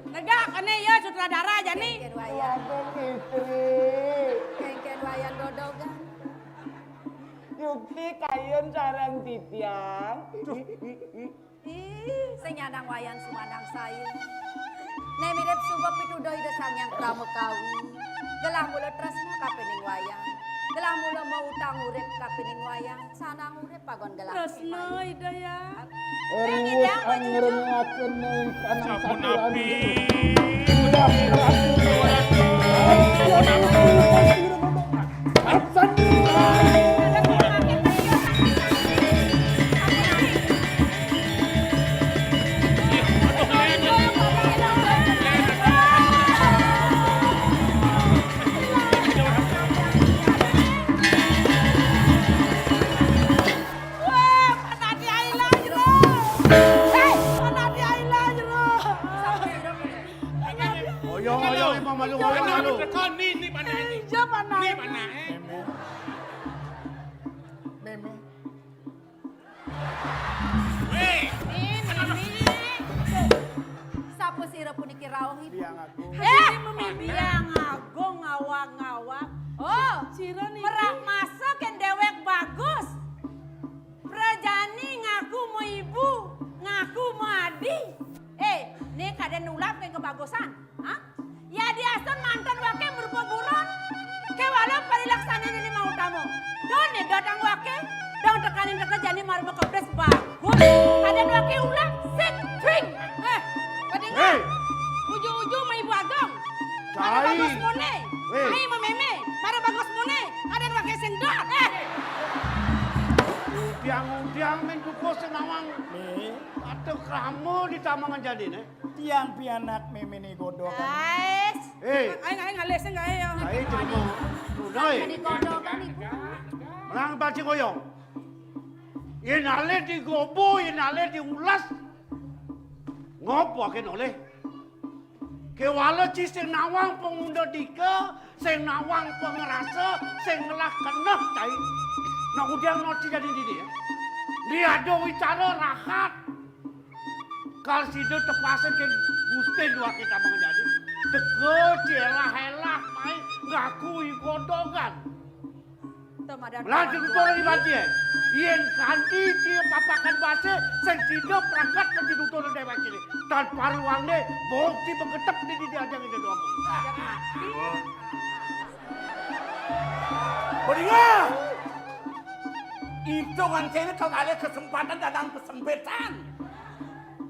Negak, ini ya sutradara aja nih. Kéngkén wayan. Waduh, istri. Kéngkén wayan godhogan. Yukti kayun sareng titiang. Ih, sing nyandang wayan sumandang saya. Né mirip sumpah pituduh Ida Sang Hyang Pramakawi. Gelah mula tresna kapining wayan. Gelah mula mautang urip kapining wayan. Sanang urip pagon gelah. Tresna, Ida ya. Riwus angrengaken kanang sapuran. Sapunapi. Indah Ratu. Sapunapi. Wah, panadi aila jero. Héi, panadi aila jero. Oyong, oyong, emang malu, oyong, malu. Ini, ini panah ini. Iya, panah. Ini panah, eh. Mémé. Wéh. Ini, ini. Sapa sira puniki rauh, Ibu? Biang Agung. Eh, Biang Agung ngawag-ngawag. Oh, sira niki. Merak masa kén déwék bagus. Prajani ngaku mau ibu, ngaku mau adi. Eh, né kadén nulap kén kebagusan. Hah? Ya diastun manten waké merupa buron. Kéwala parilaksanané mau tamu. Don né datang waké, dong tekanin teka jani marupa kebdes bagus. Kadén waké ulah sing twing. Eh, padinga. Héi. Ujung-ujung mah ibu ageng. Mara bagus muné. Héi. Ai mémé, mara bagus muné. Kadén waké sing dot. Eh. Udiang-udiang mén duko sing nawang. Mé. Atuh krama di tamangan jani né. Tiang pianak méméné godhogan. Ais. Héi. Aing, aing ngalih sing gaé ya. Aing terima. Nudai. Kan digodhogan, Ibu. Melang baci goyong. Yén alih digobo, yén alih diulas. Ngopo kén olih? Kéwala ci sing nawang pangunda dika, sing nawang pangrasa, sing ngelah keneh cai. Nak udiang no ci jani dini ya. Ni ada wicara rahat. Kal sida tepasin kén Gusti duake kamang jani. Teka ci elah-elah mai ngaku i godhogan. Temadan. Lah ditutur di batie. Yén kanti ci papakan base sing sida pragat mesti tutur dewek kene. Tan paruangne bukti begetep di didi ajang ini doang. Beringah. Itu kan kene kekalih kesempatan datang kesempitan.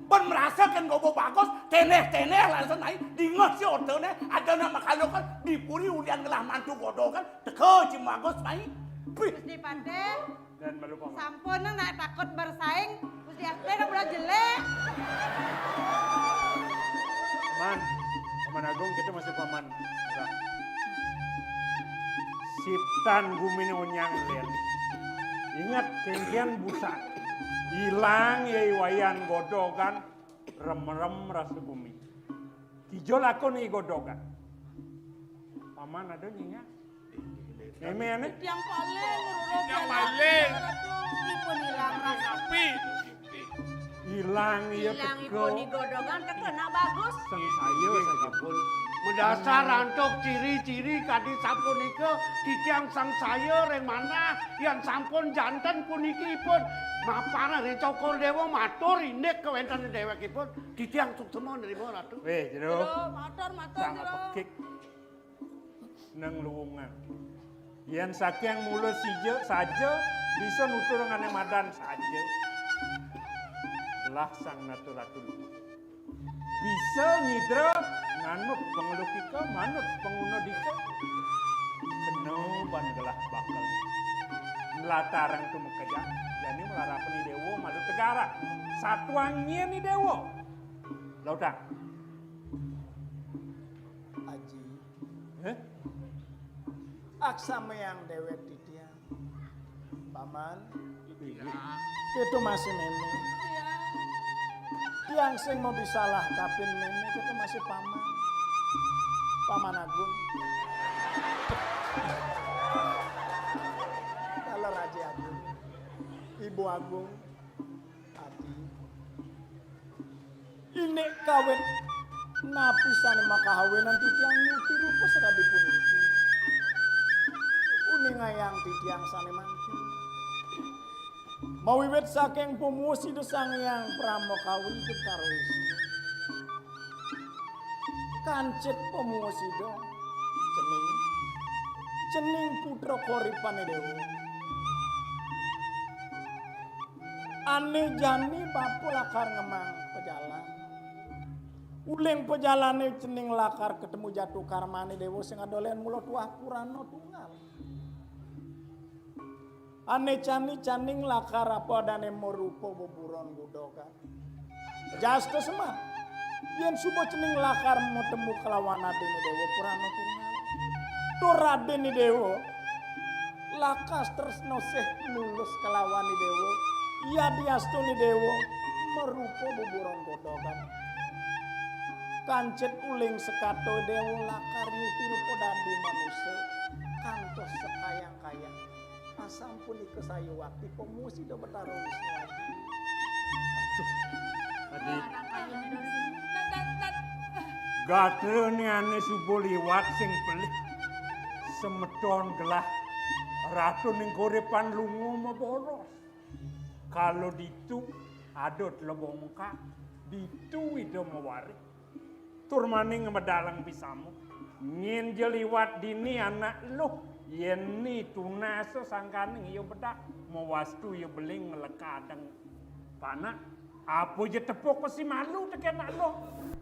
Pun merasa kan gobo bagus, teneh-teneh langsung naik, dingeh si otone, ada nama kalukan, dipuri ulian ngelah mantu godhogan, teka ci bagus mai. Pih. Gusti Patih. Dan malu paman. Sampun nak takut bersaing, Gusti Aspé udah jelek. Man, Paman Agung kita masih paman. Udah. Siptan gumine onyang lén. Ingat, kengkian busan. Ilang ya iwayan godhogan, rem-rem rasa gumi. Kijo lakon i godhogan. Paman ada nyinya. Mémé ané. Tiang paling, Roro. Tiang paling. Sang iya teka. Ilangipun i godhogan teka nak bagus. Sang saya. Nggih, saja. Sampun. Madasar antuk ciri-ciri kadi sapunika, titiang sang saya ring manah, yan sampun janten puniki ipun mapan ring Cokor Dewa matur indik kawéntenan déwékipun, titiang suksma nrima, Ratu. Wéh, Jero. Jero, matur, matur, sang Jero. Pekik. Nang luwungan. Yén saking mula sija saja bisa nuturang ané madan saja. Gelah sang nata ratu. Bisa nyidra nganut panglukika, manut pangunadika. Kena ban gelah bakal. Mlatarang tumekejan, jani malarapan i déwa malu tegarang. Satuangin i déwa. Lautang. Aji. Heh? Aksamayang déwék titiang. Paman. Iya. Kéto masih mémé. Iya. Tiang sing mabisalah kapin mémé, kéto masih paman. Paman Agung. Taler Aji Agung. Ibu Agung. Adi. Indik kawit napi sané makahawinan titiang nyuti rupa sakadi puniki. Uningayang titiang sané mangkin. Mawiwit saking pamuwa Ida Sang Hyang Pramakawi Betara Wisnu. Kancit pamuwa Ida cening, cening putra koripané déwa. Ané jani bapa lakar ngemang pajalan. Uling pajalané cening lakar ketemu jatu karmané déwa sing ada lén mula tuah purana tunggal. Ané jani cening lakar apa adané marupa beburon godhogan. Jasta semah, yén suba cening lakar matemu kalawan adéné déwa purana tunggal. Tur adéné déwa lakas tresna sih nulus kalawan i déwa. Yadiastuné déwa marupa buburon godhogan. Kancit uling sekato déwa lakar nyuti rupa dadi manusa kantos sakayang-kayang. Asapunika sayuwakti pamuwa Ida Betara Wisnu Aji. Aduh, Adi. Gatrané ané suba liwat sing pelih. Semeton gelah ratu ning koripan lunga maboros. Kala ditu ada telebongkak, ditu Ida mawarik. Tur maning ngemedalang pisama. Nyén ja liwat dini anak luh, yén ni tunasa sangkaning iya bedak, mawastu iya beling nglekadang panak. Apa ja tepuk si malu tekén anak luh.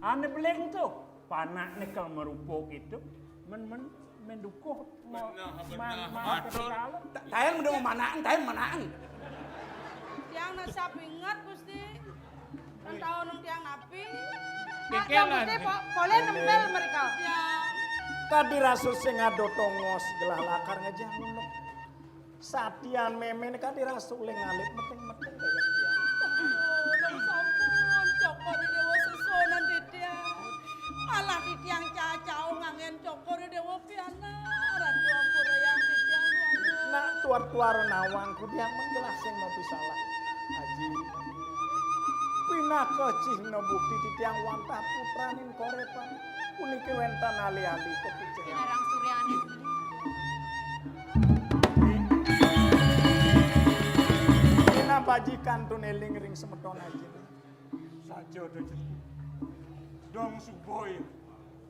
Ané beling to, panak né kal marupa kéto. Men, men, men dukuh, ma-, Beneh, man, beneh, man matur. Ketinggalan. Ta-, taén mendem manaken, taén manaken. Tiang nasab inget, Gusti. Kan taun tiang napi. Pikiran. Tiang Gusti po-, polih nempel mrika. Tiang. Kadi rasa sing ada tongos gelah lakar ngejang unek. Satian mémé kadi rasa uling alit meting-meting déwék tiang. Aduh, dong sampun, Cokor I Déwa sesuunan titiang. Malah titiang cacau nganggén Cokor I Déwa pianak, Ratu ampurayang titiang, Ratu. Nak tuar-tuar nawang kudiang menggelah sing mapisalah. Aji. Pinaka cihna bukti titiang wantah putraning korepan. Puniki wénten alih-alih kepicengan. Pinarang suryaning. Dina bajikan tun éling ring semeton aji. Saja to, Jet. Dong subaya.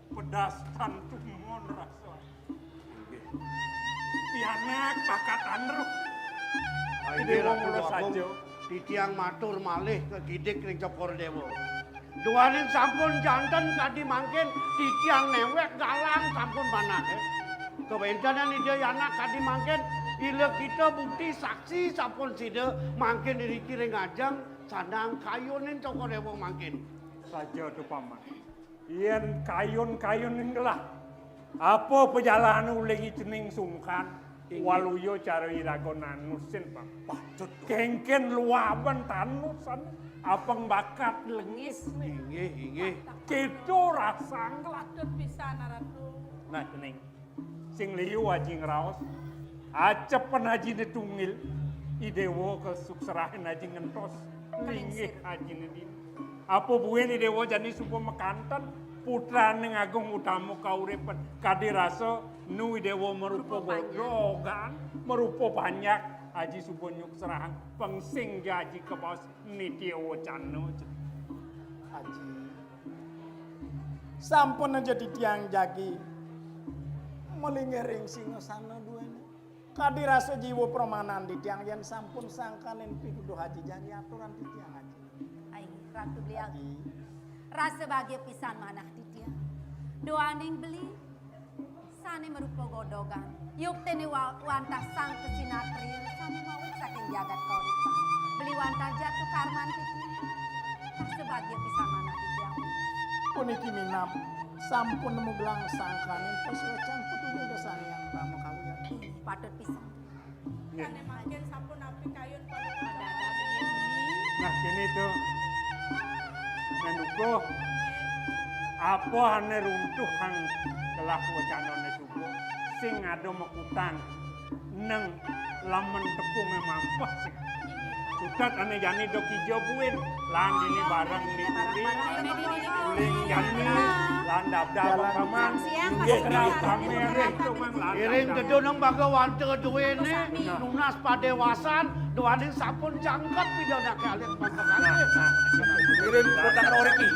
Pedas tan tumon rasa. Inggih. Pianak bakat anruh. Ah, inggih, Déwa Ratu mula Agung. Saja. Titiang matur malih kegidik ring Cokor Déwa. Duaning sampun janten kadi mangkin, titiang néwék galang sampun manah, eh. Kawéntenan Ida Yana kadi mangkin, ila kita bukti saksi sampun sida mangkin iriki ring ajeng sandang kayunin Cokor Déwa mangkin. Saja to, Paman. Yén kayun-kayun ning gelah. Apa pajalane uling i cening sungkan? Inggih. Waluya cara iraga nanusin, Pak. Patut. Kéngkén luaban tanusan. Apeng bakat lengis nih. Inggih, inggih. Kéto rasang gelah. Patut pisan, Ratu. Nah, cening. Sing liu aji ngraos, acepen ajine tunggil, i dewa kasukserahin aji ngentos. Linggih Aji Nadin. Apa buin Déwa jani suba makanten putraning agung utama kauripan. Kadi rasa nu Déwa marupa godhogan, marupa panjak, Aji suba nyuksrahang pang sing ja Aji kabaos nitya wacana. Aji. Sampun aja titiang jagi malinggih ring singasana duéné. Kadi rasa jiwa pramanan titiang yén sampun sangkaning pituduh Aji jagi aturan titiang Aji. Ai, Ratu Belial. Aji. Rasa bagia pisan manah titiang. Duaning beli sané marupa godhogan. Yuktiné wa-, wantah sang kasinatria sané maulik saking jagat kauripan. Beli wantah jatuh karman titiang. Rasa bagia pisan manah titiang. Puniki minab sampun nemu gelang sangkaning pasuécan pituduh Ida Sang Hyang Rama Kawiyar. Patut pisan. Nggih. Sané mangkin sampun nampi kayun paduka. Nah, kéné to. Nén dukuh. Apa ané runtuhang gelah wacanané suba? Sing ada makutang neng lamun tepungé mampet sing. Sutet ané jani da kija buin. Lan dini bareng di puri. Uling jani lan dabdab paman. Inggih, kena pamer, eh, tumang lan. Iring dabdab. Gedunung bagawanta duéné nunas padéwasan, duaning sampun jangkep pidanaké alit mangkakan. Nah, nah. Iring kutang roriki.